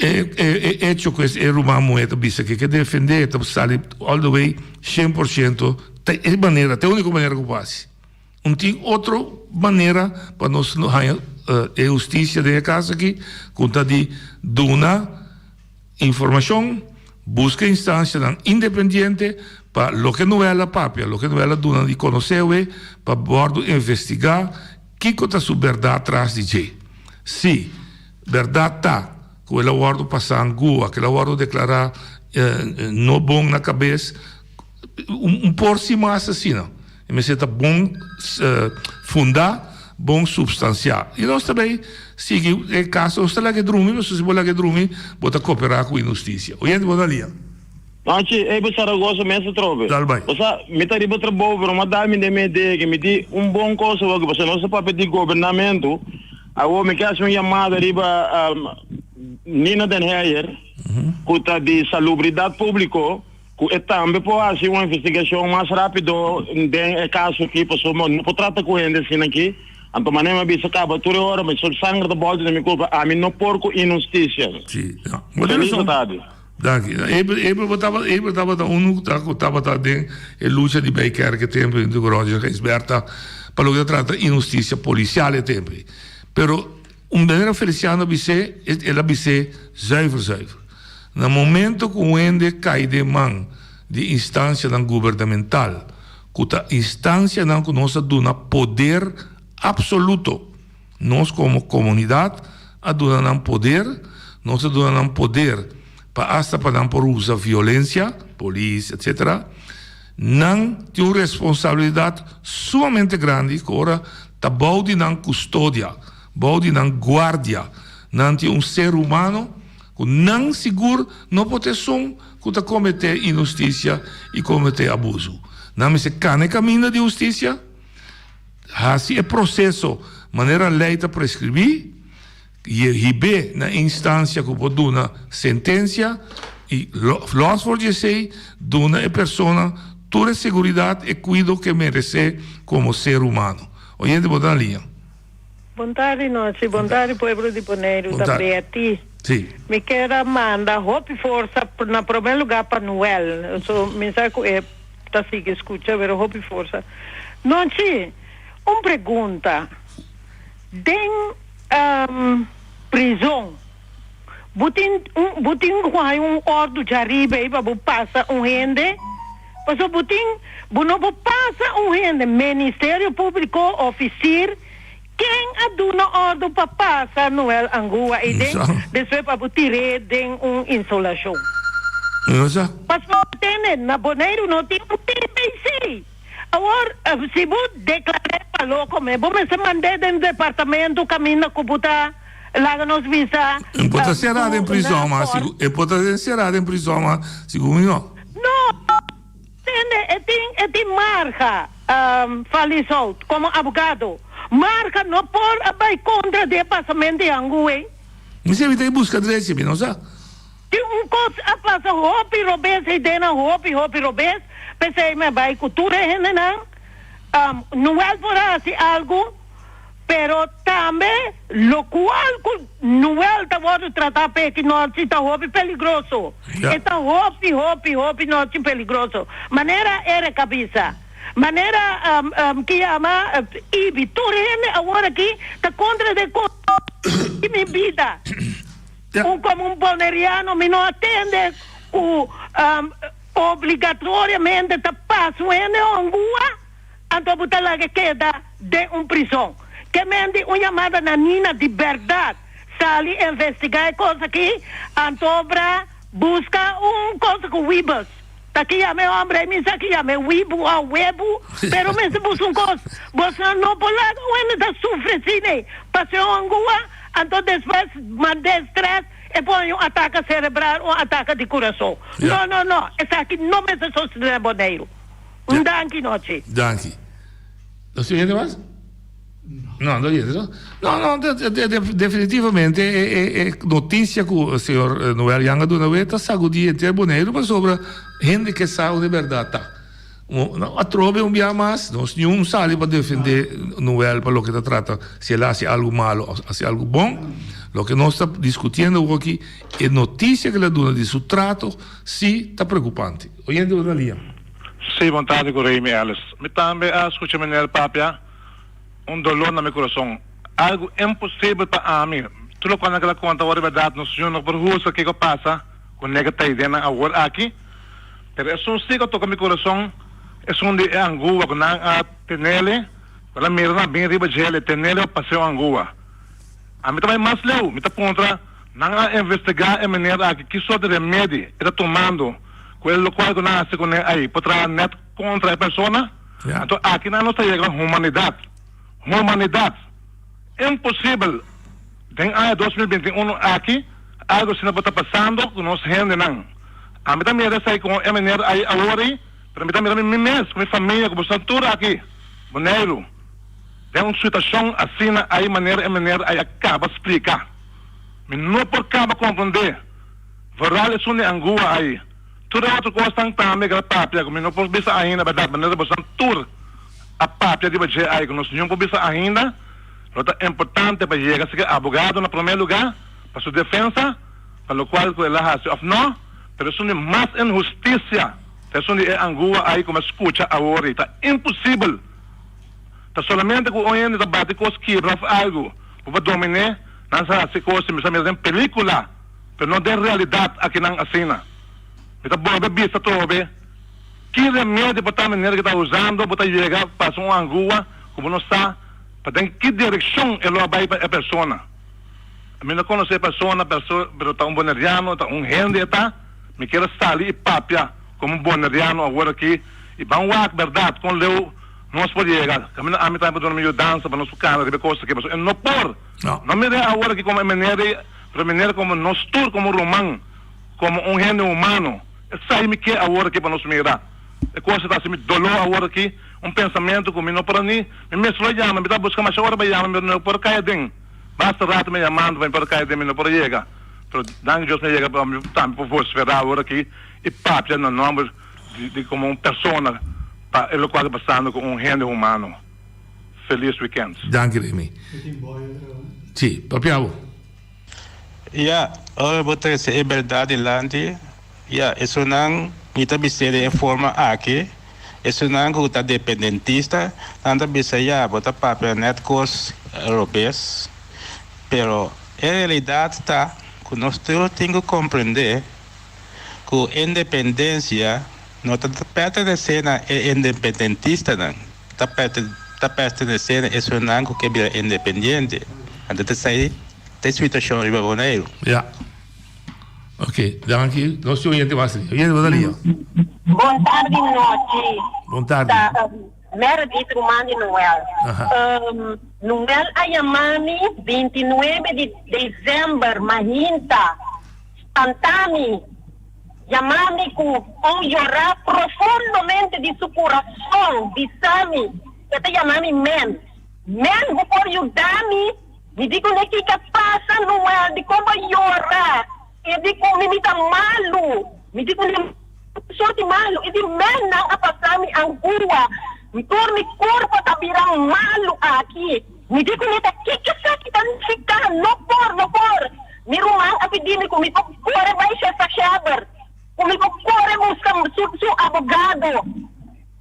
E e e hecho ku e ruman muhé ta bisa ke ke defendé ta sali all the way 100% ta e manera, ta e úniko manera ku por hasi. Un tin otro manera pa nos haña e hustisia den e kas aki ku ta di duna informashon, buska instansianan independiente pa loke Noel a papia, loke Noel a duna di konosé awe pa wòrdu investigá. Kiko ta su bèrdat tras di dje? Sí, bèrdat ta ku el a wòrdu pasá angua, ku el a wòrdu deklará no bon na kabes, un por si mas asina. E mester ta bon fundá, bon supstansiá. I nos ta bay sigui e kaso, nos ta laga e drumi, pasobra si bo laga e drumi, bo ta koperá ku inhustisia. Oyente, bo ta lia. Nochi, ey bo Saragoza mes atrobe. Dal bai. Bo sa, mi ta riba trabou, pero m'a dal mi den mi idea ke mi di un bon kos awor, pasobra nos ta papia di gobernamentu. Awor mi ke hasi un yamada riba Nina den Heyer, ku ta di Salubridat Públiko. Ku e tambe por hasi un investigashon mas rápido den e kaso aki pasobra no por trata ku hende asina aki. Anto manera mi a bisa kaba tur e ora mi sol sanger ta bòlta den mi kurpa ami no por ku inhustisia. Sí, no. Bo tin Feliz rason. tardi. Danki. Abel, Abel bo tabata, Abel tabata unu ku ta ku tabata den e lucha di Bijkerk e tempu huntu ku Roger Gijsbertha pa loke ta trata inhustisia polisial e tempu ei. Pero Un manera Feliciano a bis'é, el a bis'é zuiver zuiver. Na momento ku un hende kai den man di instansianan gubernamental, ku ta instansianan ku nos a duna poder absoluto, nos komo komunidat a duna nan poder, nos a duna nan poder pa asta pa nan por usa violensia, polis etcetera, nan tin un responsabilidat sumamente grandi ku ora ta bou di nan kustodia, bou di nan guardia, nan tin un ser humano ku nan sigur no por ta esun ku ta kometé inhustisia i kometé abusu. Nan mester kana e kaminda di hustisia, hasi e proseso manera lei ta preskribí, hib'é na e instansia ku por duna sentensia i lòs for di esei duna e persona tur e seguridat, e kuido ku e meresé komo ser humano. Oyente bo ta na liña. Bon tardi nochi, bon tardi pueblo di Boneiru, ta Betty. Sí. Mi kier a manda hopi forsa na prome lugar pa Noel, so mi sa ku e ta sigui skucha pero hopi forsa. Nochi, un pregunta, den prizon bo tin un bo tin ku hay un ordu djariba ei pa bo pasa un hende? Pasobra bo tin bo no por pasa un hende Ministerio Publico ofisir ken a duna ordu pa pasa Noel Angua ei den despues pa bo tir'é den un insolashon? No sa. Pasobra tende na Boneiru no tin un TBC. Awor, si bo deklar'é pa loko me, bo mester mand'é den departamento kaminda ku bo ta laga nos bisa. E por ta será den prizòn, ma si e por ta será den prizòn, ma sigun mi no. No, tende, e tin e tin marga, Falisout, komo abogado. Marga no por a bai kontra di e pasamento di Anguwe. Mi sibi ta e buska drechi, mi no sa. Tin un kos a pasa hopi robes ei dena hopi hopi robes p'esei mi a bai ku tur e hendenan Noel por a hasi algu pero tambe lokual ku Noel ta wòrdu tratá p'e ki nòchi ta hopi peligroso e ta hopi hopi hopi nòchi peligroso manera Eric a bisa manera ki yama Ibi tur hende awor aki ta kontra de kos di mi bida. Un komo un boneriano mi no a tende ku obligatoriamente ta pasa un hende hongua anto bo ta laga keda den un prison. Ke men di un yamada na Nina di bèrdat sali investigá e kos aki anto bra buska un kos ku Wiebes ta ki yama e hombre ei mi sa ki yama e Wibu o Webu pero mester buska un kos bosnan no por laga un hende ta sufri asina ei pasa e hongua Anto despues mand'é stress e por haña un ataka cerebral, un ataka di curason. No, no, no, esaki no mester sosodé na Boneiru. Un danki nochi. Danki. Nos tin hende mas? No, no hende no. No, no, definitivamente e noticia cu señor Noel Janga duna awe ta sagudi henter Boneiru pasobra hende ke sa unda e berdad ta. Atrobe un bia mas, nos niun sali pa defende Noel pa loke ta trata si el a hasi algu malo of hasi algu bon. Loke nos ta diskutiendo awor aki, e notisia ku el a duna di su trato si ta preokupante. Oyente bo ta lia. Sí, bon tardi ku Remy Ellis. Mi tambe a skucha meneer papia, un dolor na mi kurason. Algu imposibel pa ami. Tur lokual nan keda konta awor e bèrdat, nos Señor no por husga kiko pasa ku nega ta ideanan awor aki. Pero esun si ku a toka mi kurason, esun di e angua ku nan a tenele, ku nan mira nan bin riba djele, tenele pa paseo angua. Ami ta bai mas leu, mi ta puntra, nan a investigá e meneer aki ki sort di remedi e ta tumando ku e lokual ku nan a hasi kuné ai por traha nèt kontra e persona? Anto aki nan nos ta yega humanidat. Humanidat! Imposibel! Den aña 2021 aki algo asina por ta pasando ku nos hendenan. Ami ta mira esei ku e meneer ai awor ei, pero mi ta mira mi mes ku mi famia ku boso tur aki Boneiru den un situashon asina ai manera e meneer ai a kaba splika. Mi no por kaba komprondé. Vooral esun di Angua ai. Tur e otro kosnan tambe ku el a papia ku mi no por bisa ainda bèrdat, manera bosonan tur a papia riba dje ai ku nos niun por bisa ainda, lo ta importante pa yega si ke abogado na promé lugá pa su defensa pa lokual ku el a hasi òf no, pero esun di mas inhustisia ta esun di e angua ai ku mi a skucha awor ei ta imposibel. Ta solamente ku un hende ta bati kos kibra òf algu bo por dominé, nan sa hasi kos mi sa mira den pelíkula. Pero no den realidat akinan asina. Mi ta bolbe bisa atrobe, ki remedio bo ta manera ki ta usando bo ta yega pasa un angua ku bo no sa pa den ki direkshon e lo a bai pa e persona. Mi no konosé e persona pero ta un boneriano, ta un hende e ta, mi kier a sali i papia komo un boneriano awor aki i ban wak bèrdat kon leu nos por yega. Kaminda ami tambe por duna mi yudansa pa nos por kana riba e kos aki pasobra e no por. No mir'é awor aki komo e manera ei. Pero manera como nos tur como ruman, como un hende humano, esai mi ke awor aki pa nos mira. E cosa ta haci mi dolor awor aki, un pensamento cu mi no por a ni, mi mes lo yama, mi ta busca masha ora pa yama, mi no por cay aden. Basta rato mi yamando pa mi por a cay aden, mi no por a yega. Pero danki Dios mi a yega pa mi tambe por vocifera awor aki y papia na nomber di como un persona pa e locual ta pasando cu un hende humano. Feliz weekend. Danki Remy. Si, papia bo. Ya, ora bo trese e bèrdat dilanti, ya, esunnan, mi ta bis'é den e forma aki, esunnan ku ta dependentista, nan ta bisa, ya, bo ta papia nèt kos robes. Pero e realidat ta ku nos tur tin ku komprendé ku independensia no ta pertenesé na e independentistanan. Ta ta pertenesé na esunnan ku ke bira independiente. Anto ta esei ta e situashon riba Boneiru. Ya. Ok, danki. Nos tin oyente mas ria. Oyente bo ta ria. Bon tardi Nochi. Bon tardi. Ta Meredith ruman di Noel. Noel a yama mi 29 di december mahinta spanta mi. Yama mi ku un yorá profundamente di su kurason, bisa mi, E ta yama mi Men. Men, bo por yuda mi? Mi di kuné, Kiko a pasa, Noel? Dikon bo a yora? E di ku mi, Mi ta malu. Mi di kuné, Sorti malu? E di, Men, nan a pasa mi angua. Tur mi kurpa ta bira malu aki. Mi di kuné, Ta kiko esaki ta nifiká? No por, no por! Mi ruman a pidi mi ku mi por kore bai Shesasheber, ku mi por kore buska su su abogado.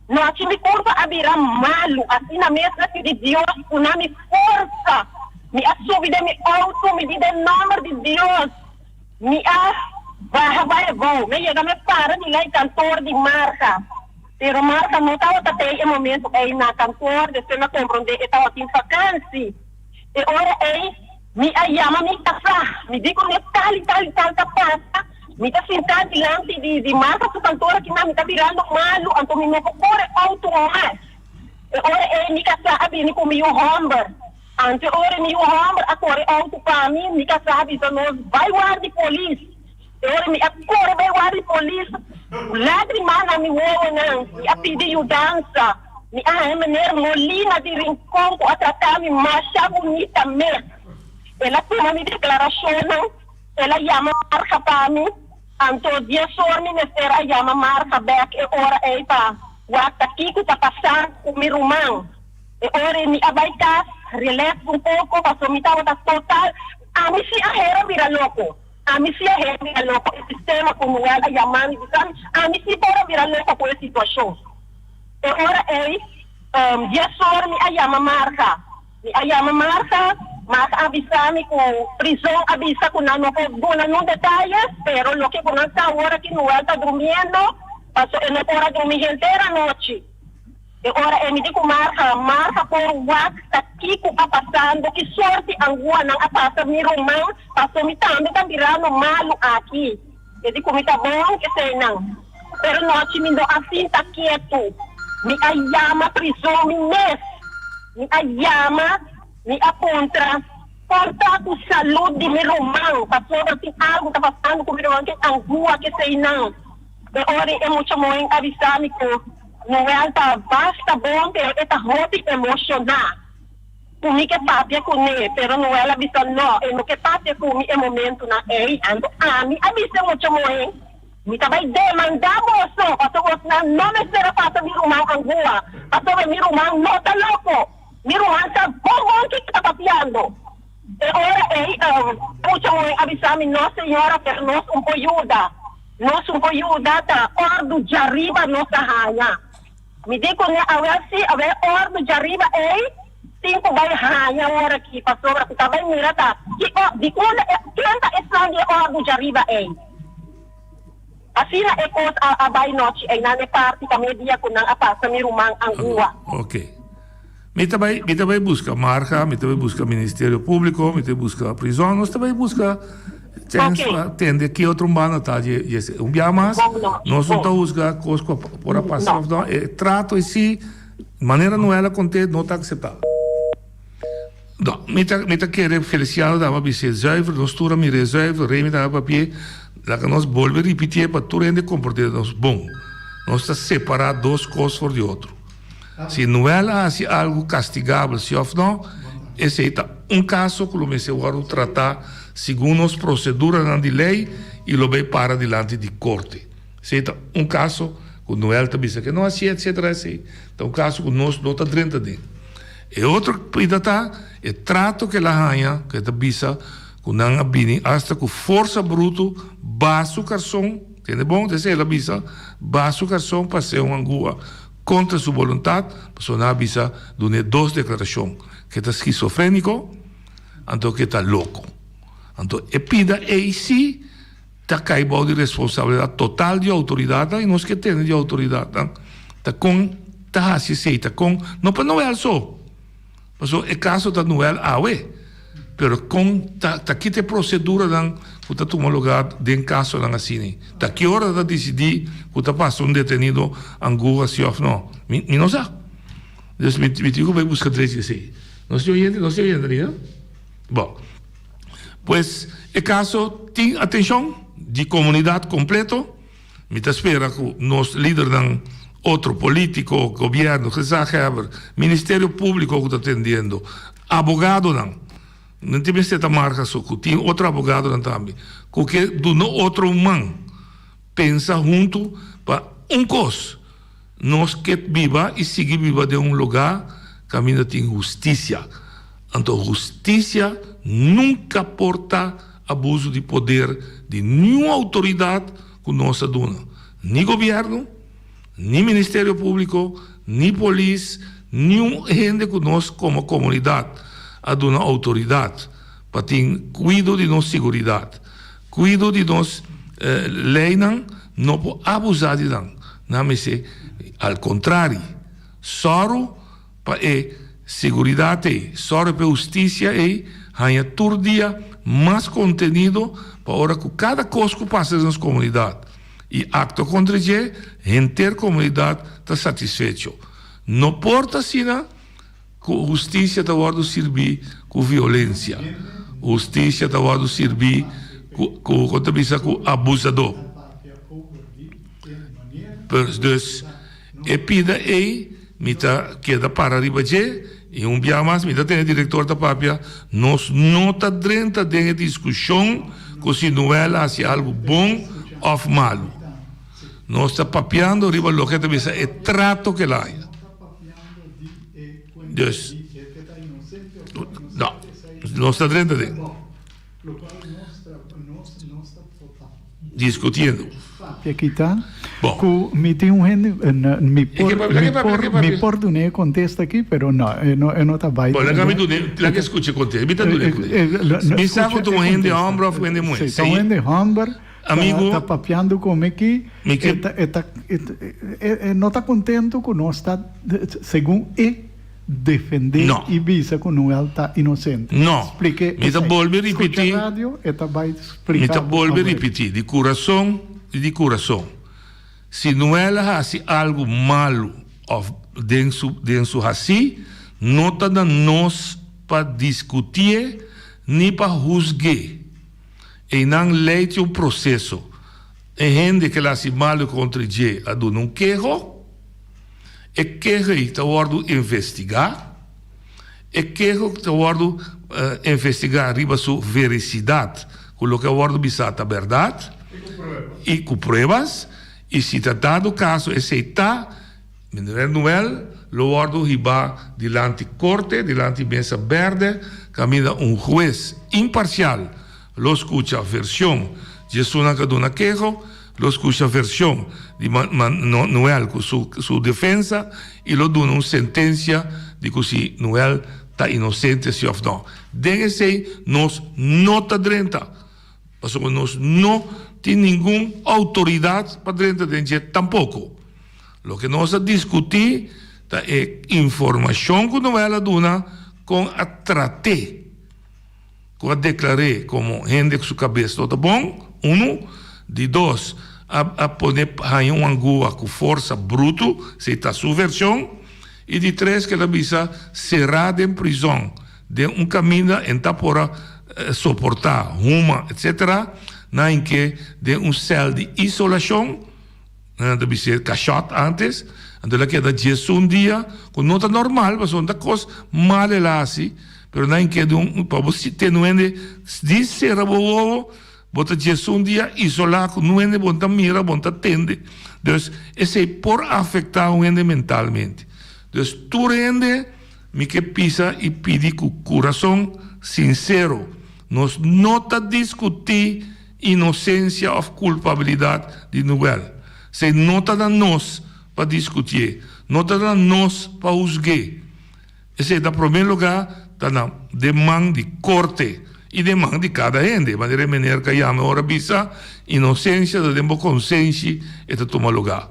Nochi mi kurpa a bira malu, asina mes a pidi Dios puna mi forsa. Mi a subi den mi outo, mi di den nòmber di Dios, mi a baha bai abou. Mi a yega mi a para di lei kantor di Marga, pero Marga no tabata tei e momentu ei na kantor, despues mi a komprondé e tabatin fakansi. E ora ei mi a yama mi kasá, mi di ku mi tal i tal i tal ta pasa, mi ta sintá dilanti di di Martha su kantor akinan, mi ta birando malu, anto mi no por kore outo mas. E ora ei mi kasá a bini ku mi yu hòmber. Anto e ora mi yu hòmber a kore outo pa mi, mi kasá a bisa nos bai warda di polis. E ora mi a kore bai warda di polis, ku lágrima na mi wowonan, mi a pidi yudansa. Mi a haña meneer Molina di Rincon ku a trata mi masha bunita mes. El a tuma mi deklarashonnan, el a yama Marga pa mi, anto diesor mi mester a yama Marga bèk e ora ei pa wak ta kiko ta pasando ku mi ruman. E ora ei mi a bai kas, relax un poko, pasobra mi tabata total, ami si a hera bira loko, ami si a hera bira loko, e sistema ku Noel a yama mi bisa mi, ami si por a bira loko ku e situashon. E ora ei, diesor mi a yama Marga. Mi a yama Marga, Marga a bisa mi ku prizon a bisa ku nan no por duna nun detaye, pero loke ku nan sa awor aki Noel ta drumiendo, paso e no por a drumi henter anochi. E ora ei mi di ku Marga, Marga por wak ta kiko a pasando, ki sorti angua nan a pasa mi ruman, paso mi tambe ta birando malu aki. E di ku mi ta bon eseinan, pero nochi mi no a sinta ketu. Mi a yama prizon mi mes. Mi a yama, mi a puntra, Kon ta ku salud di mi ruman? Pasobra tin algu ta pasando ku mi ruman, ke angua ke eseinan. E ora e mucha muhé a bisa mi ku Noel ta basta bon, pero e ta hopi emoshoná. Ku mi ke papia kuné, pero Noel a bisa no, e no ke papia ku mi e momentunan ei. Anto ami a bisa e mucha muhé, Mi ta bai demandá boso, pasobra bosnan no mester a pasa mi ruman angua, pasobra mi ruman no ta loko. Mi ruman sa bon bon kiko ta papiando. E ora ei, mucha muhé a bisa mi, No, señora, pero nos un por yuda. Nos un por yuda, ta òrdu djariba nos a haña. Mi di kuné, Awel sí, awel òrdu djariba ei tin ku bai haña ora aki, pasobra ku ta bai mira ta ki o, di unda e, ken ta esnan di e òrdu djariba ei. Asina e kos a a bai nochi ei nan e parti pa media ku nan a pasa mi ruman angua. Ok. Mi ta bai, mi ta bai buska marga, mi ta bai buska Ministerio Públiko, mi ta bai buska prizòn, nos ta bai buska chèns pa tende ki otro banda ta dje dje esei. Un bia mas, nos no ta husga kos ku por a pasa òf no, e trato esei, manera Noel a kont'é, no ta akseptabel. No, mi ta, mi ta kere Feliciano daba bis'é zuiver, nos tur a mir'é zuiver, Remy daba papi'é, laga nos bolbe ripitié pa tur hende komprondé nos bon. Nos ta separá dos kos for di otro. Si Noel a hasi algu kastigabel si òf no, esei ta un kaso ku lo mester wòrdu tratá segun nos proseduranan di lei i lo bai para dilanti di korte. Esei ta un kaso ku Noel ta bisa ke no hasié etsetera esei ta un kaso ku nos no ta drenta den. E otro pida ta e trato ku el a haña, ku e ta bisa ku nan a bini asta ku forsa brutu ba su karson, tende bon, ta esei el a bisa, ba su karson pa hase un angua kontra su boluntat, pasobra nan a bisa dun'é dos deklarashon, ku e ta skisofréniko anto ku e ta loko. Anto e pida ei si ta kai bou di responsabilidat total di outoridatnan i nos ke tende di outoridatnan ta kon ta hasi esei, ta kon, no pa Noel so, pasobra e kaso ta Noel awe, pero kon ta ta kita e proseduranan ku ta tuma lugá den kasonan asina, ta ki ora ta disidí ku ta pasa un detenido anguha si òf no, mi mi no sa, dus mi mi tin ku bai buska drechi esei. Nos tin oyente, nos tin oyente ainda? Bon. Pues e kaso tin atenshon di komunidat kompleto. Mi ta spera ku nos lidernan, otro polítiko, gobièrnu, gezaghebber, ministerio públiko ku ta atendiendo, abogadonan, no tin mester ta marka so ku tin otro abogadonan tambe ku ke duna otro un man, pensa huntu pa un kos. Nos ke biba i sigui biba den un lugá kaminda tin hustisia. Anto hustisia nunka por ta abuso di poder di niun outoridat ku nos a duna, ni gobièrnu, ni Ministerio Públiko, ni polis, niun hende ku nos komo komunidat a duna outoridat pa tin kuido di nos siguridat, kuido di nos leinan, no por abusá di nan. Nan mester al kontrari, sòru pa e seguridat ei, sòru pa e hustisia ei haña tur dia mas kontenido pa ora ku kada kos ku pasa den nos komunidat i aktua kontra dje, henter komunidat ta satisfecho. No por ta asina ku hustisia ta wòrdu sirbí ku violensia, hustisia ta wòrdu sirbí ku, ku ta bisa ku abusadó. Dus, e pida ei mi ta keda para riba dje i un bia mas mi ta tene direktor ta papia, nos no ta drenta den e diskushon ku si Noel a hasi algu bon òf malu. Nos ta papiando riba loke ta bisa e trato ku el a haña. Dus, no, nos ta drenta den. Discutiendo. Papia kita cu mi tin un hende mi por mi por mi por duna e contesta aki pero no e no e no ta bay. Bon laga mi duna laga escucha e contesta mi ta duna e contesta mi sa cu ta un hende homber of un hende muhe. Si ta un hende homber Amigo ta papiando cu mi aki e ta e ta e no ta contento cu nos ta segun e Defendé No. i bisa ku Noel ta inosente. No. Splike Mi ta esei. bolbe ripití. Skucha radio, e ta bai Mi splika ta bo bolbe awe. ripití, di kurason i di kurason, si Noel a hasi algu malu òf den su den su hasí, no ta na nos pa diskutié ni pa husg'é. Einan lei tin un proseso. E hende ku el a hasi malu kontra dje a duna un keho. E keho ei ta wòrdu investigá. E keho ta wòrdu investigá riba su verisidat, ku loke a wòrdu bisá ta bèrdat. I ku pruebas i si ta dado kaso esei ta Meneer Noel lo wòrdu hibá dilanti korte, dilanti mesa bèrdè, kaminda un hues imparsial lo skucha vershon di esunnan ku a duna keho, lo skucha vershon di Noel ku su defensa i lo duna un sentensia di ku si Noel ta inosente si òf nò. Den esei nos no ta drenta, pasobra nos no tin ningun outoridat pa drenta den dje tampoko. Loke nos a diskutí ta e informashon ku Noel a duna kon a trat'é, ku a deklar'é komo hende ku su kabes no ta bon, unu. Di dos, a a pone haña un angua ku forsa brutu, esei ta su vershon. I di tres, ku el a bisa será den prizòn, den un kaminda en ta por a soportá huma, etsetera, nan hink'é den un sèl di isolashon. Nan ta bis'é kashòt ántes, anto el a keda diesun dia, ku no ta normal pasobra no ta kos mal el a hasi, pero nan keda un pa bo tene un hende di sera bo wowo, bo ta diesun dia isolá ku nun hende bo no ta mira, bo no ta tende. Dus esei por afektá un hende mentalmente. Dus tur hende mi ke pisa i pidi ku kurason sinsero, nos no ta diskutí Inosensia òf kulpabilidat di Noel. Esei no ta na nos pa diskutié, no ta na nos pa husg'é. Esei ta promé lugá ta na den man di korte i den man di kada hende. Manera e meneer ka yama ora bisa, inosensia ta den bo konsenshi e ta tuma lugá.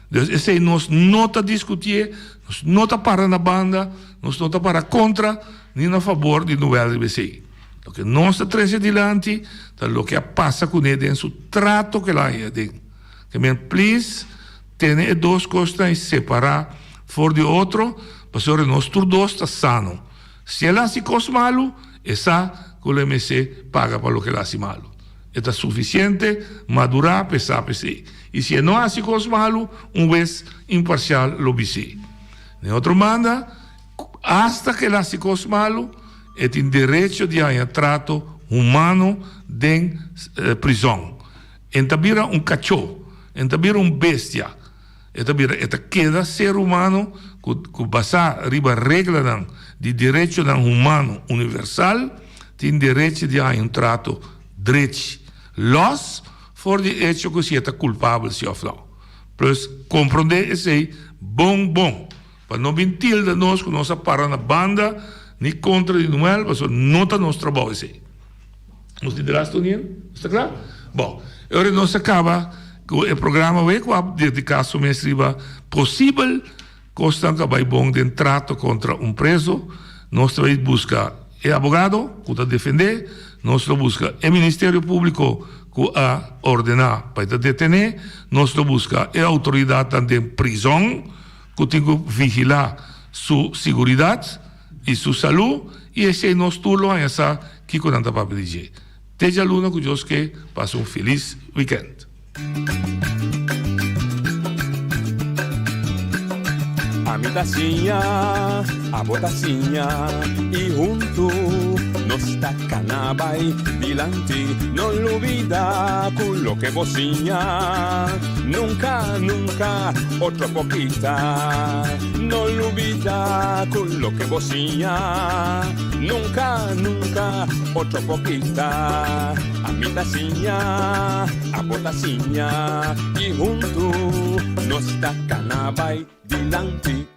Dus esei nos no ta diskutié, nos no ta para na banda, nos no ta para kontra ni na fabor di Noel riba esei. Loke nos ta trese dilanti ta loke a pasa kuné den su trato ku el a haña aden. Ke men please tene e dos kosnan i separá for di otro pasobra nos tur dos ta sano. Si el hasi kos malu e sa ku lo e mester paga pa loke el hasi malu. E ta sufisiente madurá pa e sa p'esei. I si e no hasi kos malu un wes imparsial lo bis'é. Den otro banda Asta ku el hasi kos malu, e tin derecho di haña trato humano den prizòn. E ta bira un kachó, e ta bira un bestia, e ta bira, e ta keda ser humano ku ku basá riba reglanan di derechonan humano universal, tin derecho di haña un trato drechi, lòs for di echo ku si e ta kulpabel si òf nò. Plus, komprondé esei bon bon. Pa no bin tilda nos ku nos a para na banda ni kontra di Noel, pasobra no ta nos trabou esei. Nos tin dras Toniel? Nos ta kla? Bon, e ora nos a kaba ku e programa awe ku a dediká su mes riba posibel kosnan ku a bai bon den trato kontra un preso. Nos ta bai buska e abogado ku ta defendé, nos lo buska e Ministerio Públiko ku a ordená pa e ta detené, nos lo buska e outoridatnan den prizòn. ku tin ku vigilá su siguridat i su salú i esei nos tur lo haña sa kiko nan ta papia di dje. Te djaluna ku Dios ke, pasa un felis wikènt. Ami ta siña, abo ta siña i huntu nos ta kana bai dilanti. No lubida ku loke bo siña nunka, nunka otro por kita. No lubida ku loke bo siña nunka, nunka otro por kita. Ami ta siña, abo ta siña i huntu nos ta kana bai dilanti.